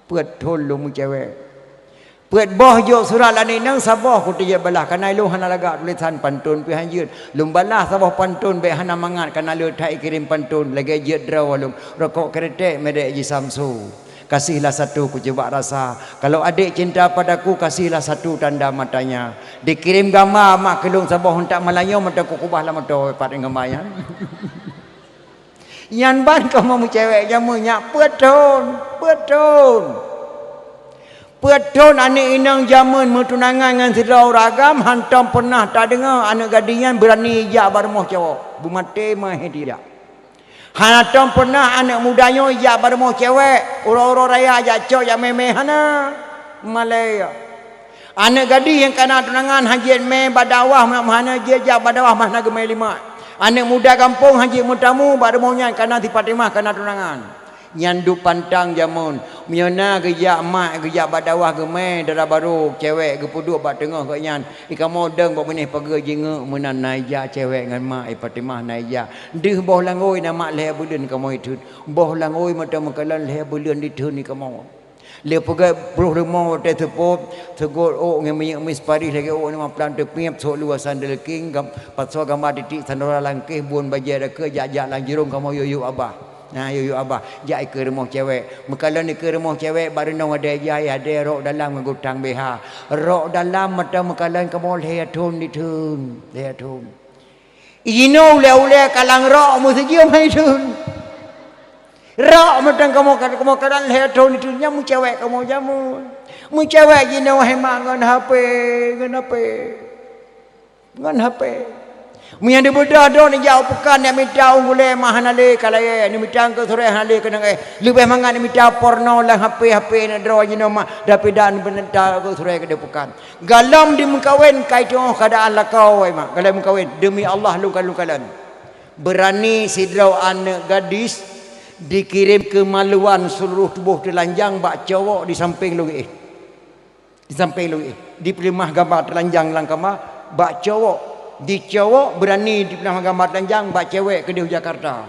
Peuet thon lôn meucewek. Peuet boh jok surat lagèe nyan, saboh kuteubiet balah, kareuna ilôn hana lagak tulisan pantôn pih han jeuet. Lôn balah saboh pantôn bèk hana mangat, kareuna le that ikirém pantôn, lagèe jeuet droe lôn. Rokok kretek merek Jisamsu. Kasihlah satu kucuba rasa. Kalau adik cinta padaku, kasihlah satu tanda matanya. Dikirém gamba mak keu lôn saboh, entak malam nyoe mantong kukubah lam moto, pat gamba nyan. Nyan ban kamoe meucewek jameun nyak peuet thon, peuet thon. Peuet thon aneuk inong jameun meutunangan ngon sidroe ureueng agam, hantom pernah tadeungoe aneuk gadih nyan beurani jak bak rumoh cowok. Beumaté meuhé dijak. Hantom pernah aneuk muda nyoe jak bak rumoh cewek, uroe-uroe raya jak cok jak mé-mé, hana. Malèe. Aneuk gadih nyang kana tunangan han jeuet mé bak dakwah, meuhana jeuet jak bak dakwah, meuhana geumé limak. Aneuk muda gampông han jeuet meutamu bak rumoh nyan, kareuna si Fatimah kana tunangan. Nyan duek pantang jameun. Meunyoe na geujak mak, geujak bak dakwah geumé dara barô, cewek geupeuduek bak teungoh gobnyan. Di kamoe dong bak binéh pageue jingeuk meunan na ijak cewek ngon mak, i Fatimah na ijak. Deuh boh langôi na mak lhèe buleuen kamoe itheun. Boh langôi mantong meukalon lhèe buleuen ditheun di kamoe. Lé peugét ploh limong watèe seupôt, seugot ôk ngon minyeuk mis paris lagèe ôk limong plang teupiep, sôk luwa sandal king, gam-, pasoe gamba titik sanora langkéh, buôn bajèe dakeu, jak-jak lam jurông kamoe yue-yue abah. Na yue-yue abah, jak ikeue rumoh cewek. Meukalon ikeue rumoh cewek, bak reunong adèe jai, adèe rok dalam ngon gutang B H. Rok dalam mantong meukalon kamoe lhèe thon ditheun, lhèe thon. Jinoe ulèe-ulèe kalang rok meuseujeuem hai thon. Rok mantong kamoe, kamoe kalon lhèe thon ditheun, nyan meucewek kamoe jameun. Meucewek jinoe hai mak ngon H P, ngon H P. Ngon H P. Meunyo dibeudôh droeneuh jak u peukan, neuk mita ôn gulèe mah hana lé ka layèe, neuk mita keu surèe hana lé keunong èh. Leubèh mangat neuk mita porno lam H P, H P neuk droe jinoe mah, tapi dan beuneuta keu surèe keudéh peukan. Galom dimeukawen ka itu'oh keuadaan lakoe, wai mak. Galom meukawen, demi Allah lôn ka lôn kalon. Beurani sidroe aneuk gadis dikirém keumaluan seuluruh tuboh teulanjang bak cowok di sampéng lôn éh. Di sampéng lôn éh. Dipeuleumah gamba teulanjang lam kama bak cowok. Di cowok beurani dipeuleumah gamba teulanjang bak cewek keudéh u Jakarta.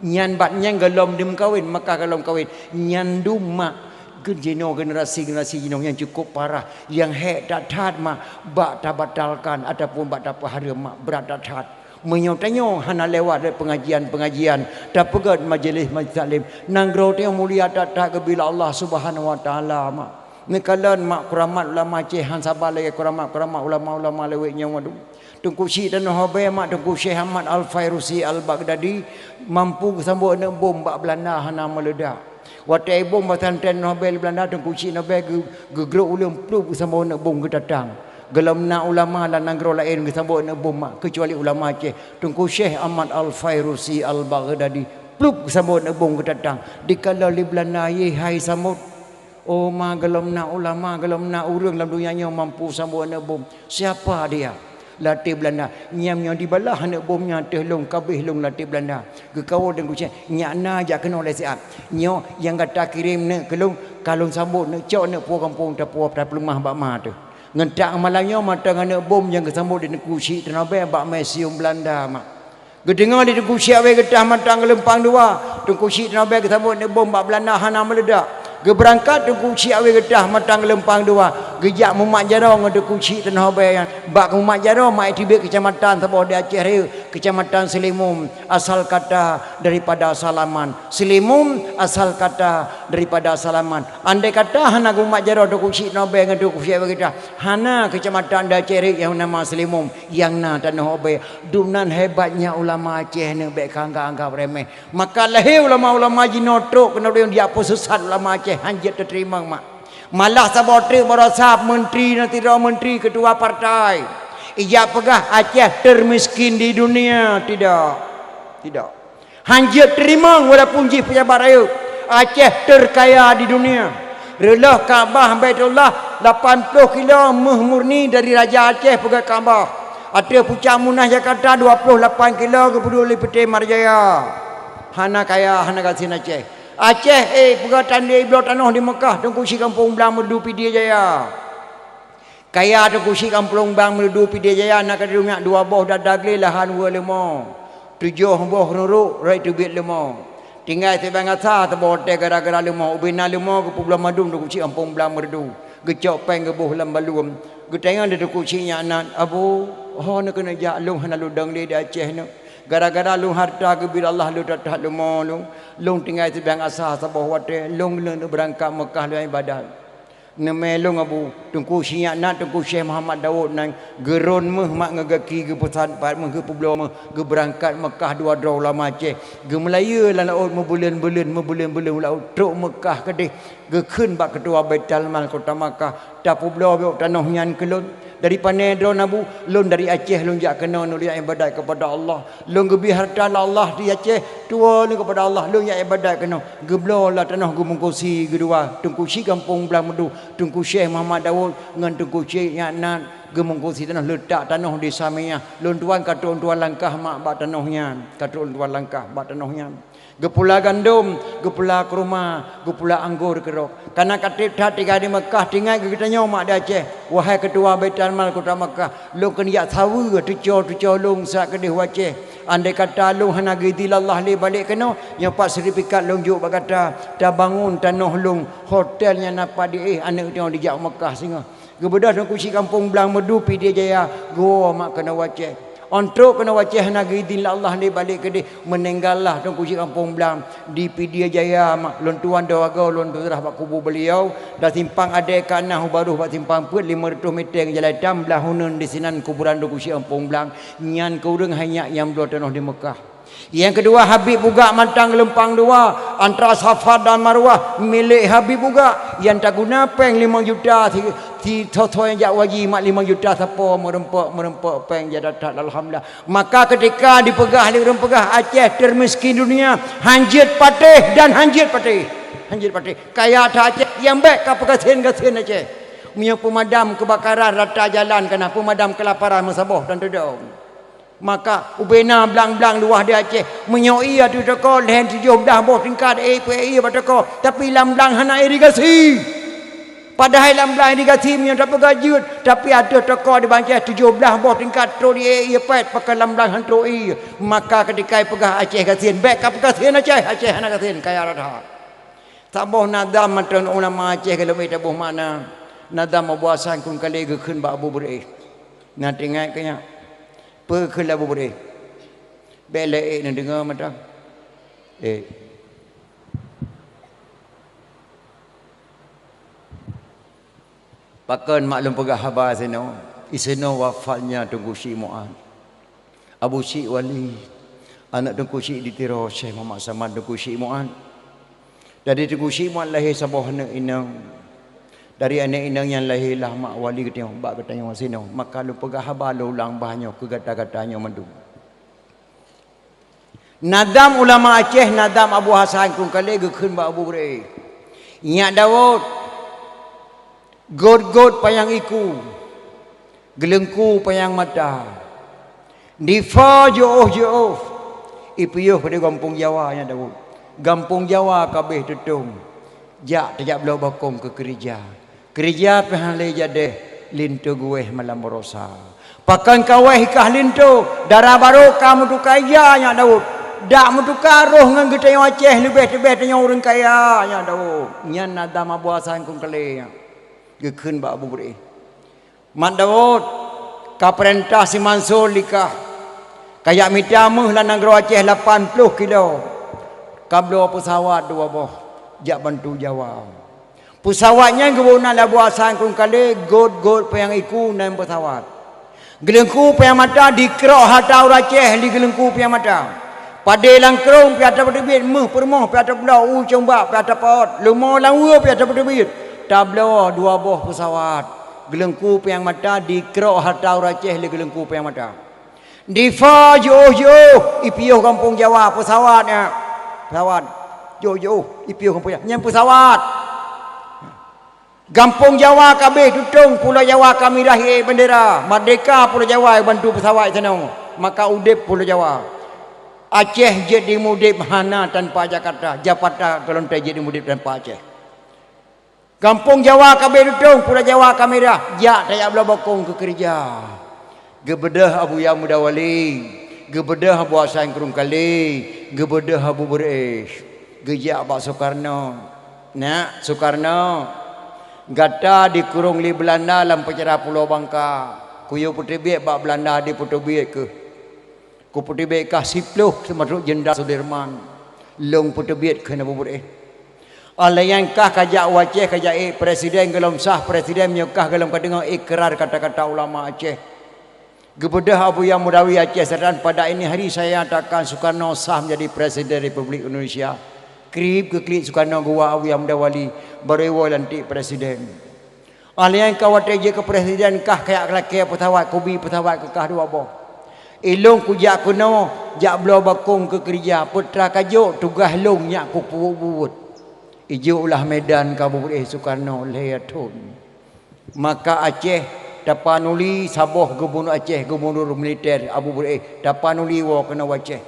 Nyan bak nyan galom dimeukawen, maka galom kawen. Nyan dum mak, jinoe generasi-generasi jinoe nyang cukup parah, nyang hék that-that mak, bak tabatalkan ataupun bak tapeuhareuem mak, brat that-that. Meunyoe tanyoe hana lewat dari pengajian-pengajian, tapeugét majelis-majelis taklim, nanggroe tanyoe mulia that-that geubila Allah Subhanahu Wa Taala mak. Neukalon mak kuramat ulama Aceh han saba lagèe kuramat-kuramat ulama-ulama lawét nyoe, waduh. Teungku Syik Tanoh Abée mak Teungku Syekh Ahmad Al-Fairusi Al-Baghdadi mampu geusambot aneuk bom bak Belanda hana meuledak. Watèe bom bak pesantren Nobel Belanda, Teungku Syik Nobel geu-, geugrok uleueng plup geusambot aneuk bom geutatang. Golom na ulama lam nanggroe laén geusambot aneuk bom mak, keucuali ulama Aceh. Teungku Syekh Ahmad Al-Fairusi Al-Baghdadi plup geusambot aneuk bom geutatang. Dikalon lé Belanda, yé hai sambot. Oh ma, golom na ulama, golom na ureueng lam donya nyoe mampu sambot aneuk bom. Siapa dia? Lam ateueh Belanda. Nyan nyoe dibalah aneuk bom nyan ateueh lôn, ka abéh lôn lam ateueh Belanda. Geukawen Teungku Syekh, nyak na jak keunoe lé siat. Nyoe nyang gata kirém neuk keu lôn, Ka lôn sambot neuk cok neuk puwoe gampông tapuwoe tapeuleumah bak ma teuh. Ngon tak malam nyoe mantong aneuk bom nyang geusambot di Teungku Chik Tanoh Bèe bak museum Beulanda mak. Geudeungoe di Teungku Chik Awe Geutah mantong geulumpang dua. Teungku Chik Tanoh Bèe geusambot aneuk bom bak Beulanda hana meuleudak. Geubeurangkat Teungku Chik Awe Geutah mantong geulumpang dua. Geujak mumat jaroe ngon Teungku Chik Tanoh Bèe nyan. Bak mumat jaroe mak teubiet keucamatan saboh di Aceh Rayeuk, Keucamatan Seulimum, asal kata daripada salaman. Seulimum asal kata daripada salaman. Andai kata hana geumat jaroe Teungku Chik Tanoh Bèe ngon Teungku Chik Awe Geutah, hana keucamatan di Aceh Rayeuk nyang nama Seulimum, nyang na Tanoh Bèe. Dumnan hebatnya ulama Aceh nyoe, bèk ka anggab-anggab remeh. Maka lahé ulama-ulama jinoe trok keunoe di Aceh, peusisat ulama Aceh, hanjeuet teuteurimong mak. Malah saboh treuk baroesa menteri, na sidroe menteri, ketua partai. Ijak peugah Aceh termiskin di dunia, tidak. Tidak. Hanjeuet teurimong walaupun jih pejabat rayeuk. Aceh terkaya di dunia. Reuloh Ka'bah Baitullah lapan ploh kilo méuh murni dari Raja Aceh peugöt Ka'bah. Ateueh pucak Munah Jakarta dua ploh lapan kilo geupeuduek lé Peuté Marjaya. Hana kaya, hana gasien Aceh. Aceh, eh, peugah tandé bloe tanoh di Meukah, Teungku Chik Gampông Blang Meureudu Pidie Jaya. Kaya Teungku Chik Gampông Blang Meureudu Pidie Jaya na keudroe nyak dua boh dada glé lahan weu leumo. Tujoh boh ruruk rot teubiet leumo. Tinggai sibang asa saboh watèe gara-gara leumo, ubena leumo geupubloe mandum Teungku Chik Gampông Blang Meureudu. Geucok péng geuboh lam baluem. Geutanyong lé Teungku Chik nyak nan, "Abu, ho neukeuneuk jak lôn hana lôn dong lé di Aceh nyoe. Gara-gara lôn hareuta geubri Allah lôn that-that leumo lôn. Lôn tinggai sibang asa saboh watèe, lôn keuneuk beurangkat Meukah lôn ibadat." "Neumè lôn Abu, Teungku Chik nyak nan Teungku Syekh Muhammad Daud nan geurôn méuh mak ngon gaki geupeusan pat méuh geupubloe méuh geubeurangkat Meukah dua droe ulama Aceh. Geumeulayeue lam laôt meubuleuen-buleuen, meubuleuen-buleuen lam laôt trok Meukah keudeh geukheun bak keutua Baitul Mal kota Meukah, 'Tapubloe bak tanoh nyan keu lôn.' 'Dari pané droeneuh Abu?' 'Lôn dari Aceh lôn jak keunoe lôn jak ibadat keupada Allah. Lôn geubri hareuta lé Allah di Aceh, tuwoe lôn keupada Allah lôn jak ibadat keunoe.' Geubloe lah tanoh geumungkusi geudua, Teungku Chik Gampông Blang Meureudu, Teungku Syekh Muhammad Daud ngon Teungku Chik nyak nan geumungkusi tanoh, leutak tanoh di Samiyah. Lôn tuan ka trok lôn tuan langkah mak bak tanoh nyan, ka trok lôn tuan langkah bak tanoh nyan. Geupula gandom, geupula keuruma, geupula anggô keudroe. Kana ka trép that tinggai di Meukah, teuingat geutanyoe mak di Aceh, wahai keutua Baitul Mal kota Meukah, lôn keuneuk jak saweue tucoe-tucoe lôn sat keudeh u Aceh. Andai kata lôn hana geuidhin lé Allah lé balek keunoe, nyoe pat seurtifikat lôn jok bak gata, tabangon tanoh lôn, hotel nyang na pat di éh aneuk tanyoe dijak u Meukah singoh. Geubeudôh Teungku Chik Gampông Blang Meureudu Pidie Jaya, geuwoe mak keunoe u Aceh. 'Oh trok keunoe u Aceh hana geuidhin lé Allah lé balek keudeh, meuninggal lah Teungku Chik Gampông Blang di Pidie Jaya mak, lôn tuan dua goe lôn peusarah bak kubu beuliau, dan simpang adèe ka na u barôh bak simpang peuet limong reutôh mètè ngon jalan itam blah uneun disinan kuburan Teungku Chik Gampông Blang, nyan keu ureueng hai nyak nyang bloe tanoh di Meukah. Nyang keudua, Habib Bugak mantong geulumpang dua, antara Safa dan Marwah milék Habib Bugak, nyang taguna péng limong juta si, si soe-soe nyang jak haji mak limong juta sapo meureumpok-meureumpok péng jak that-that, alhamdulillah. Maka keutika dipeugah lé ureueng peugah Aceh termiskin dunia, hanjeuet patéh dan hanjeuet patéh. Hanjeuet patéh. Kaya that Aceh, nyang bèk ka peugasien-gasien Aceh. Meunyoe peumadam keubakaran rata jalan ka na, peumadam keulaparan meusaboh dan teudong. Maka ubena blang-blang luwah di Aceh. Meunyoe ié ateueh toko lhèe tujoh blah boh tingkat, éh, peuék ié bak toko, tapi lam blang hana irigasi. Padahai lam blang irigasi meunyoe tapeugah jeuet, tapi ateueh toko di Aceh tujoh blah boh tingkat trok di ék ié pèt, pakon lam blang han trok ié. Maka keutika ipeugah Aceh gasien, bèk ka peugasien Aceh, Aceh hana gasien, kaya rata. Saboh nadam mantong ulama Aceh golom éh taboh makna. Nadam Abu Hasan Krueng Kalé geukheun bak Abu Beureu'éh. Na teuingat keu nyan? Peue kheun lé Abu Beureu'éh? Bèk lé ék neudeungoe mantong. Éh. Pakon mak lôn peugah haba sinoe? Isinoe wafatnya Teungku Chik Mu'ad. Abu Chik Wali, aneuk Teungku Chik di Tiro, Syekh Muhammad Saman Teungku Chik Mu'ad. Dari Teungku Chik Mu'ad lahé saboh aneuk inong. Dari aneuk inong nyan lahé lah mak wali geutanyoe, bak geutanyoe sinoe. Maka lôn peugah haba lôn ulang bah nyoe keu gata-gata nyoe mandum. Nadam ulama Aceh, nadam Abu Hasan Krueng Kalé geukheun bak Abu Beureu'éh. Nyak Daud, gôt-gôt panyang iku, geuleungku panyang mata. Difa jiôh-jiôh, ipiôh di gampông Jawa nyan Daud. Gampông Jawa ka abéh tutông. Jak tajak bloe bakong keu keurija. Keurija pih hana lé jadeh, linto geuwéh malam barosa. Pakon kawéh kah linto, dara barô ka meutuka ija nyak Daud. Dak meutuka roh ngon geutanyoe Aceh leubeh teubeh tanyoe ureuëng kaya nyak Daud. Nyan na dama buasa kong kale nyan. Geukheun bak Abu Beureueh. Mat Daud, ka peurintah si Mansur likah, kajak mita méuh lam nanggroe Aceh lapan ploh kilo, kabloe peusawat dua boh jak bantu Jawa. Peusawat nyan geuboh na lé Abu Hasan Krueng Kalé, gôt-gôt panyang iku nan peusawat. Geuleungku panyang mata dikrok hareuta ureuëng Aceh lé geuleungku panyang mata. Padé lam krueng pih atra peuteubiet, méuh peurumoh pih atra peuloh, u cong bak pih atra peuot, leumo lam weue pih atra peuteubiet. Tabloe dua boh peusawat. Geuleungku panyang mata dikrok hareuta ureuëng Aceh lé geuleungku panyang mata. Difa jiôh-jiôh ipiôh gampông Jawa peusawat nyan. Peusawat. Jiôh-jiôh ipiôh gampông Jawa. Nyan peusawat. Gampông Jawa ka abéh tutong, Pulo Jawa ka mirah iék bendera. Merdeka Pulo Jawa bantu peusawat tanoh. Maka udeb Pulo Jawa. Aceh jeuet dimudeb hana tanpa Jakarta. Jakarta golom teuk jeuet dimudeb tanpa Aceh. Gampông Jawa ka abéh tutong, Pulo Jawa ka mirah, jak tajak bloe bakong keu keurija. Geubeudôh Abuya Muda Wali, geubeudôh Abu Hasan Krueng Kalé, geubeudôh Abu Beureueh, geujak bak Sukarno. Nak, Sukarno, gata dikurong lé Beulanda lam peucara Pulo Bangka. Kuyue peuteubiet bak Beulanda dipeuteubiet keuh. Kupeuteubiet kah siploh seumeurok Jenderal Sudirman. Lôn peuteubiet kheun Abu Beureueh. Óh lheueh nyan kah kajak u Aceh kajak ék presiden gohlom sah presiden meunyoe kah gohlom kadeungoe ikrar kata-kata ulama Aceh. Geubeudôh Abuya Muda Wali Aceh Selatan, pada ini hari saya nyatakan Sukarno sah menjadi Presiden Republik Indonesia. Krieb geuklik Sukarno geuwa Abuya Muda Wali, barô iwoe lantik presiden. Óh lheueh nyan ka watée jeuet keu presiden kah kajak lakée peusawat, kubi peusawat keu kah dua boh. Ilôn kujak keunoe jak bloe bakong keu keurija, peue teuma kajok tugaih lôn nyak kupeubuet. Ijok ulah Medan keu Abu Beureueh Sukarno lhée thon. Maka Aceh tapanuli saboh gubunur Aceh, gubunur militer Abu Beureueh tapanuli woe keunoe u Aceh.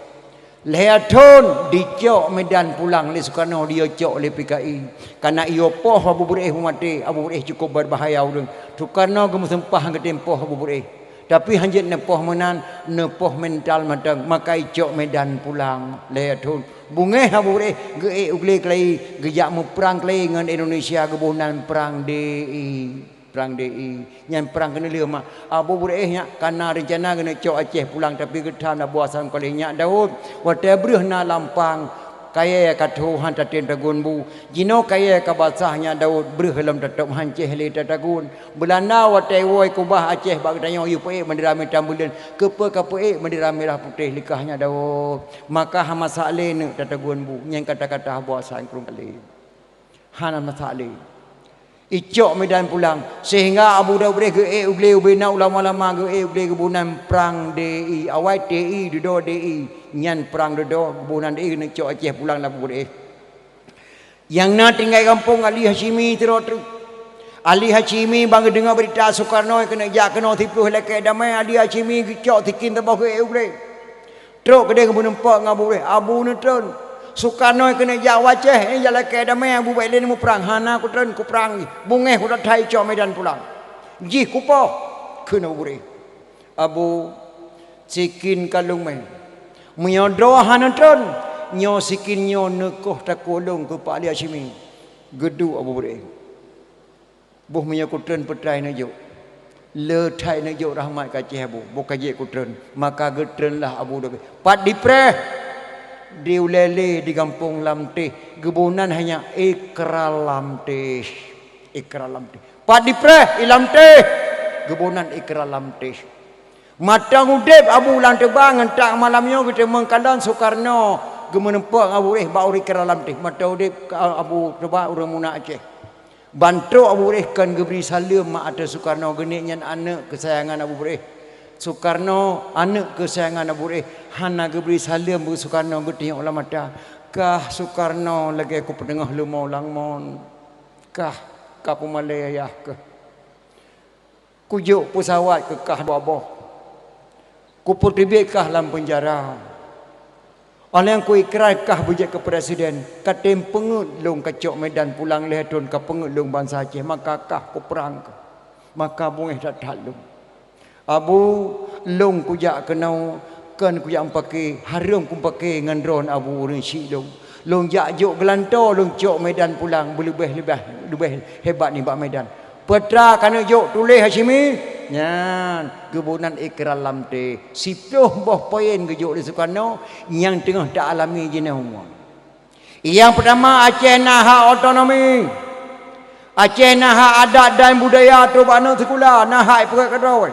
Lhée thon dicok Medan pulang lé Sukarno, diyue cok lé P K I. Kana iyue poh Abu Beureueh meumaté, Abu Beureueh cukup berbahaya ureuëng. Sukarno geumeuseumpah geutem poh Abu Beureueh. Tapi hanjeuet neupoh meunan, neupoh mental mantong, maka icok Medan pulang lhée thon. Beungéh Abu Beureueh geuék u glé keulayi, geujak meuprang keulayi ngon Indonesia geuboh nan Prang D I. Prang D I, nyan prang keuneulheueh mak. Abu Beureueh nyak kana reuncana geuneuk cok Aceh pulang, tapi geutham Abu Hasan Krueng Kalé nyak Daud. Watée breueh na lampang, kayée ka tho han tatem tagun bu. Jinoe kayée ka basah nyak Daud, breueh lom tatôb hancéh lé tatagun. Beulanda watée woe keubah Aceh bak geutanyoe yue peuék bendera mita buleuen, keupeue ka peuék bendera mirah putéh likah nyak Daud. Maka hana masak lé neuk tatagun bu, nyan kata-kata Abu Hasan Krueng Kalé. Hana masak lé. Icok Medan pulang, sehingga Abu Daud Beureueh geuék u glé ubena ulama-ulama geuék u glé geuboh nan Prang D I, awai T I dudoe D I, nyan Prang dudoe geuboh nan D I geuneuk cok Aceh pulang lam Abu Beureueh. Nyang na tinggai gampông Ali Hasyimi sidroe treuk. Ali Hasyimi ban geudeungoe beurita Sukarno keuneuk jak keunoe siploh lakée damé, Ali Hasyimi geucok sikin saboh geuék u glé. Trok keudeh geumeunumpok ngon Abu Beureueh, Abu neutreun. Sukarno keuneuk jak u Aceh, eh, jak lakée damé Abu bék lé neumuprang, hana kutreun kuprang jih. Beungéh kutatha icok Medan pulang. Jih kupoh, kheun Abu Beureueh. Abu, sikin ka lôn mé. Meunyoe droe hana treun, nyoe sikin nyoe neukoh takue lôn keu Pak Ali Hasyimi. Geuduek Abu Beureueh. Boh meunyoe kutreun peutrai neujok. Le that neujok rahmat keu Aceh Abu, boh ka jeuet kutreun. Maka geutreunlah Abu Daud. Pat dipreh, di ulée lé di gampông Lamteh, geuboh nan hanya Ikra Lamteh. Ikra Lamteh. Pat dipreh i Lamteh, geuboh nan Ikra Lamteh. Mantong udeb Abu Lam Teuba ngon tak malam nyoe geuteumeung kalon Sukarno geumeunumpok ngon Abu Beureueh bak ureuëng Ikra Lamteh. Mantong udeb Abu Teuba ureuëng meunan Aceh. Ban trok Abu Beureueh kon geubri saleuem mak ateueh Sukarno, geuneuk nyan aneuëk keusayangan Abu Beureueh. Sukarno aneuëk keusayangan Abu Beureueh hana geubri saleuem bak Sukarno, geutunyok lam mata. Kah Sukarno lagée kupeuteungoh leumo lam mon. Kah ka peumalée ayah keuh. Kujok peusawat keu kah dua boh. Kupeuteubiet kah lam peunjara. Óh lheueh nyan kuikrar kah beujeuet keu presiden, ka tem peungeuet lôn kacok Medan pulang lhèe thon, ka peungeuet lôn bansa Aceh, maka kah kuprang kah. Maka beungéh that-that lôn. Abu, lôn kujak keunoe, kon kujak meupaké, hareuem kumeupaké ngon droen Abu ureueng chik lôn. Lôn jak jok geulantoe, lôn cok Medan pulang, beuleubeh-leubeh, leubeh hebat nibak Medan. Peue atra ka neujok tuléh Hasyimi? Nyan, geuboh nan ikrar lam teh. Siplôh boh poin geujok lé Sukarno nyang teungoh ta-alami jinoe. Nyang peutama, Aceh na hak otonomi. Aceh na hak adat dan budaya trok bak aneuk sikula, na hak ipeugét keudroe.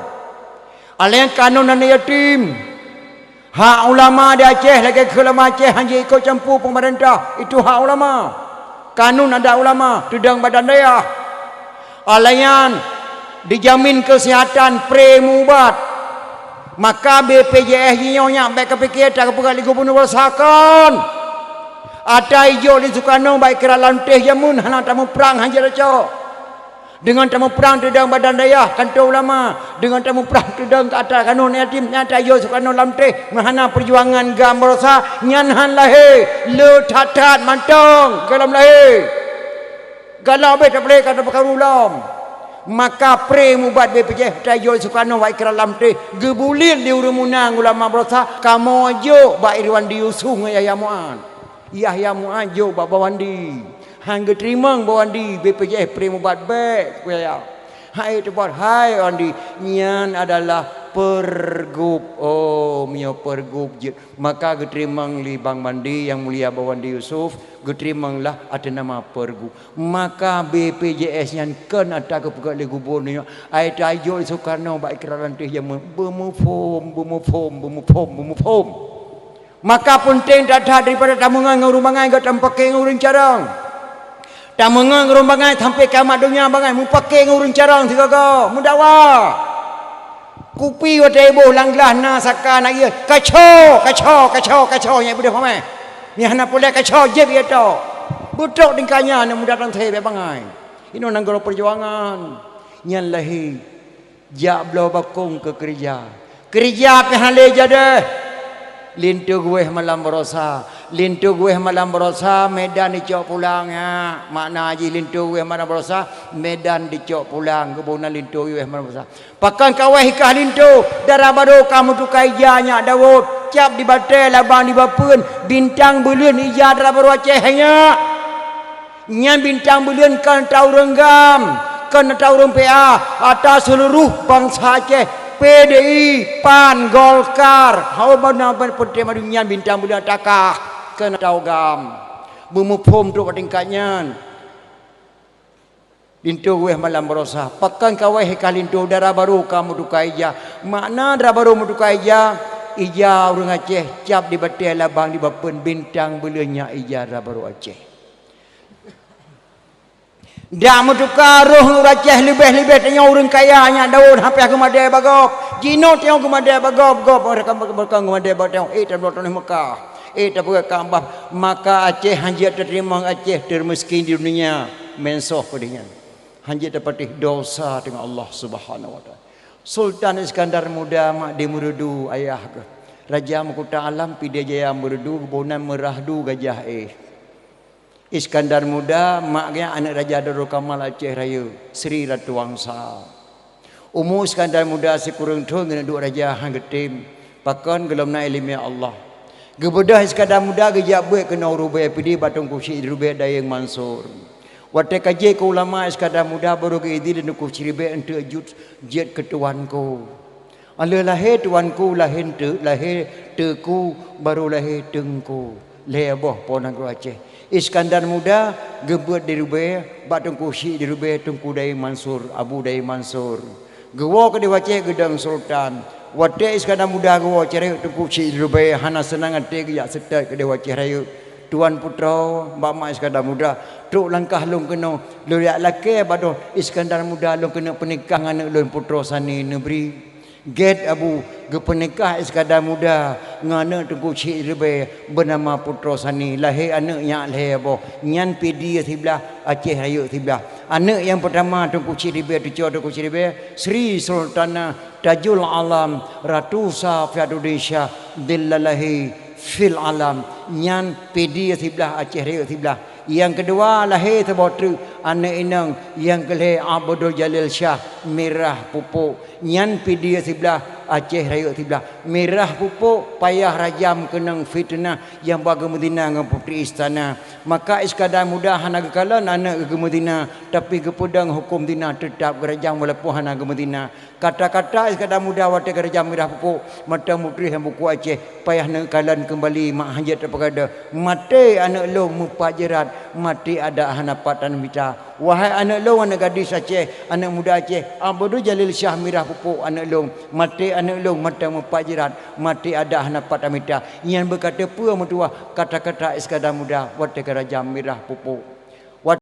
Alèh nyan kanun aneuk yatim. Hak ulama di Aceh, lagèe keu ulama Aceh hana ikot campur peumeurintah, itu hak ulama. Kanun adat ulama, teudong badan dayah. Alèh nyan, dijamin keusihatan, pre meuubat. Maka B P J S jinoe nyan bèk kapiké, atra geupeugah lé gubunur, rasakan. Atra ijok lé Sukarno bak ikrar lam teh jameun, hana tamuprang, hana jeuet tacok. Deungon tamuprang teudong badan dayah, kantô ulama. Deungon tamuprang teudong keu atra kanun yatim, nyang atra ijok Sukarno lam teh, meuhana peujuangan GAM baroesa, nyan han lahé, le that-that mantong gohlom lahé. Galak beh tapeulé ka tapeukaru lom. Maka pre meuubat B P J S atra ijok Sukarno bak ikrar lam teh, geubuliet lé ureueng muna ngon ulama baroesa, kamoe jok bak Irwandi Yusuf ngon Yahya Mu'ad. Yahya Mu'ad jok bak Bawandi. Han geuteurimong Bawandi, B P J S pre meuubat bèk, Yahya. Hai teupat, hai Wandi, nyan adalah pergub. Oh, meunyoe pergub jeuet, maka geuteurimong lé Bang Wandi, Yang Mulia Bawandi Yusuf, geuteurimonglah ateueh nama pergub. Maka B P J S nyan kon atra geupeugét lé gubunur nyoe, ai tajok lé Sukarno bak ikrar lam teh jameun, beumuphom, beumuphom, beumuphom, beumuphom. Maka peunteng that-that daripada tameungon ngon ureueng bangai, gata meupaké ngon ureueng carông. Tameungon ngon ureueng bangai sampai kiamat donya, bangai meupaké ngon ureueng carông sigoe-goe, meudakwah. Kupi watèe iboh lam glah na saka na ié, kaco, kaco, kaco, kaco, nyan beudôh pamé. Nyan hana puléh kaco, jép ié tok. Beutrok tingkat nyan, aneuk muda teuntèe bèk bangai. Inoe nanggroe peujuangan. Nyan lahé. Jak bloe bakong keu keureuja. Keureuja pih hana lé jadeh. Linto geuwéh malam baroesa. Linto geuwéh malam baroesa, Medan dicok pulang, ya. Makna jih linto geuwéh malam baroesa, Medan dicok pulang. Geuboh nan linto geuwéh malam baroesa. Pakon ka wéh i kah linto, dara barô ka meutuka ija nyak Daud. Cap di batèe, labang di bapeuen, bintang buleuen ija dara barô Aceh nyak. Nyan bintang buleuen kon ata ureueng GAM, kon ata ureueng P A, ata seuluruh bansa Aceh, P D I, PAN, Golkar. Hao bana ban peunteng madu nyan bintang buleuen ata kah, kon ata GAM. Beumuphom trok bak tingkat nyan. Linto geuwéh malam baroesa, pakon ka wéh i kah linto, dara barô ka meutuka ija. Makna dara barô meutuka ija, ija ureueng Aceh, cap di batèe, labang di bapeuen, bintang buleuen nyak ija dara barô Aceh. Dak meutuka roh ureueng Aceh leubeh-leubeh tanyoe ureueng kaya nyak Daud, hana piah geumadé bak gob. Jinoe tanyoe geumadé bak gob, gob, gob geumadé bak tanyoe. Eh, tabloe tanoh Mekah. Eh, tapeugah Ka'bah. Maka Aceh hana jeuet tateurimong, Aceh termiskin di dunia. Meusoh peudeh nyan. Hana jeuet tapatéh dosa teungoh Allah Subhanahu wa Taala. Sultan Iskandar Muda mak di Meureudu ayah geuh. Raja Meukuta Alam Pidie Jaya Meureudu, geuboh nan Meurahdu Gajah Éh. Iskandar Muda, mak geuh aneuk Raja Darul Kamal Aceh Rayeuk, Sri Ratu Wangsa. Umu Iskandar Muda sikureueng thon geuneuk duek raja han geutem, pakon gohlom na ileumèe Allah. Geubeudôh Iskandar Muda geujak beuet keunoe u Rubèe Pidie bak Teungku Chik di Rubèe Dayeueng Mansur. Watèe ka jeuet keu ulama, Iskandar Muda barô geuidhin lé Teungku Chik Ribèe eunteuk jeuet, jeuet keu tuanku. Alheuh lahé tuanku, lahé eunteuk, lahé teuku, barô lahé teungku. Lhèe boh po nanggroe Aceh. Iskandar Muda geubeuet di Rubèe, bak Teungku Chik di Rubèe, Teungku Dayeueng Mansur, Abu Dayeueng Mansur. Geuwoe keudéh u Aceh geudong sultan. Watèe Iskandar Muda geuwoe Aceh Rayeuk, Teungku Chik di Rubèe hana seunang até, geujak seutôt keudéh u Aceh Rayeuk. Tuan putroe, bak mak Iskandar Muda, trok langkah lôn keunoe, lôn jak lakèe bak droe Iskandar Muda, lôn keuneuk peunikah ngon aneuk lôn, Putroe Sani Neubri. Gèt Abu, geupeunikah Iskandar Muda ngon aneuk Teungku Chik di Rubèe beunama Putroe Sani, lahé aneuk nyak lhèe boh, nyan Pidie siblah, Aceh Rayeuk siblah. Aneuk nyang peutama Teungku Chik di Rubèe, cucoe Teungku Chik di Rubèe, Sri Sultanah Tajul Alam Ratu Safiatuddin Syah, dhillal lahé fil alam, nyan Pidie siblah, Aceh Rayeuk siblah. Nyang keudua lahé saboh treuk aneuk inong, nyang keulhèe Abdul Jalil Syah, Mirah Pupuk, nyan Pidie siblah, Aceh Rayeuk siblah. Mirah Pupuk payah rajam keunong fiteunah nyang ba geumeuzina ngon putri istana. Maka Iskandar Muda hana geukalon aneuk geumeuzina, tapi geupeudong huköm zina, teutab geurajam walaupun hana geumeuzina. Kata-kata Iskandar Muda watèe geurajam Mirah Pupuk, mantong mutrih lam buku Aceh, payah neukalon keumbali mak hanjeuet teupeugah, "Maté aneuk lôn meupat jeurat, maté adak hana pat tanah mita." Wahai aneuk lôn, aneuk gadis Aceh, aneuk muda Aceh, Abdul Jalil Syah Mirah Pupuk aneuk lôn, maté aneuk lôn mantong meupat jeurat, maté adak hana pat tanah mita. Nyan beukata peue meutuwah kata-kata Iskandar Muda watèe geurajam Mirah Pupuk.